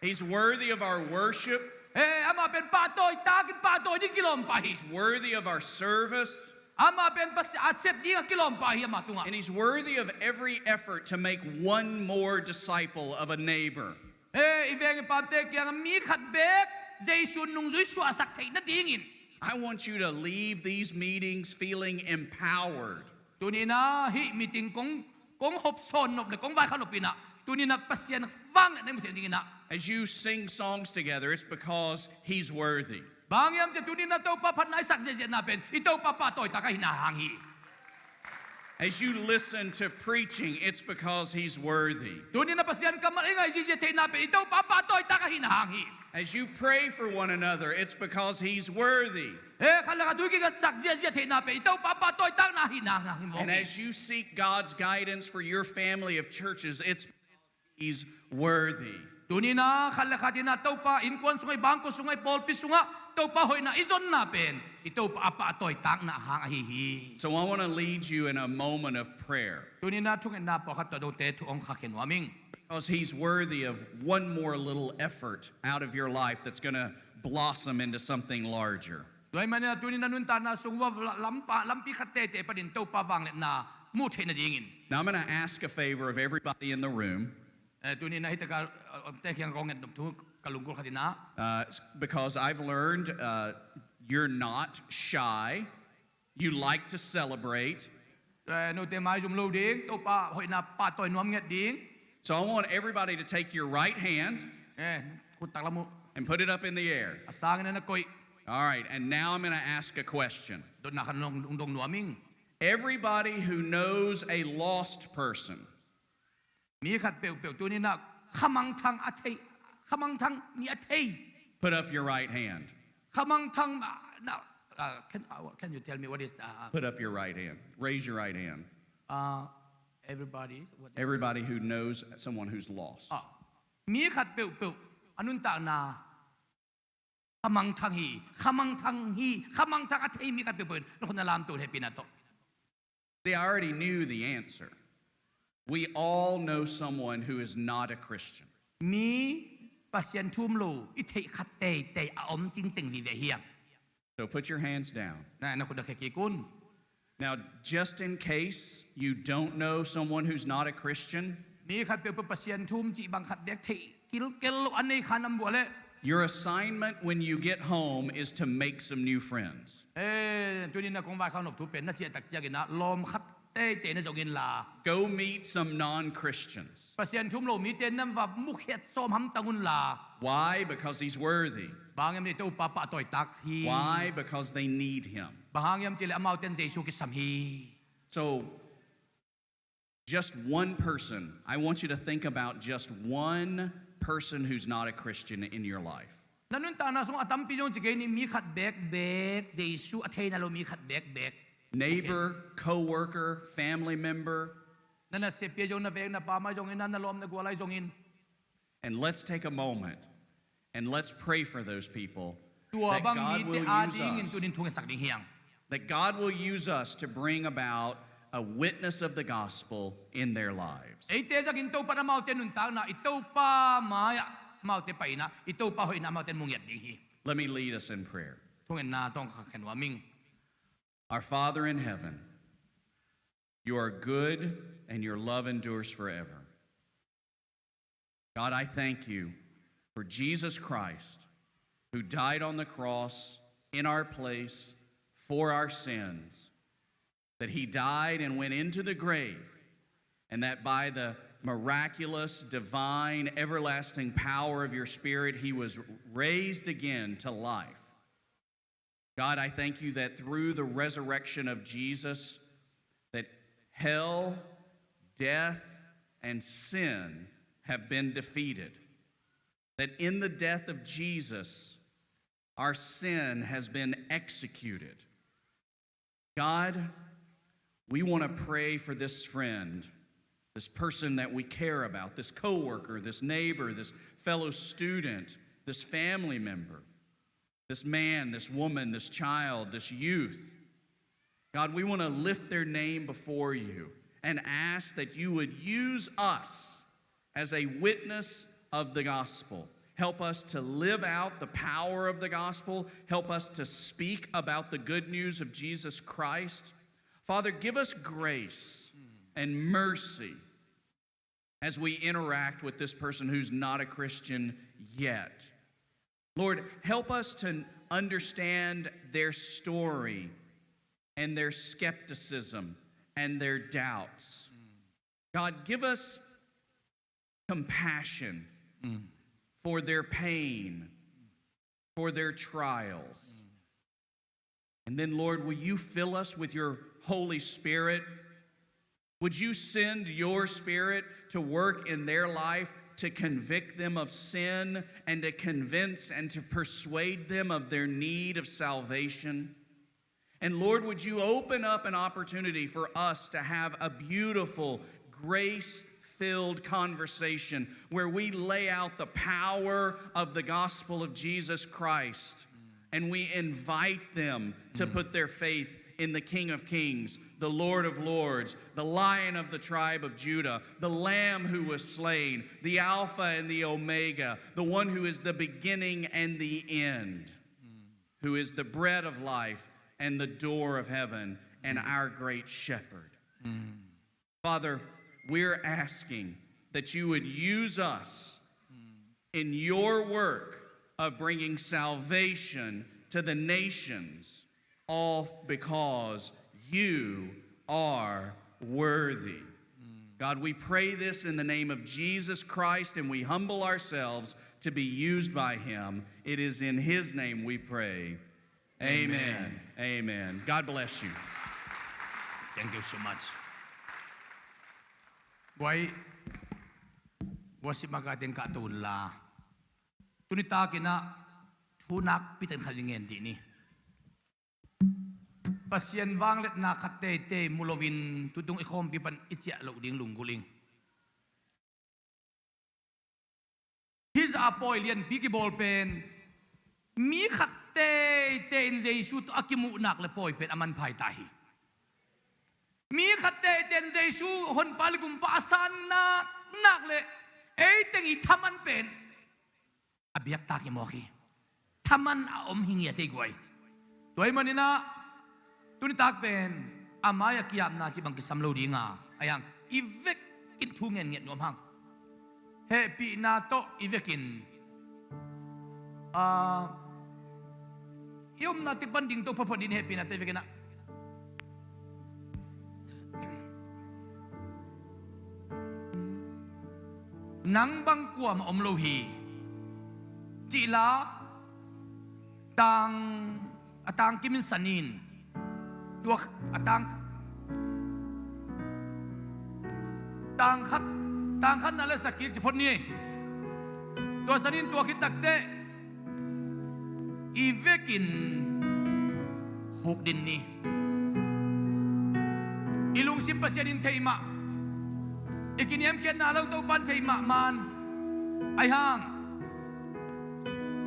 He's worthy of our worship. Eh, amah pen pahtawi takin pahtawi ding kilawm pa hi. He's worthy of our service. Amah pen Pasi-, a sep ding a kilawm pa hi amah tungah. And he's worthy of every effort to make one more disciple of a neighbor. Eh, i veng i pamte kiangah mi khat bek Jesu nungzui suahsak theih nadingin. I want you to leave these meetings feeling empowered. Tuni in ah hih meeting kong, kong hopsawn nop leh kong vaikhak nop in ah tuni in ah Pasian vangliatna i mu theih nadingin ah. As you sing songs together, it's because he's worthy. Bang hiam cih leh tuni in ah Topa phatna i sak ziahziahna pen i Topa pahtawi tak ahihna hang hi. As you listen to preaching, it's because he's worthy. Tuni in ah Pasian kammal i ngai ziahziah theihna pen i Topa pahtawi tak ahihna hang hi. As you pray for one another, it's because he's worthy. Eh, khat leh khat thu i kikatsak ziahziah theihna pen i Topa pahtawi takna ahihna hang hi mawk hi. And as you seek God's guidance for your family of churches, it's He's worthy. Tuni in ah khat leh khat in ah Topa innkuan sungah, i bangkua sungah, i pawlpi sungah Topa hoihna i zonna pen i Topa a pahtawi takna hang ahi hi. So I want to lead you in a moment of prayer. Tuni in ah thungetna pawlkhat tawh note thu hong khakhia nuam ing. Because he's worthy of one more little effort out of your life that's gonna blossom into something larger. Tua ahih manin ah tuni in ah nuntakna sung uah la-, lampa-, lampi khat teitei panin Topa vangliatna muh theih nadingin. Now I'm gonna ask a favor of everybody in the room. Eh, tuni in ah hih takah, eh, te kiang kong nget nop thu ka lunggulh khat in ah. Uh, s-, because I've learned, uh, you're not shy. You like to celebrate. Eh, note maizum lo ding, Topa hoihna pahtawi nuam ngiat ding. So I want everybody to take your right hand Eh, khut taklam uh and put it up in the air. A sang in ah na koih. All right, and now I'm gonna ask a question. Dotna khat hong, hong dong nuam ing. Everybody who knows a lost person, Mi khat peuhpeuh tuni-in ah khamangthang a thei, khamangthang mi a thei. Put up your right hand. Khamangthang, ah, na, ah, can, ah, can you tell me what is, ah, Put up your right hand. Raise your right hand. Ah, everybody, what is Everybody who knows someone who's lost. Ah, mi khat peuhpeuh a nuntakna khamangthang hi, khamangthang hi, khamangthang a thei mi khat peuhpeuh in na khut na lamto hehpihna tawh. See, I already knew the answer. We all know someone who is not a Christian. Mi Pasian thu um lo i theih khat teitei a om cingteng vive hi hang. So put your hands down. Na, na khut na khia kik un. Now, just in case you don't know someone who's not a Christian, Mi khat peuhpeuh Pasian thu um cih bang khat bek theih kilkel lo a nei kha nam buah leh, your assignment when you get home is to make some new friends. Eh, tuni-in ah kong vaikhak nop thu pen na ciah tak ciangin ah lawm khat teitei na zong inla. Go meet some non-Christians. Pasian thu um lo mite na va mukhiat sawm hamtang unla. Why? Because he's worthy. Bang hang hiam cih leh Topa pahtawi tak hi. Why? Because they need him. Bang hang hiam cih leh amaute in Jesu kisam hi. So, just one person. I want you to think about just one person who's not a Christian in your life. Na nuntakna sungah a tampi zong ci kei ni, mi khat bekbek, Jesu a theihna lo mi khat bekbek. Neighbor, co-worker, family member. Na naseppi ah zong, na veng na pam ah zongin, na lawm na gual ah zongin. And let's take a moment and let's pray for those people. Tua bang mite adingin tuni-in thungetsak ding hi hang. That God will use us to bring about a witness of the gospel in their lives. Eite zangin Topa in amaute nuntakna, i Topa mai-ah amaute paina, i Topa hoihna amaute in mu ngiat ding hi. Let me lead us in prayer. Thungetna tawh kong khen nuam ing. Our Father in heaven, you are good and your love endures forever. God, I thank you for Jesus Christ, who died on the cross in our place for our sins, that he died and went into the grave, and that by the miraculous, divine, everlasting power of your Spirit, he was raised again to life. God, I thank you that through the resurrection of Jesus, that hell, death, and sin have been defeated. That in the death of Jesus, our sin has been executed. God, we want to pray for this friend, this person that we care about, this coworker, this neighbor, this fellow student, this family member, this man, this woman, this child, this youth. God, we want to lift their name before you and ask that you would use us as a witness of the gospel. Help us to live out the power of the gospel. Help us to speak about the good news of Jesus Christ. Father, give us grace and mercy as we interact with this person who's not a Christian yet. Lord, help us to understand their story and their skepticism and their doubts. God, give us compassion for their pain, for their trials. And then, Lord, will you fill us with your Holy Spirit? Would you send your Spirit to work in their life to convict them of sin and to convince and to persuade them of their need of salvation? And Lord, would you open up an opportunity for us to have a beautiful, grace-filled conversation where we lay out the power of the gospel of Jesus Christ and we invite them to put their faith in the King of Kings, the Lord of Lords, the Lion of the tribe of Judah, the Lamb who was slain, the Alpha and the Omega, the one who is the beginning and the end, who is the bread of life and the door of heaven and our great shepherd. Father, we're asking that you would use us in your work of bringing salvation to the nations, all because you are worthy. God, we pray this in the name of Jesus Christ, and we humble ourselves to be used by him. It is in his name we pray. Amen. Amen. Amen. God bless you. Thank you so much. Guai, Worship makaite in kah to unla. Tuni takin ah thu nakpi takin khat i ngen dih ni. Pasian vangliatna khat teitei mu loin tutung i khawmpi pan i ciah loh ding lunggulh ing. Hih zah a pawi lianpi kibawl pen mi khat teitei in Jesu tawh a kimuhnak le pawi pen a manpha hi ta hi. Mi khat teitei in Jesu honpa le gumpa a san naknak le ei teng i thaman pen a biaktak hi mawk hi. Thaman a om hi ngiat ei guai. Tua ahih manin ah tuni tak pen a mai-ah ki-apna cih bang kisam lo ding a, ahi hang i vekin thu ngen ngiat nuam hang. Hehpihna tawh i vekin, ah, i omna tek pan ding to photphot ding, hehpihna tawh i vekin ah nang bang kuamah om lo hi cih la tang, a tangkim in sa ni in. Tua a tang, tang khat, tang khatna le sagih ci phot ni. Tua sa ni in, tua khit takteh i vekin khukdin ni. I lungsim Pasian in thei mah, i kiniamkhiatna lo Topa in thei mahmah in, ahi hang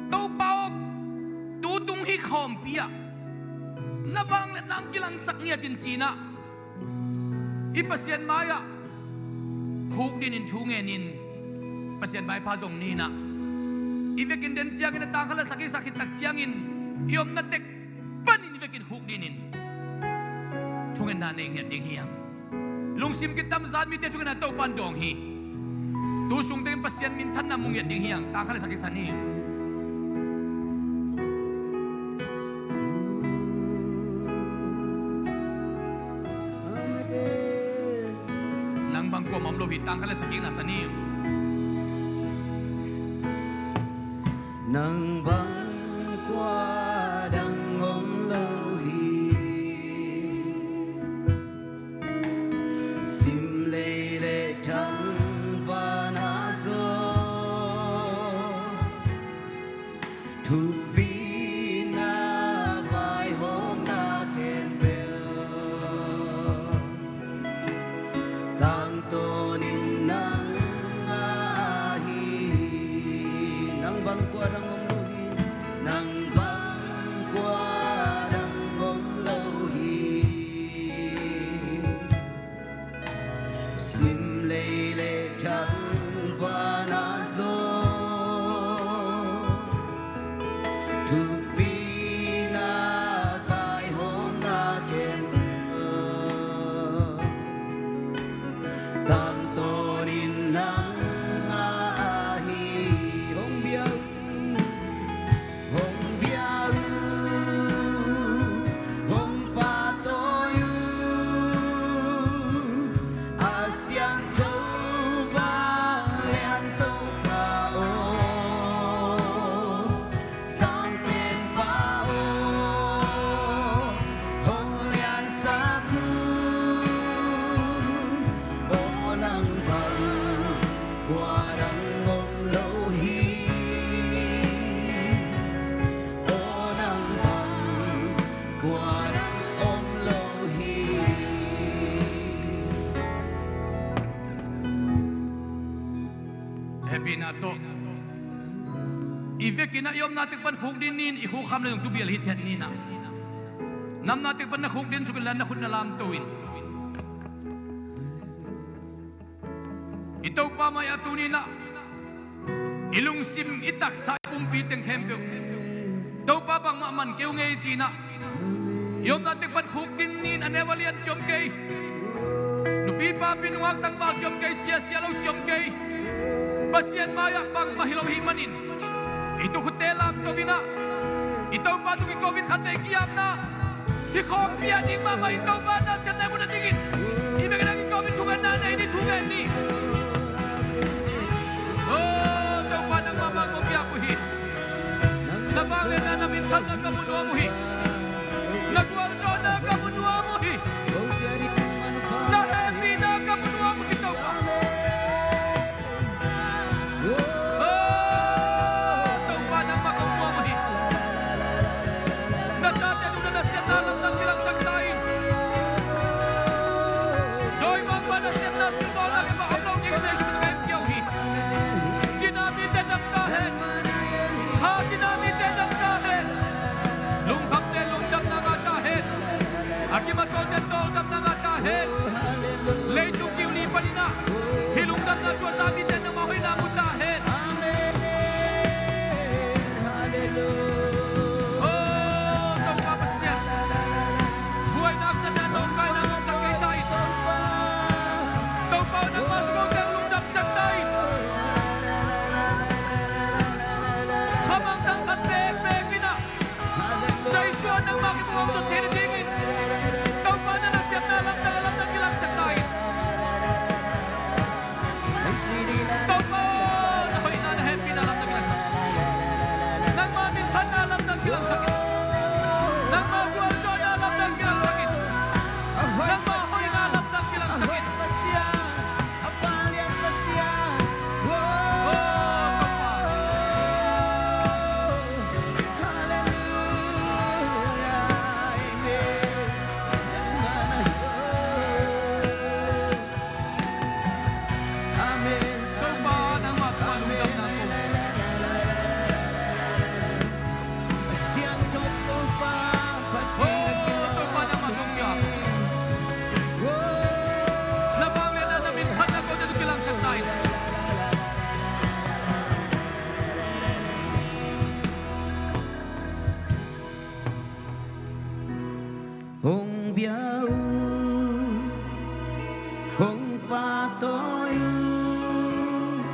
Topa aw, tutung hih khawmpi ah na vangliatna hong kilangsak ngiat in ci-in ah i Pasian mai-ah khukdin in thu ngen in Pasian maipha zong ni in ah, i vekin den ciangin a tang khat le sagih sa khit tak ciangin i omna tek panin i vekin khukdin in thungetna nei ngiat ding hi hang. Lungsim kitamzan mite thungetna Topa in dawng hi. Tu sung tengin Pasian minthanna mu ngiat ding hi hang. Tang khat le sagih sa ni. Nang bang kuamah om lo hi. Tang khat le sagihna sa ni. Nang bang kua dang om lo hi. Sim lei le thangvan ah zong thupina vaihawmna khempeuh tangtawnin nang ahi hi. Nang bang kua dang om lo hi. Nang bang kua dang om lo hi. Sim lei le thangvan ah zong thupina vaihawmna khempeuh tangtawnin nang ahi hi. Hong bia uh, hong bia uh, hong pahtawi uh, a siangtho vanglian Topa aw, Sang Penpa aw, hong liansak un. Aw nang bang kua dang om lo hi. Aw nang bang kua dang om lo hi. Hehpihna tawh i vekin ah i omna tek pan khukdin ni in, i khukkham le zong tubial hithiat ni in ah. Na omna tek pan na khukdin suk inla na khut na lamto in. I Topa mai-ah tuni in ah i lungsim, i taksa, i pumpi teng khempeuh Topa bangmah man kei ung ei ci-in ah i omna tek pan khukdin ni in. A neu a lian ci om kei, nupi papi nungak tangval ci om kei, sia sia lo ci om kei, Pasian mai-ah bangmah hi lo ahih manin i tukhutte lamto in ah i Topa tung kiko in khatvei ki-apna, hih khawmpi ah ding mahmah in Topa na siatna i muh nadingin i vekin ah kiko in thungetna nei ni, thungen ni. Aw Topa, nangmah bang kong ki-ap uh hi. Na vangliatna, na minthanna ka mu nuam uh hi. Na gualzawhna ka mu nuam uh hi. Na hehpihna ka mu nuam uh hi Topa. Cina mite dam ta hen. Kha cina mite dam ta hen. Lungkhamte lungdamna ngah ta hen. A kimatawlte tawldamna ngah ta hen. Leitung kiu li panin ah hih lungdamna tuahsa mite nangmah hoihna mu ta hen. Aw Topa Pasian, buaina, haksa, nawngkaina hong sak kei ta in. Topa aw, nangmah sungah lungdam sak ta in. Khamangthang khat pekpek in ah Jesu aw nangmah kiang hong zon theih nadingin Topa na nasepna lamdang a lamdang kilangsak ta in. Topa aw, na hoihna na hehpihna lamdang kilangsak. Nangmah minthanna lamdang kilangsak in. Nangmah gualzawhna lamdang kilangsak in. Nangmah hoihna lamdang kilangsak in. Aw Topa. Amen. Topa nangmah tungah lungdamna ko. Aw Topa nangmah zong pia. Na vangliatna, na minthanna kote tawh kilangsak ta in. Hong bia uh, hong pahtawi uh,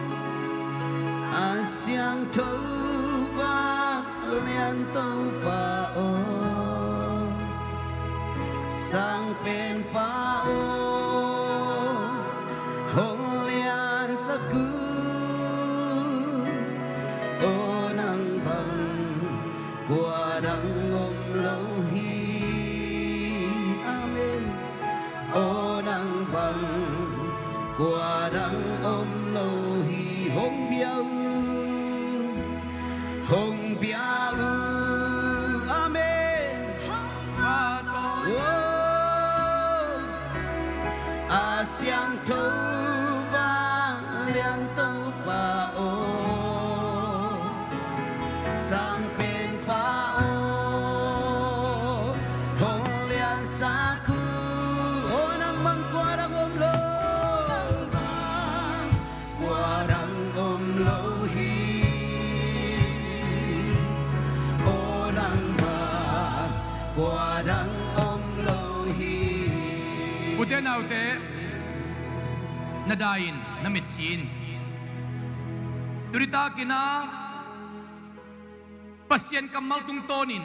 a siangtho vanglian Topa aw, sangpenpa aw, hong liansak uh, aw nang bang kua dang om lo hi. Amen. Aw nang bang kua dang om lo hi. Hong bia uh, hong bia uh. Amen. Aw, a siangtho vanglian Topa aw, sangpenpa aw, hong liansak uh. Aw nang bang kua dang om lo, kua dang om lo hi. Aw nang bang kua dang om lo hi. Ute naute, na dai in, na mitsi in. Tuni takin ah Pasian kammal tungtawnin,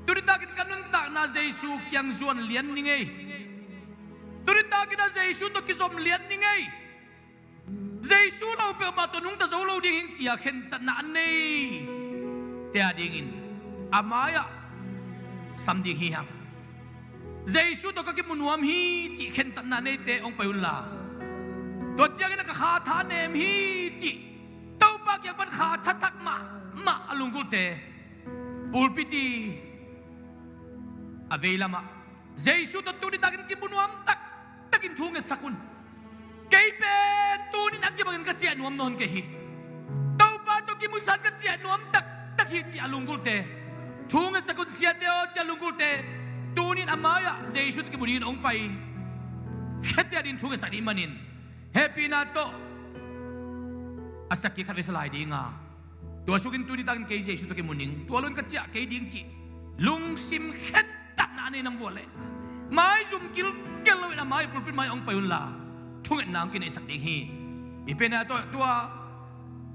tuni takin ka nuntakna Jesu kiang zuan lian ning ei. Tuni takin ah Jesu tawh kizom lian ning ei. Jesu lo peuhmah tawh nungta zo lo ding hing ci-a khentatna a neite adingin a mai-ah sam ding hi hang. Jesu tawh ka kimu nuam hi cih khentatna neite hong pai unla, tua ciangin a ka kha tha nem hi cih Topa kiang pan kha tha thak mahmah a lunggulhte, pulpit i a veilamah Jesu tawh tuni takin kimu nuam taktakin thu ngetsak un. Kei pen tuni-in a kibangin ka ciah nuam nawn kei hi. Topa tawh kimusan ka ciah nuam taktak hi ci a lunggulhte thu ngetsak un. Siate aw, ci a lunggulhte tuni-in a mai-ah Jesu tawh kimu dingin hong pai khete adingin thu ngetsak ding manin hehpihna tawh a sak kik khat vei sa lai ding a, tua sukin tuni takin kei Jesu tawh kimu ning, tua lo-in ka ciah kei ding cih lungsim khentatna a nei nang vua leh maizum kilkel lo-in a mai pulpit mai hong pai unla thungetna hong kineihsak ding hi. I pen a tua, tua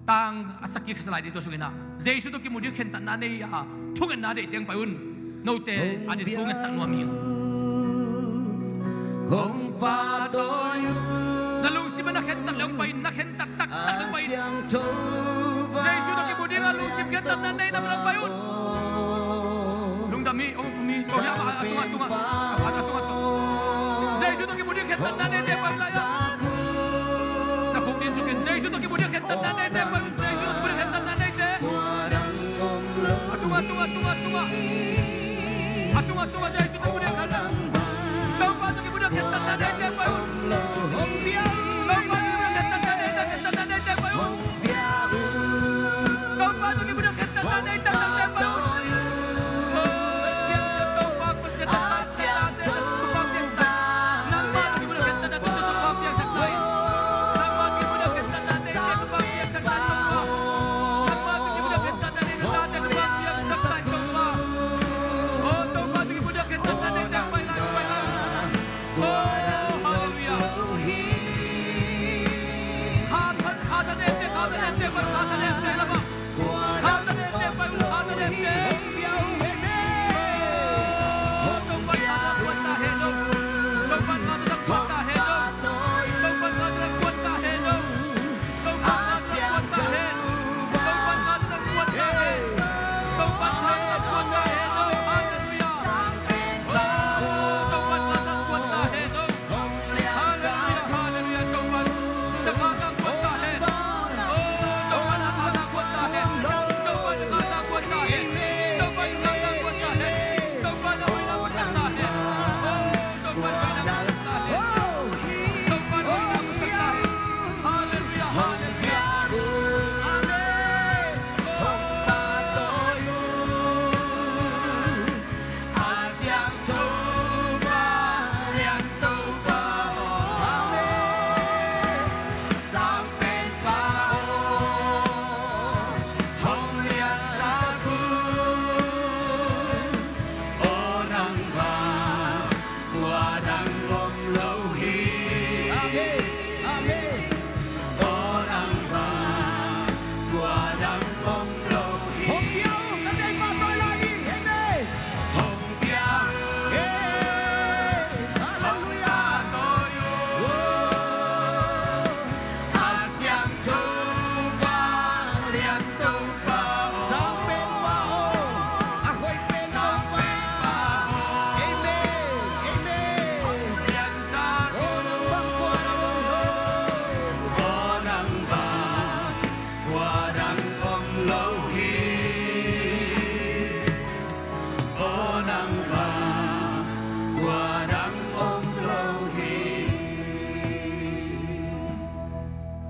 tang a sak kik khat sa lai ding, tua sukin ah Jesu tawh kimu ding khentatna a nei a thungetna a deihte hong pai un. Note adingin thu ngetsak nuam hi. Hong pahtawi uh. Na lungsim ah na khentat leh hong pai in, na khentat taktak leh hong pai in. Jesu tawh kimu ding a lungsim khentatna nei na man hong pai un. Lungdam hi, hong kum hi, hong hi, a tung, a tung, a tung, a tung. Jesu tawh kimu ding khentatna neite pai un lai-ah. Na khuk din suk in. Jesu tawh kimu ding khentatna neite pai un. Jesu tawh kimu ding khentatna neite. A tung, a tung, a tung, a tung, a. A tung, a tung, a Jesu tawh kimu ding khentatna. Topa tawh kimu ding khentatna neite pai un. Hong bia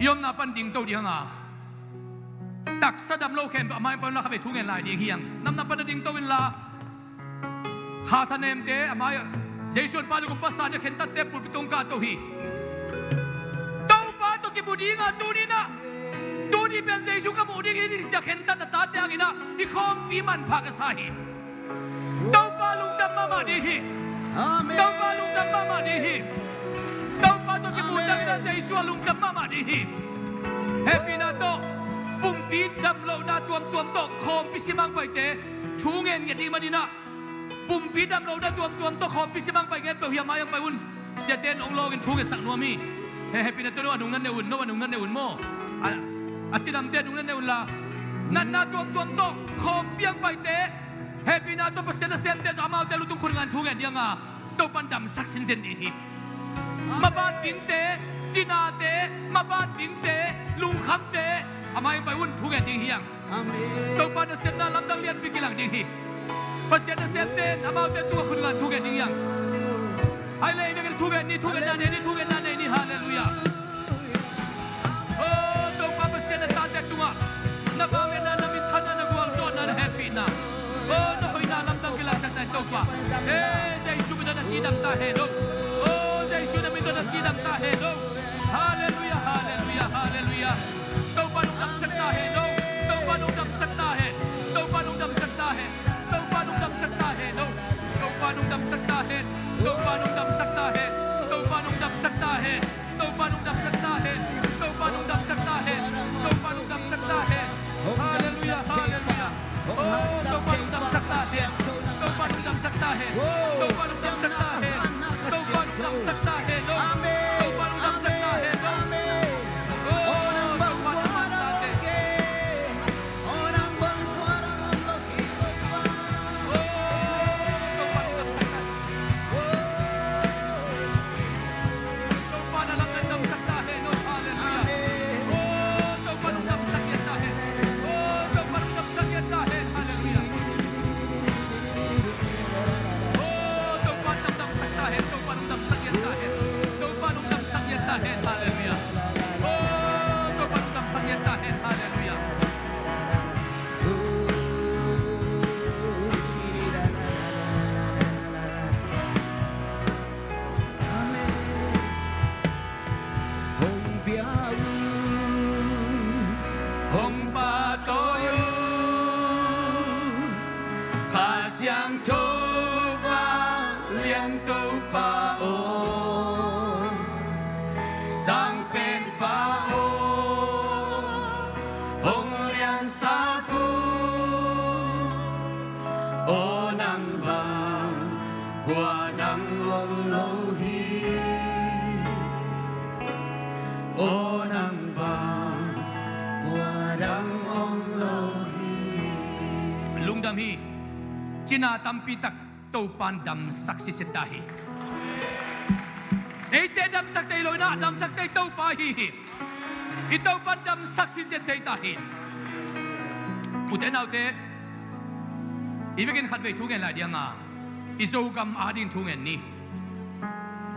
i omna pan dingto ding a, taksa dam lo khempeuh a mai pan la kha vei thu ngen lai ding hi hang. Namna pan a dingto inla, kha thanemte a mai, Jesu an pa le kum pasa nih a khentatte pulpit tung kahto hi. Topa tawh kimu ding a, tuni in ah, tuni pen Jesu ka muh ding hi, cia khentat a tate hangin ah i khawmpi manpha ka sa hi. Topa lungdam mahmah ding hi. Amen. Topa lungdam mahmah ding hi. Topa tawh kimuhna, amen, ding in ah Jesu a lungdam mahmah ding hi. Hehpihna tawh pumpi damlohna tuamtuam tawh khawmpi simmang paite thu ngen ngiat ding manin ah, pumpi damlohna tuamtuam tawh khawmpi simmang pai ngen peuh hi a, mai hong pai un. Siate in hong lawngin thu ngetsak nuam hi. He, hehpihna tawh no a nung na ne un, no a nung na ne un maw. A, a cidamte a nung na ne unla, natna tuamtuam tawh khawmpi hong paite, hehpihna tawh Pasian nasemte tawh amaute lutung khut ngan thu ngen ding a, Topan damsak sinsen ding hi. Maban dingte, cinate, maban dingte, lungkhamte a mai hong pai un, thu ngen ding hi hang. Amen. Topa nasepna lamdang lianpi kilang ding hi. Pasian nasemte in amaute tungah khut ngan thu ngen ding hi hang. Ai le, i vekin thu ngen ni, thu ngenna nei ni, thu ngenna nei ni. Halleluiah. Oh, Topa Pasian, na tate tungah na vangliatna, na minthanna, na gualzawhna, na hehpihna, oh, na hoihna lamdang kilangsak ta hen Topa. Eh, Jesu min tawh na cidam ta hen lo. Oh, Jesu na min tawh na cidam ta hen lo. Halleluiah, halleluiah, halleluiah. Topa lungdamsak ta hen lo. Topa lungdamsak ta hen. Topa lungdamsak ta hen. Topa lungdamsak ta hen lo. Topa lungdamsak ta hen. Topa lungdamsak ta hen. Topa lungdamsak ta hen. Topa lungdamsak ta hen. Topa lungdamsak ta hen. Topa lungdamsak ta hen. Halleluiah, halleluiah. Oh, Topa lungdamsak ta hen. Topa lungdamsak ta hen. Topa lungdamsak ta hen. Topa lungdamsak ta hen. Oh, Topa lungdamsak ta hen. Oh, Topa lungdamsak ta hen. Topa na lam na damsak ta hen, oh, halleluiah. Oh, Topa lungdamsak ngiat ta hen. Oh, Topa lungdamsak ngiat ta hen, halleluiah. Oh, Topa na lam damsak ta hen, Topa lungdamsak ngiat ta hen. Topa lungdamsak ngiat ta hen, halleluiah. Oh, Topa lungdamsak ngiat ta hen, halleluiah. Hong pia uh, hong pahtawi uh, Kha Siangtho vanglian Topa aw, Sang Penpa aw, hong liansak uh. Aw nang bang kua dang om lo hi. Aw nang bang kua dang om lo hi. Lungdam hi. Cina tampi tak Topan damsak sitset ta hi. Eite damsak thei lo in ah, damsak thei Topa hi hi. I Topan damsak sitset thei ta hi. Ute naute, i vekin khatvei thu ngen lai ding a, i Zogam ading thu ngen ni.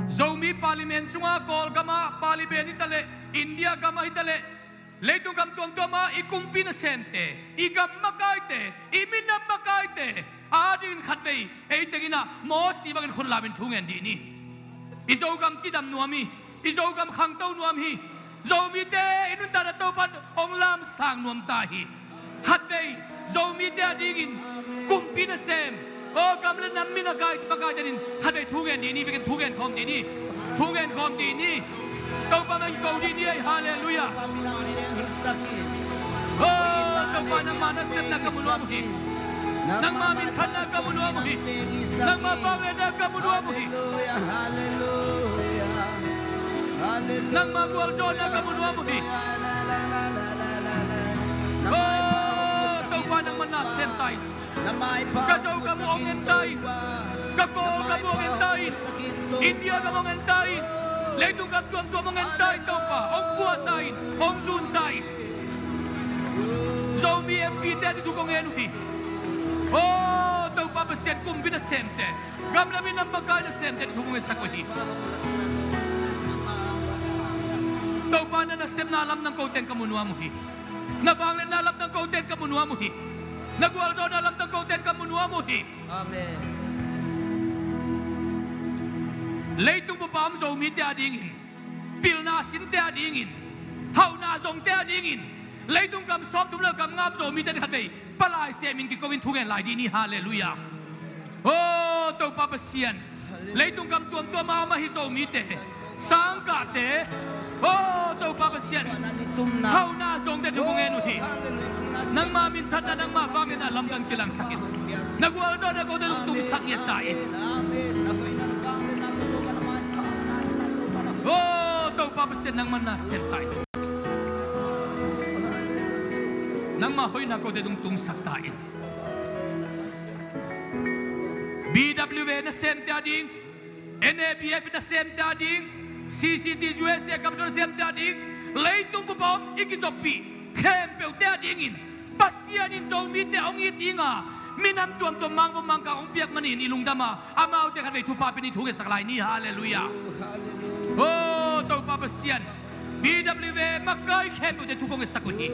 Zomi Parliament sungah, Kawlgam ah Parliament hi ta leh, India gam ah hi ta leh, leitung gam tuamtuam ah i kumpi nasemte, i gam makaite, i minam makaite adingin khatvei ei teng in ah Mosi bangin khut lamin thu ngen dih ni. I Zogam cidam nuam hi. I Zogam khangto nuam hi. Zomite i nuntakna Topan hong lamsang nuam ta hi. Khatvei Zomite adingin kumpi nasem, aw, gam le nam mi nakai, makaite adingin khatvei thu ngen dih ni. Vekin thu ngen khawm dih ni. Thu ngen khawm dih ni. Topa mah ko dih ni ei. Halleluiah. Oh, Topa nangmah nasepna ka mu nuam uh hi. Nangmah minthanna ka mu nuam uh hi. Nangmah vangliatna ka mu nuam uh hi. Nangmah gualzawhna ka mu nuam uh hi. Oh, Topa nangmah na sem ta in. Ka Zogam uh hong en ta in. Ka Kawlgam uh hong en ta in. India gam hong en ta in. Leitung gam tuamtuam hong en ta in Topa. Hong pua ta in. Hong zun ta in. Zomi M P te a ding thu kong ngen uh hi. Oh, Topa Pasian, kumpi nasemte, gam le minam makai nasemte a ding thu kong ngetsak uh hi. Topa na nasepna lamdang kote in ka mu nuam uh hi. Na vangliatna lamdang kote in ka mu nuam uh hi. Na gualzawhna lamdang kote in ka mu nuam uh hi. Amen. Leitung bup a om Zomite a dingin, pilna sinte a dingin, hauhna zongte a dingin, leitung gam sawmthum le gam nga a om Zomite in khatvei palai semin kiko in thungen lai dih ni. Halleluiah. O Topa Pasian, leitung gam tuamtuam a om ahi Zomite, sangkahte, o Topa Pasian, hauhna zongte thu kong ngen uh hi. Nangma minthanna, nangma vangliatna lamdang kilangsak in. Na gualzawhna kote tung tungsak ngiat ta in. O Topa Pasian, nangma na sem ta in. Nangma hoihna kote tung tungsak ta in. B W A nasemte a ding, N A B F nasemte a ding, C C T U S A kamsuan nasemte a ding, leitung bup a om i kizoppih khempeuhte a dingin Pasian in Zomite hong it dinga minam tuamtuam mangvo mangkang hong piak manin i lungdam a, amaute khatvei thupha pia ni thu ngetsak lai ni. Halleluiah. O Topa Pasian, B W A makai khempeuhte thu kong ngetsak uh hi.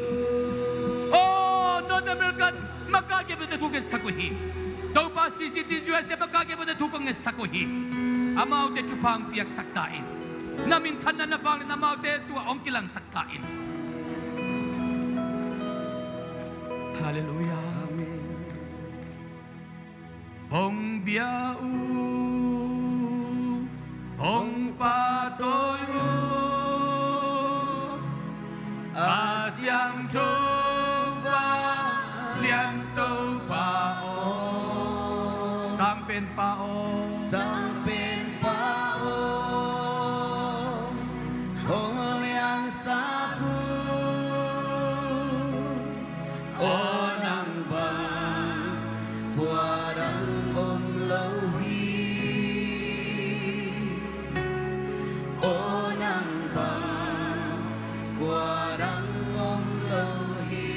O North American makai khempeuhte thu ngetsak uh hi. Topa, C C T U S A makai khempeuhte thu kong ngetsak uh hi. Amaute thupha hong piaksak ta in. Na minthanna, na vangliatna amaute tungah hong kilangsak ta in. Halleluiah. Amen. Hong bia uh, hong pahtawi uh, a siangtho vanglian Topa aw. Sangpenpa aw. Sangpenpa aw, hong liangsak uh. Aw nang bang kua dang om lo hi. Aw nang bang kua dang om lo hi.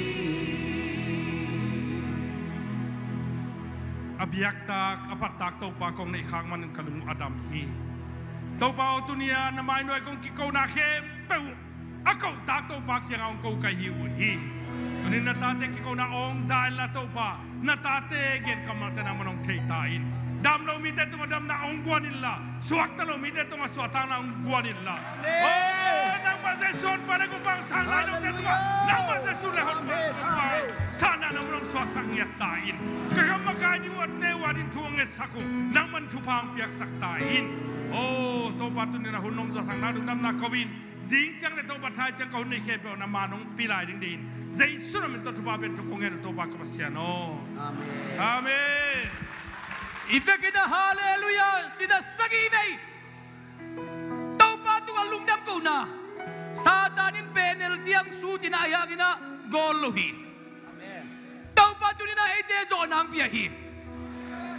A biaktak a phattak Topa kong neih khak manin ka lung uh a dam hi. Topa aw, tuni-a na mai nuai kong kikona khempeuh a kohtak Topa kiangah hong ko ka hi uh hi. Tunin na tate kikona awng za inla Topa, na tate gen kammalte nangman hong thei ta in. Dam lo mite tungah damna hong guan inla, suakta lo mite tungah suahtakna hong guan inla. Amen. Oh, nangmah Jesu honpa le gupang sang nai lote tungah, hallelujah, nangmah Jesu le honpa, amen, Topa, amen, sahna nangman hong suaksak ngiat ta in. Ka gam makai ding uh a teu a ding thu hong ngetsak uh, nangman thupha hong piaksak ta in. Oh, Topa, tunin a hun hong zawhsakna lungdamna ko in. Zing ciang le Topa, thai ciang ka hun neih khempeuh na man hong pia lai ding dingin Jesu na min tawh thupha piak thu kong ngen uh, Topa ka Pasian aw. Amen. Amen. I vekin a hallelujah cih ta sagih vei. Topa tungah lungdam kohna, Satan in penalty hong sut in a, ahi hangin a gawl lo hi. Amen. Topa tunin a eite zawhna hong pia hi.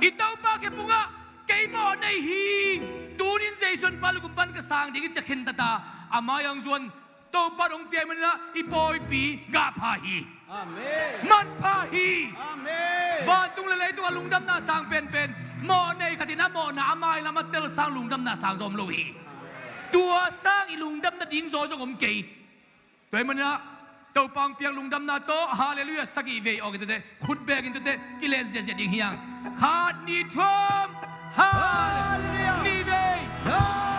I Topa khe pungah kei mawh nei hi. Tunin Jesu honpa le gupang pan ka sang ding i ci a khentat a, a mai-ah hong zuan Topa in hong piak manin a i pawipi gah pha hi. Amen. Man pha hi. Amen. Vantung le leitung a lungdamna sang penpen, mawh nei khat in a mawhna a mailam a tel sang lungdamna sang zong om lo hi. Amen. Tua sang i lungdam nading zaw zong om kei. Tua ahih manin a Topa hong piak lungdamna tawh hallelujah sagih vei awk in tete, khut beng in tete, kilen ziahziah ding hi hang. Khat, nih, thum, hallelujah. Hallelujah. Nih vei. Hallelujah.